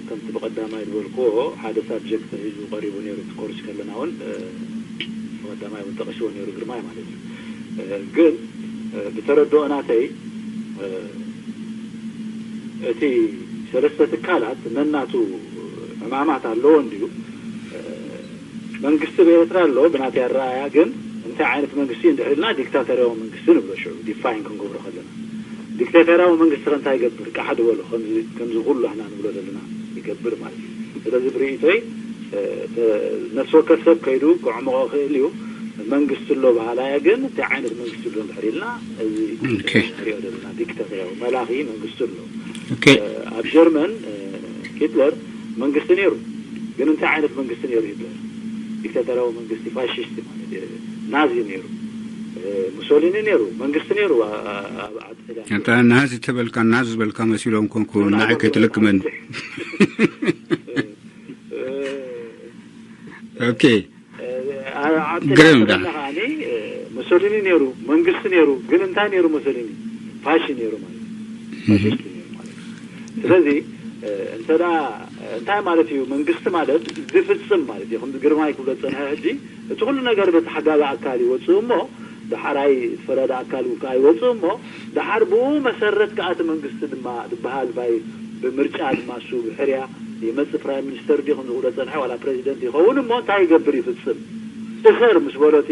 ከምቲ ብቐዳማይ ዝበልክዎ ሓደ ሳብጀክት ሒዙ ቀሪቡ ነይሩ። እቲ ኮርስ ከለና እውን ብቐዳማይ እውን ጠቐስዎ ነይሩ ግርማይ ማለት እዩ። ግን ብተረድኦ ናተይ እቲ ሰለስተ ትካላት ነናቱ ዕማማት ኣለዎ እንድዩ። መንግስቲ ብኤርትራ ኣሎ ብናተይ ኣረኣያ። ግን እንታይ ዓይነት መንግስቲ እንድሕር ኢልና ዲክታተርያዊ መንግስቲ ንብሎ ሽዑ ዲፋይን ክንገብሮ ከለና ዲክታተርያዊ መንግስቲ ከ እንታይ ይገብር? ቃሕ ድበሎ። ከምዚ ኩሉ ኣህና ንብሎ ዘለና ይገብር ማለት እዩ። ስለዚ ብርእይቶይ ነፍሲ ወከፍ ሰብ ከይዱ ክዕምቆ ክእል እዩ። መንግስቲ ኣሎ በሃላያ ግን እንታይ ዓይነት መንግስቲ ኣሎ እንድሕር ኢልና እዚ ንሪኦ ዘለና ዲክታተርያዊ መላኺ መንግስቲ ኣሎ። ኣብ ጀርመን ሂትለር መንግስቲ ነይሩ። ግን እንታይ ዓይነት መንግስቲ ነይሩ ሂትለር? ዲክታተርያዊ መንግስቲ ፋሽስቲ ማለት ናዚ ነይሩ። ሙሶሊኒ ነይሩ መንግስቲ ነይሩ። እንተ ናዚ ተበልካ ናዚ ዝበልካ መሲሎም ኮንኩ ንዓይ ከይትልክመኒ። ኦኬ። ግርም ዳ ሙሶሊኒ ነይሩ መንግስቲ ነይሩ። ግን እንታይ ነይሩ ሙሶሊኒ? ፋሺ ነይሩ ማለት ፋሽስቲ ነይሩ ማለት። ስለዚ እንተ እንታይ ማለት እዩ መንግስቲ ማለት ዝፍጽም ማለት እዩ። ከምዚ ግርማይ ክብሎ ዝጸንሐ ሕጂ እቲ ኩሉ ነገር በቲ ሓጋቢ ኣካል ይወጽእ እሞ ዳሓራይ ፈራዲ ኣካል እውን ከዓ ይወፅእ እሞ ዳሓር ብኡ መሰረት ከዓ እቲ መንግስቲ ድማ ዝበሃል ባይ ብምርጫ ድማ እሱ ብሕርያ ይመፅእ። ፕራይም ሚኒስተር ድዩ ከምዚ ክብሎ ፀንሐ ዋላ ፕሬዚደንት ይኸውን እሞ እንታይ ይገብር ይፍፅም። እሰር ምስ በሎ እቲ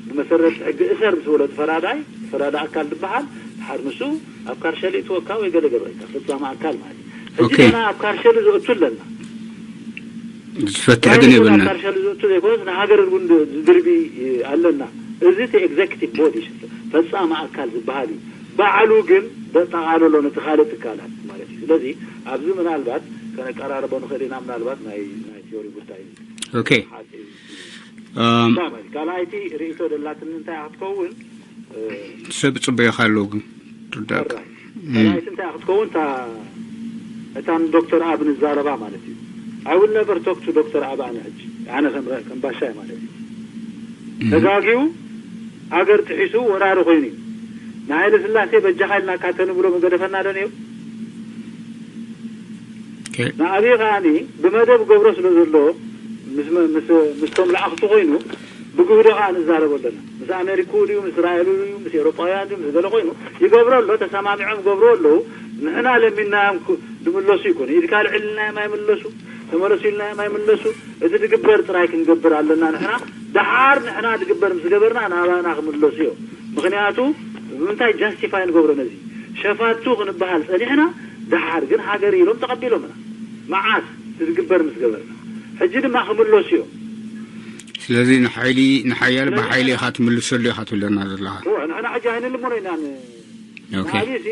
ብመሰረት ሕጊ እሰር ምስ በሎ እቲ ፈራዳይ ፈራዲ ኣካል ዝበሃል ዳሓር ንሱ ኣብ ካርሸሊ እትወካ ወይ ገለ ገብረካ ፈፃሚ ኣካል ማለት እዩ። ሕጂ ና ኣብ ካርሸሊ ዘእቱ ኣለና ዝፈትሕ ግን የብልና። ካርሻ ዝእቱ ዘይኮነስ ንሃገር እውን ዝድርቢ ኣለና። እዚ እቲ ኤግዘክቲቭ ቦዲ ፈፃሚ ኣካል ዝበሃል እዩ። ባዕሉ ግን ዘጠቓልሎ ነቲ ካልእ ትካላት ማለት እዩ። ስለዚ ኣብዚ ምናልባት ከነቀራርቦ ንኽእል ኢና። ምናልባት ናይ ናይ ቲዮሪ ጉዳይ እዩ። ኦኬ ካልኣይቲ ርእይቶ ደላትኒ እንታይ ክትከውን ሰብ ጽበየካ ኣለዉ ግን ትርዳእካ። ካልኣይቲ እንታይ ክትከውን እታ እታ ንዶክተር ኣብ ንዛረባ ማለት እዩ። I will never talk to ዶክተር ኣብ ኣነ ሕጂ ኣነ ከም ከም ባሻይ ማለት እዩ። ተጋጊዩ ሃገር ጥሒሱ ወራሪ ኮይኑ እዩ። ንሃይለ ስላሴ በጃኻ ኢልና ካተንብሎ መገደፈና ዶ ነይሩ? ንኣብይ ከዓኒ ብመደብ ገብሮ ስለ ዘሎ ምስቶም ላኣኽቲ ኮይኑ ብግህዶ ከዓ ንዛረቦ ኣለና። ምስ ኣሜሪክኡ ድዩ ምስ እስራኤሉ ድዩ ምስ ኤሮጳውያን ድዩ ምስ ገለ ኮይኑ ይገብሮ ኣሎ። ተሰማሚዖም ገብሮ ኣለዉ። ንሕና ለሚንናዮም ድምለሱ ይኮኑ። ኢድካ ልዕልናዮም ኣይምለሱ፣ ተመለሱ ኢልናዮም ኣይምለሱ። እቲ ድግበር ጥራይ ክንገብር ኣለና። ንሕና ደሓር ንሕና ድግበር ምስ ገበርና ናባና ክምለሱ እዮም። ምክንያቱ ብምንታይ ጃስቲፋይ ንገብሮ ነዚ ሸፋቱ ክንበሃል ፀኒሕና ደሓር ግን ሃገር ኢሎም ተቐቢሎምና። መዓስ ዝግበር ምስ ገበርና ሕጂ ድማ ክምለሱ እዮም። ስለዚ ንሓይሊ ንሓያል ብሓይሊ ኢኻ ትምልሰሉ ኢኻ ትብለና ዘለኻ። እወ፣ ንሕና ሕጂ ኣይንልምኖ ኢና። ን- ኦኬ። ንኣብይሲ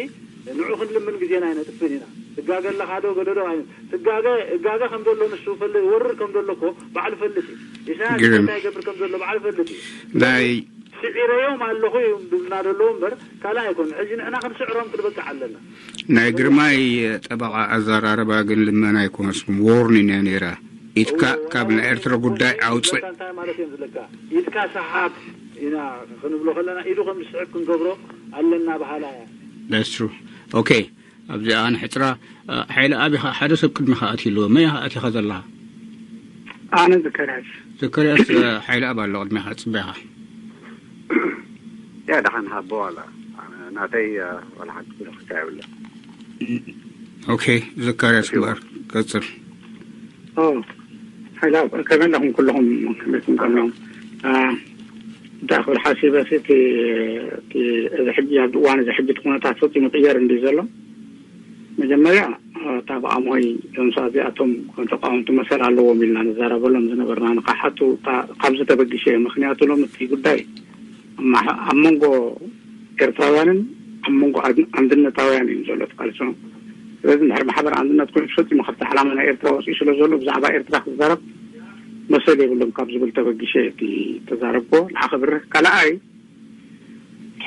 ንዑ ክንልምን ግዜና ኣይነጥፍን ኢና። ትጋገ ኣለኻ ዶ ገደዶ ኣይ- ትጋገ እጋገ ከም ዘሎ ንሱ ፈል- ወርር ከም ዘሎ እኮ ባዕሉ ፈልጥ እዩ። ኢሳያስ ግርም። እንታይ ይገብር ከም ዘሎ ባዕሉ ፈልጥ እዩ። ናይ ስዒረዮም ኣለኹ እዩ ዝብልና ዘለዉ እምበር ካልእ ኣይኮን። ሕጂ ንሕና ክንስዕሮም ክንበቅዕ ኣለና። ናይ ግርማይ ጠበቓ ኣዘራርባ ግን ልመና ኣይኮነስኩም፣ ዎርኒን እያ ነይራ። ኢድካ ካብ ናይ ኤርትራ ጉዳይ ኣውፅእ። እንታይ ማለት እዮም ዝለካ? ኢድካ ሰሓብ ኢና ክንብሎ ከለና ኢዱ ከም ዝስሕብ ክንገብሮ ኣለና በሃላ እያ። That's true. ኦኬ ኣብዚኣ ንሕፅራ። ሓይለ ኣብ ኢኻ ሓደ ሰብ ቅድሚኻ ኣትዩ ኣለዎ። መን ኢኻ ኣቲኻ ዘለኻ? ኣነ ዘካርያስ። ዘካርያስ ሓይለ ኣብ ኣሎ ቅድሚኻ ፅበኻ። ያ ደሓን ሃቦ ዋላ ናተይ ዋላ ሓንቲ ክልክታ የብለ። ኦኬ ዘካርያስ እምበኣር ቀፅል። ሓይላ ከመይ ኣለኹም ኩለኹም ከመይኩም ቀምሎም እንታይ ክብል ሓሲበ እቲ እዚ ሕጂ ኣብዚ እዋን እዚ ሕጂ እቲ ኩነታት ፈፂሙ ቅየር እንዲ ዘሎ መጀመርያ እታ ብኣምሆይ ዞምሳ እዚኣቶም ከም ተቃወምቲ መሰል ኣለዎም ኢልና ንዛረበሎም ዝነበርና ንካሓቱ ካብዚ ተበጊሸ እየ። ምክንያቱ ሎም እቲ ጉዳይ ኣብ መንጎ ኤርትራውያንን ኣብ መንጎ ኣንድነታውያን እዩ ዘሎ ተቃልሶ። ስለዚ እንድሕር ማሕበር ኣንድነት ኮይኑ ፈፂሙ ካብቲ ዓላማ ናይ ኤርትራ ወፂኡ ስለ ዘሎ ብዛዕባ ኤርትራ ክዛረብ መሰል የብሎም ካብ ዝብል ተበጊሸ እቲ ተዛረብኮ ንዓኸብርህ ካልኣይ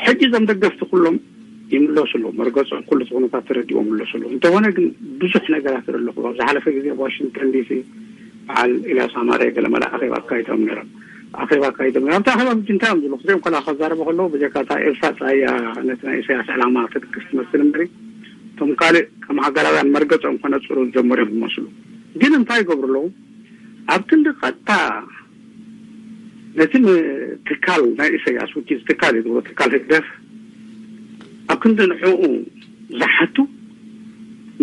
ሕጂ እዞም ደገፍቲ ኩሎም ይምለሱ ኣለዉ። መርገጾም ኩሉ እቲ ኩነታት ተረዲኦም ይምለሱ ኣለዉ። እንተኾነ ግን ብዙሕ ነገራት ኣለኹ። ኣብ ዝሓለፈ ግዜ ኣብ ዋሽንግተን ዲሲ በዓል ኢልያስ ኣማረ ገለ መለ ኣኼባ ኣካይዶም ነይሮም። ኣኼባ ኣካይዶም ነይሮም። ኣብቲ ኣኼባ ምጅ እንታይ እዮም ዝብሉ? ክሪኦም ከላ ከዛረቡ ከለዉ ብጀካ እታ ኤልሳ ጥራይ እያ ነቲ ናይ ኢሳያስ ዕላማ ትድግፍ ትመስል እምበሪ እቶም ካልእ ከም ሃገራውያን መርገጾም ከነጽሩ ዝጀመሩ እዮም ዝመስሉ። ግን እንታይ ይገብሩ ኣለዉ? ኣብ ክንዲ ቀጥታ ነቲ ም-፣ ትካል ናይ ኢሳያስ፣ ውኪዝ ትካል እዩ ዝብሎ፣ ትካል ህግደፍ፣ ኣብ ክንዲ ንዕኡ ዝሓቱ፣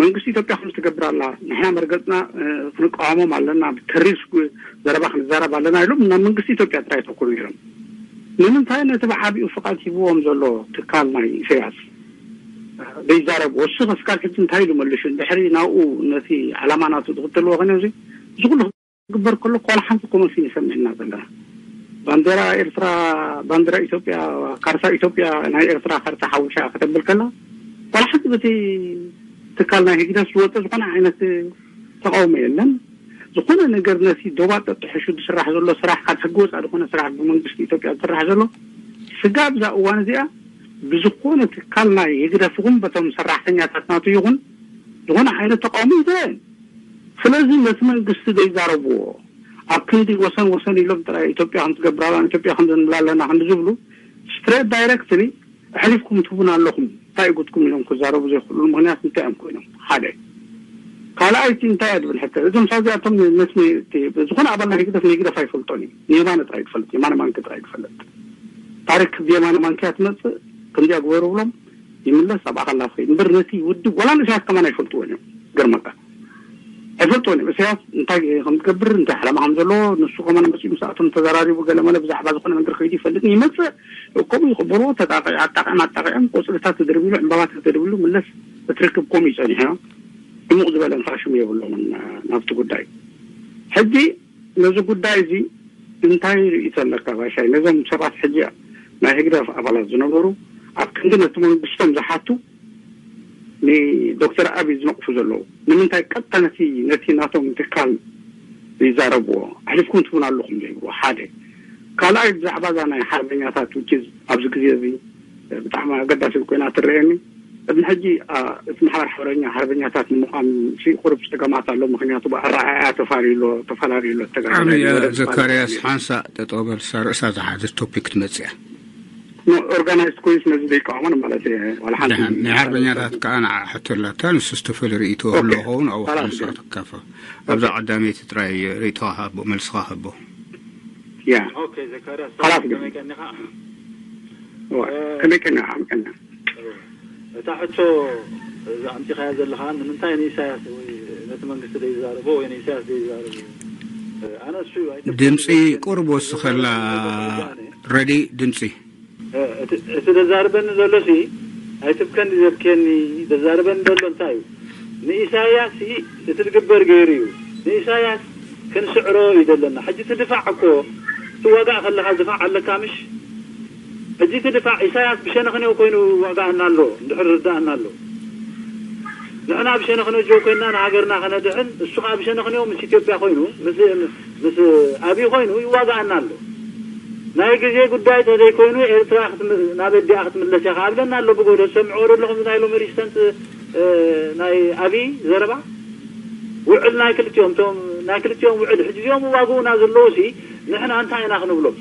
መንግስቲ ኢትዮጵያ ከምዚ ትገብር ኣላ፣ ንሕና መርገጽና፣ እ፣ ክንቃወሞም ኣለና፣ ብተሪር ዘረባ ክንዛረብ ኣለና ኢሎም ናብ መንግስቲ ኢትዮጵያ ጥራይ የተኩሩ ነይሮም። ንምንታይ? ነቲ ብዓቢኡ ፍቓድ ሂብዎም ዘሎ ትካል ናይ ኢሳያስ ዘይዛረቡ። እሱ እስካብ ሕጂ እንታይ ኢሉ መሊሹ? ድሕሪ ናብኡ ነቲ ዓላማ ናቱ ዝኽተልዎ ኮይኖም እዚ፣ እዚ ኩሉ ክግበር ከሎ ዋላ ሓንቲ ኮመንት ይሰምዕና ዘለና። ባንዴራ ኤርትራ፣ ባንዴራ ኢትዮጵያ፣ ካርታ ኢትዮጵያ፣ ናይ ኤርትራ ካርታ ሓዊሻ ከተብል ከላ ዋላ ሓንቲ በቲ ትካል ናይ ህግደፍ ዝወፀ ዝኾነ ዓይነት ተቃውሞ የለን። ዝኾነ ነገር ነቲ ዶባት ተጥሕሹ ዝስራሕ ዘሎ ስራሕ ካብ ሕጊ ወፃእ ዝኾነ ስራሕ ብመንግስቲ ኢትዮጵያ ዝስራሕ ዘሎ ስጋብ እዛ እዋን እዚኣ ብዝኾነ ትካል ናይ ህግደፍ ይኹን በቶም ሰራሕተኛታት ናቱ ይኹን ዝኾነ ዓይነት ተቃውሞ ይትረአን። ስለዚ ነቲ መንግስቲ ዘይዛረብዎ ኣብ ክንዲ ወሰን ወሰን ኢሎም ጥራይ ኢትዮጵያ ከም ትገብር ኣላ፣ ኢትዮጵያ ከም ንብላ ኣለና ክንዲ ዝብሉ ስትሬት ዳይሬክትሊ ኣሕሊፍኩም ትህቡና ኣለኹም። እንታይ ጉድኩም ኢሎም ክዛረቡ ዘይኽእሉ ምኽንያት እንታይ እዮም ኮይኖም? ሓደ። ካልኣይቲ እንታይ እያ ዝብል ሕቶ። እዞም ሳዚኣቶም ነቲ ዝኾነ ኣባል ናይ ህግደፍ ንህግደፍ ኣይፈልጦን እዩ። ንየማነ ጥራይ ይፈልጥ፣ የማነ ማንኪ ጥራይ ይፈልጥ። ታሪክ ብየማነ ማንኪያ ትመጽእ፣ ከምዚኣ ግበሩ ብሎም ይምለስ፣ ኣብ ኣኻላ ትኸይድ። እምበር ነቲ ውድብ ዋላ ንእሳት ከማን ኣይፈልጥዎን እዮም። ገርመካ። ኣይፈልጥዎን እዮም። እሳያስ እንታይ ከም ዝገብር፣ እንታይ ዓላማ ከም ዘለዎ፣ ንሱ ከማን መጺኡ ምስኣቶም ተዘራሪቡ ገለ መለ ብዛዕባ ዝኾነ ነገር ከይዱ ይፈልጥ። ይመጽእ፣ ከምኡ ይቕበልዎ፣ ተጣቒ-፣ ኣጣቒዕም ኣጣቒዕም፣ ቆጽልታት ተደርቢሉ፣ ዕምባባታት ተደርቢሉ፣ ምለስ እቲ ርክብ ከምኡ እዩ ጸኒሑ። ድሙቕ ዝበለ ንፋሽም የብሎምን ናብቲ ጉዳይ። ሕጂ ነዚ ጉዳይ እዚ እንታይ ርእይቶ ኣለካ ባሻይ? ነዞም ሰባት ሕጂ ናይ ህግደፍ ኣባላት ዝነበሩ ኣብ ክንዲ ነቲ መንግስቶም ዝሓቱ ንዶክተር ኣብይ ዝነቕፉ ዘለዉ ንምንታይ ቀጥታ ነቲ፣ ነቲ ናቶም ትካል ይዛረብዎ? ኣሕሊፍኩም ትህቡና ኣለኹም ዘይብልዎ ሓደ። ካልኣይ ብዛዕባ እዛ ናይ ሓርበኛታት ውኪዝ ኣብዚ ግዜ እዚ ብጣዕሚ ኣገዳሲት ኮይና ትረአየኒ። ቅድሚ ሕጂ፣ ኣ፣ እቲ ማሕበር ሓርበኛ፣ ሓርበኛታት ንምዃን ሲ ቁሩብ ጸገማት ኣሎ። ምኽንያቱ ብኣረኣእያ ተፋልዩ ኣሎ፣ ተፈላለዩ ኣሎ። ተጋዳላይ ኣነ፣ ወደብ ዘካርያስ ተፋልዩ። ሓንሳእ ጠጠው በል፣ እሳ ርእሳ ዝሓዘት ቶፒክ ትመጽእ እያ። ኖ፣ ኦርጋናይዝድ ኮይንስ ነዚ ዘይቃወሞን ማለት እየ። ዋላ ሓንቲ ደሓን፣ ናይ ሓርበኛታት ከዓ ንዓ ሕቶ ኣላታ፣ ንሱ ዝተፈለ ርእይቶ ኦኬ። ህልዎ ኸውን ኣብኡ ሓላፍ ሓንሳእ ግን። ትካፈል። ኣብዛ ኦኬ። ቀዳመይቲ ጥራይ ርእይቶኻ ሃቦ፣ መልስኻ ሃቦ። ያ። ኦኬ፣ ዘካርያስ፣ ከመይ ቀኒኻ? ዋ፣ እ፣ ከመይ ቀኒኻ? ከመይ ቀኒኻ? እታ ሕቶ እዛ ኣምጺኻያ ዘለኻ፣ ንምንታይ ንኢሳያስ ወይ ነቲ መንግስቲ ዘይዛረቦ ወይ ንኢሳያስ ዘይዛረቦ? እ፣ ኣነ እሱ ኣይተፈለገ ድምጺ ግን ቁሩብ ወስኸላ፣ ወያነ። ረዲ ድምጺ። እ፣ እቲ፣ እቲ ዘዛርበኒ ዘሎ ሲ፣ ኣይትብከኒ ዘብክየኒ፣ ዘዛርበኒ ዘሎ እንታይ እዩ? ንኢሳያስ ሲ፣ እቲ ዝግበር ገይሩ እዩ። ንኢሳያስ ክንስዕሮ እዩ ዘለና። ሕጂ እቲ ድፋዕ እኮ፣ ትዋጋእ ከለኻ ዝፋዕ ኣለካ ምሽ? ሕጂ እቲ ድፋዕ ኢሳያስ ብሸነኽኔው ኮይኑ ይዋጋኣና ኣሎ፣ እንድሕር ርዳኣና ኣሎ። ንሕና ብሸነኽኔው ጆ ኮይንና ንሃገርና ከነድሕን፣ እሱ ኸዓ ብሸነኽኔው ምስ ኢትዮጵያ ኮይኑ፣ ምስ፣ ምስ ኣብይ ኮይኑ ይዋጋኣና ኣሎ። ናይ ግዜ ጉዳይ ተዘይኮይኑ ኤርትራ ክትም-፣ ናብ ኣዲኣ ክትምለስ እያ ኸዓ ብለና ኣሎ ብጎዶ። ትሰምዕዎ ዶ ኣለኹም? እዚ ናይ ሎሚ ሪሰንት፣ እ፣ ናይ ኣብይ ዘረባ ውዕል ናይ ክልቲኦም፣ እቶም ናይ ክልቲኦም ውዕል። ሕጂ እዚኦም ዋግኡና ዘለዉ ሲ ንሕና እንታይ ኢና ክንብሎም?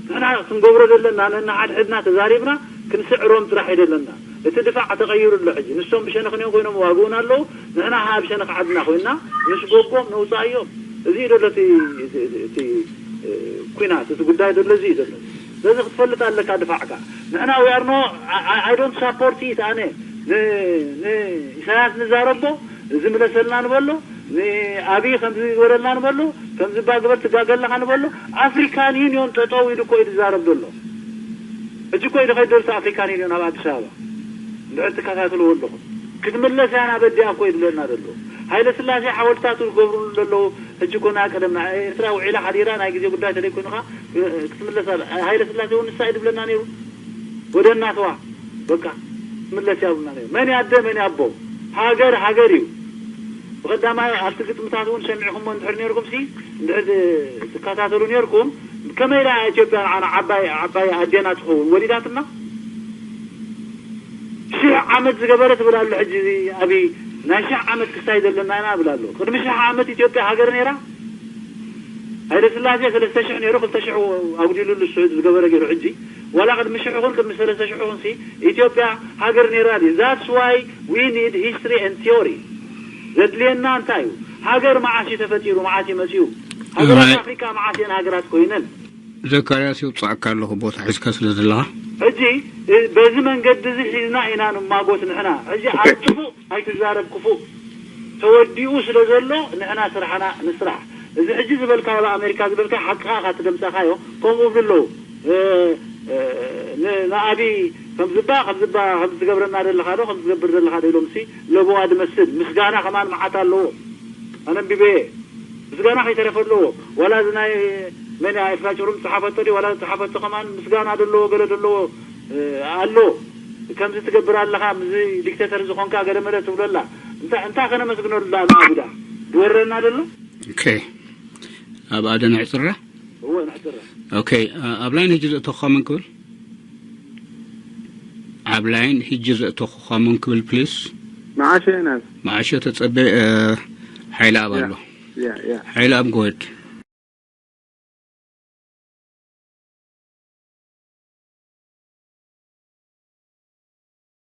ንሕና ክንገብሮ ዘለና ነንሓድሕድና ተዛሪብና ክንስዕሮም ጥራሕ እዩ ዘለና። እቲ ድፋዕ ተቐይሩ ኣሎ ሕጂ። ንሶም ብሸነኽንዮም ኮይኖም ዋግኡና ኣለዉ፣ ንሕና ኸዓ ብሸነኽ ዓድና ኮይንና ምስ ጎጎም ነውጻእዮም። እዚ እዩ ዘሎ እቲ፣ እቲ፣ እቲ፣ እቲ፣ እ፣ ኲናት፣ እቲ ጉዳይ ዘሎ እዚ እዩ ዘሎ። ስለዚ ክትፈልጥ ኣለካ ድፋዕካ። ንሕና we are no, I, I, I don't support it ኣነ። ን-፣ ንኢሳያስ ንዛረቦ፣ ዝምለሰልና ንበሎ፣ ንኣብይ ከምዚ ግበረልና ንበሎ፣ ከምዚ እባ ግበር ትጋገ ኣለኻ ንበሎ። ኣፍሪካን ዩኒዮን ጠጠው ኢሉ እኮ እዩ ዝዛረብ ዘሎ። ሕጂ እኮ እዩ ዝኸይድ ዘሎ ኣፍሪካን ዩኒዮን ኣብ ኣዲስ ኣበባ። እንድሕር ትከታተልዎ ኣለኹም። ክትምለስ እያ ናብ ኣዲኣ እኮ እዩ ዝብለና ዘሎ። ሃይለ ስላሴ ሓወልትታቱ ዝገብሩሉ ዘለዉ ሕጂ እኮ ናይ ቀደም ናይ ኤርትራ ውዒላ ሓዲራ ናይ ግዜ ጉዳይ ተዘይኮይኑ ኸዓ ክትምለስ ኣለ። ሃይለ ስላሴ እውን ንሳ እዩ ዝብለና ነይሩ። ወደ እናትዋ በቃ ክትምለስ እያ ዝብለና ነይሩ። መን እዩ ኣደ መን እዩ ኣቦ? ሃገር ሃገር እዩ። ብቐዳማይ ኣብቲ ግጥምታት እውን ሰሚዕኹሞ እንድሕር ነይርኩም ሲ እንድሕር ትከታተሉ ነይርኩም ከመይ ኢላ ኢትዮጵያ ንዓና ዓባይ ዓባይ ኣዴና ትኸውን ወሊዳትና? ሽሕ ዓመት ዝገበረ ትብል ኣሎ። ሕጂ እዚ ኣብይ ናይ ሽሕ ዓመት ክስታይ ዘለና ኢና እብል ኣሎ። ቅድሚ ሽሕ ዓመት ኢትዮጵያ ሃገር ነይራ? ሃይለ ስላሴ ሰለስተ ሽሕ ነይሩ፣ ክልተ ሽሕ ኣጉዲሉሉ እሱ ዝገበረ ገይሩ። ሕጂ ዋላ ቅድሚ ሽሕ ይኹን ቅድሚ ሰለስተ ሽሕ ይኹን ሲ ኢትዮጵያ ሃገር ነይራ ድዩ? That's why we need history and theory። ዘድልየና እንታይ እዩ? ሃገር መዓስ እዩ ተፈጢሩ? መዓስ እዩ መፂኡ? ሃገራት ኣፍሪካ መዓስ እየን ሃገራት ኮይነን? ዘካርያስ፣ ይውጻእካ ኣለኹ ቦታ ሒዝካ ስለ ዘለኻ። ሕጂ እ፣ በዚ መንገዲ እዚ ሒዝና ኢና ንማጎት ንሕና። ሕጂ ኣብ ክፉእ ኣይትዛረብ፣ ክፉእ ተወዲኡ ስለ ዘሎ ንሕና ስራሕና ንስራሕ። እዚ ሕጂ ዝበልካዮ ኣብ ኣሜሪካ ዝበልካዮ ሓቅኻ ኢኻ ትደምጸኻዮ። ከምኡ ብሎ እ፣ እ፣ ን- ንኣቢ ከም ዝባ ከም ዝባ ከም ዝገብረና ዘለኻ ዶ ከም ዝገብር ዘለኻ ዶ ኢሎም ሲ ለበዋ ድመስል ምስጋና ከማን መዓት ኣለዎ። ኣነ ኣንቢበየ ምስጋና ከይተረፈ ኣለዎ። ዋላ እዚ ናይ መን እያ ኤፍራጭሩም ዝጸሓፈቶ ድዩ ዋላ ዝጸሓፈቶ ከማን ምስጋና ደለዎ ገለ ደለዎ ኣሎ። ከምዚ ትገብር ኣለኻ ምስዚ ዲክቴተር ዝኾንካ ገለ መለ ትብሎ ኣላ። እንታይ እንታይ ከነመስግነሉ ዳ ንኣቢ ዳ ዝወረና ደሎ? ኦኬ፣ ኣብ ኣደ ንዕፅራ። እወ ንዕፅራ። ኦኬ፣ ኣብ ላይን ሕጂ ዘእተኹኻ መን ክብል? ኣብ ላይን ሕጂ ዘእተኹኻ መን ክብል ፕሊስ? መዓሸ ናት መዓሸ ተጸበ። ሓይለ ኣብ ኣሎ። ያ ያ ሓይለ ኣብ ጎድ።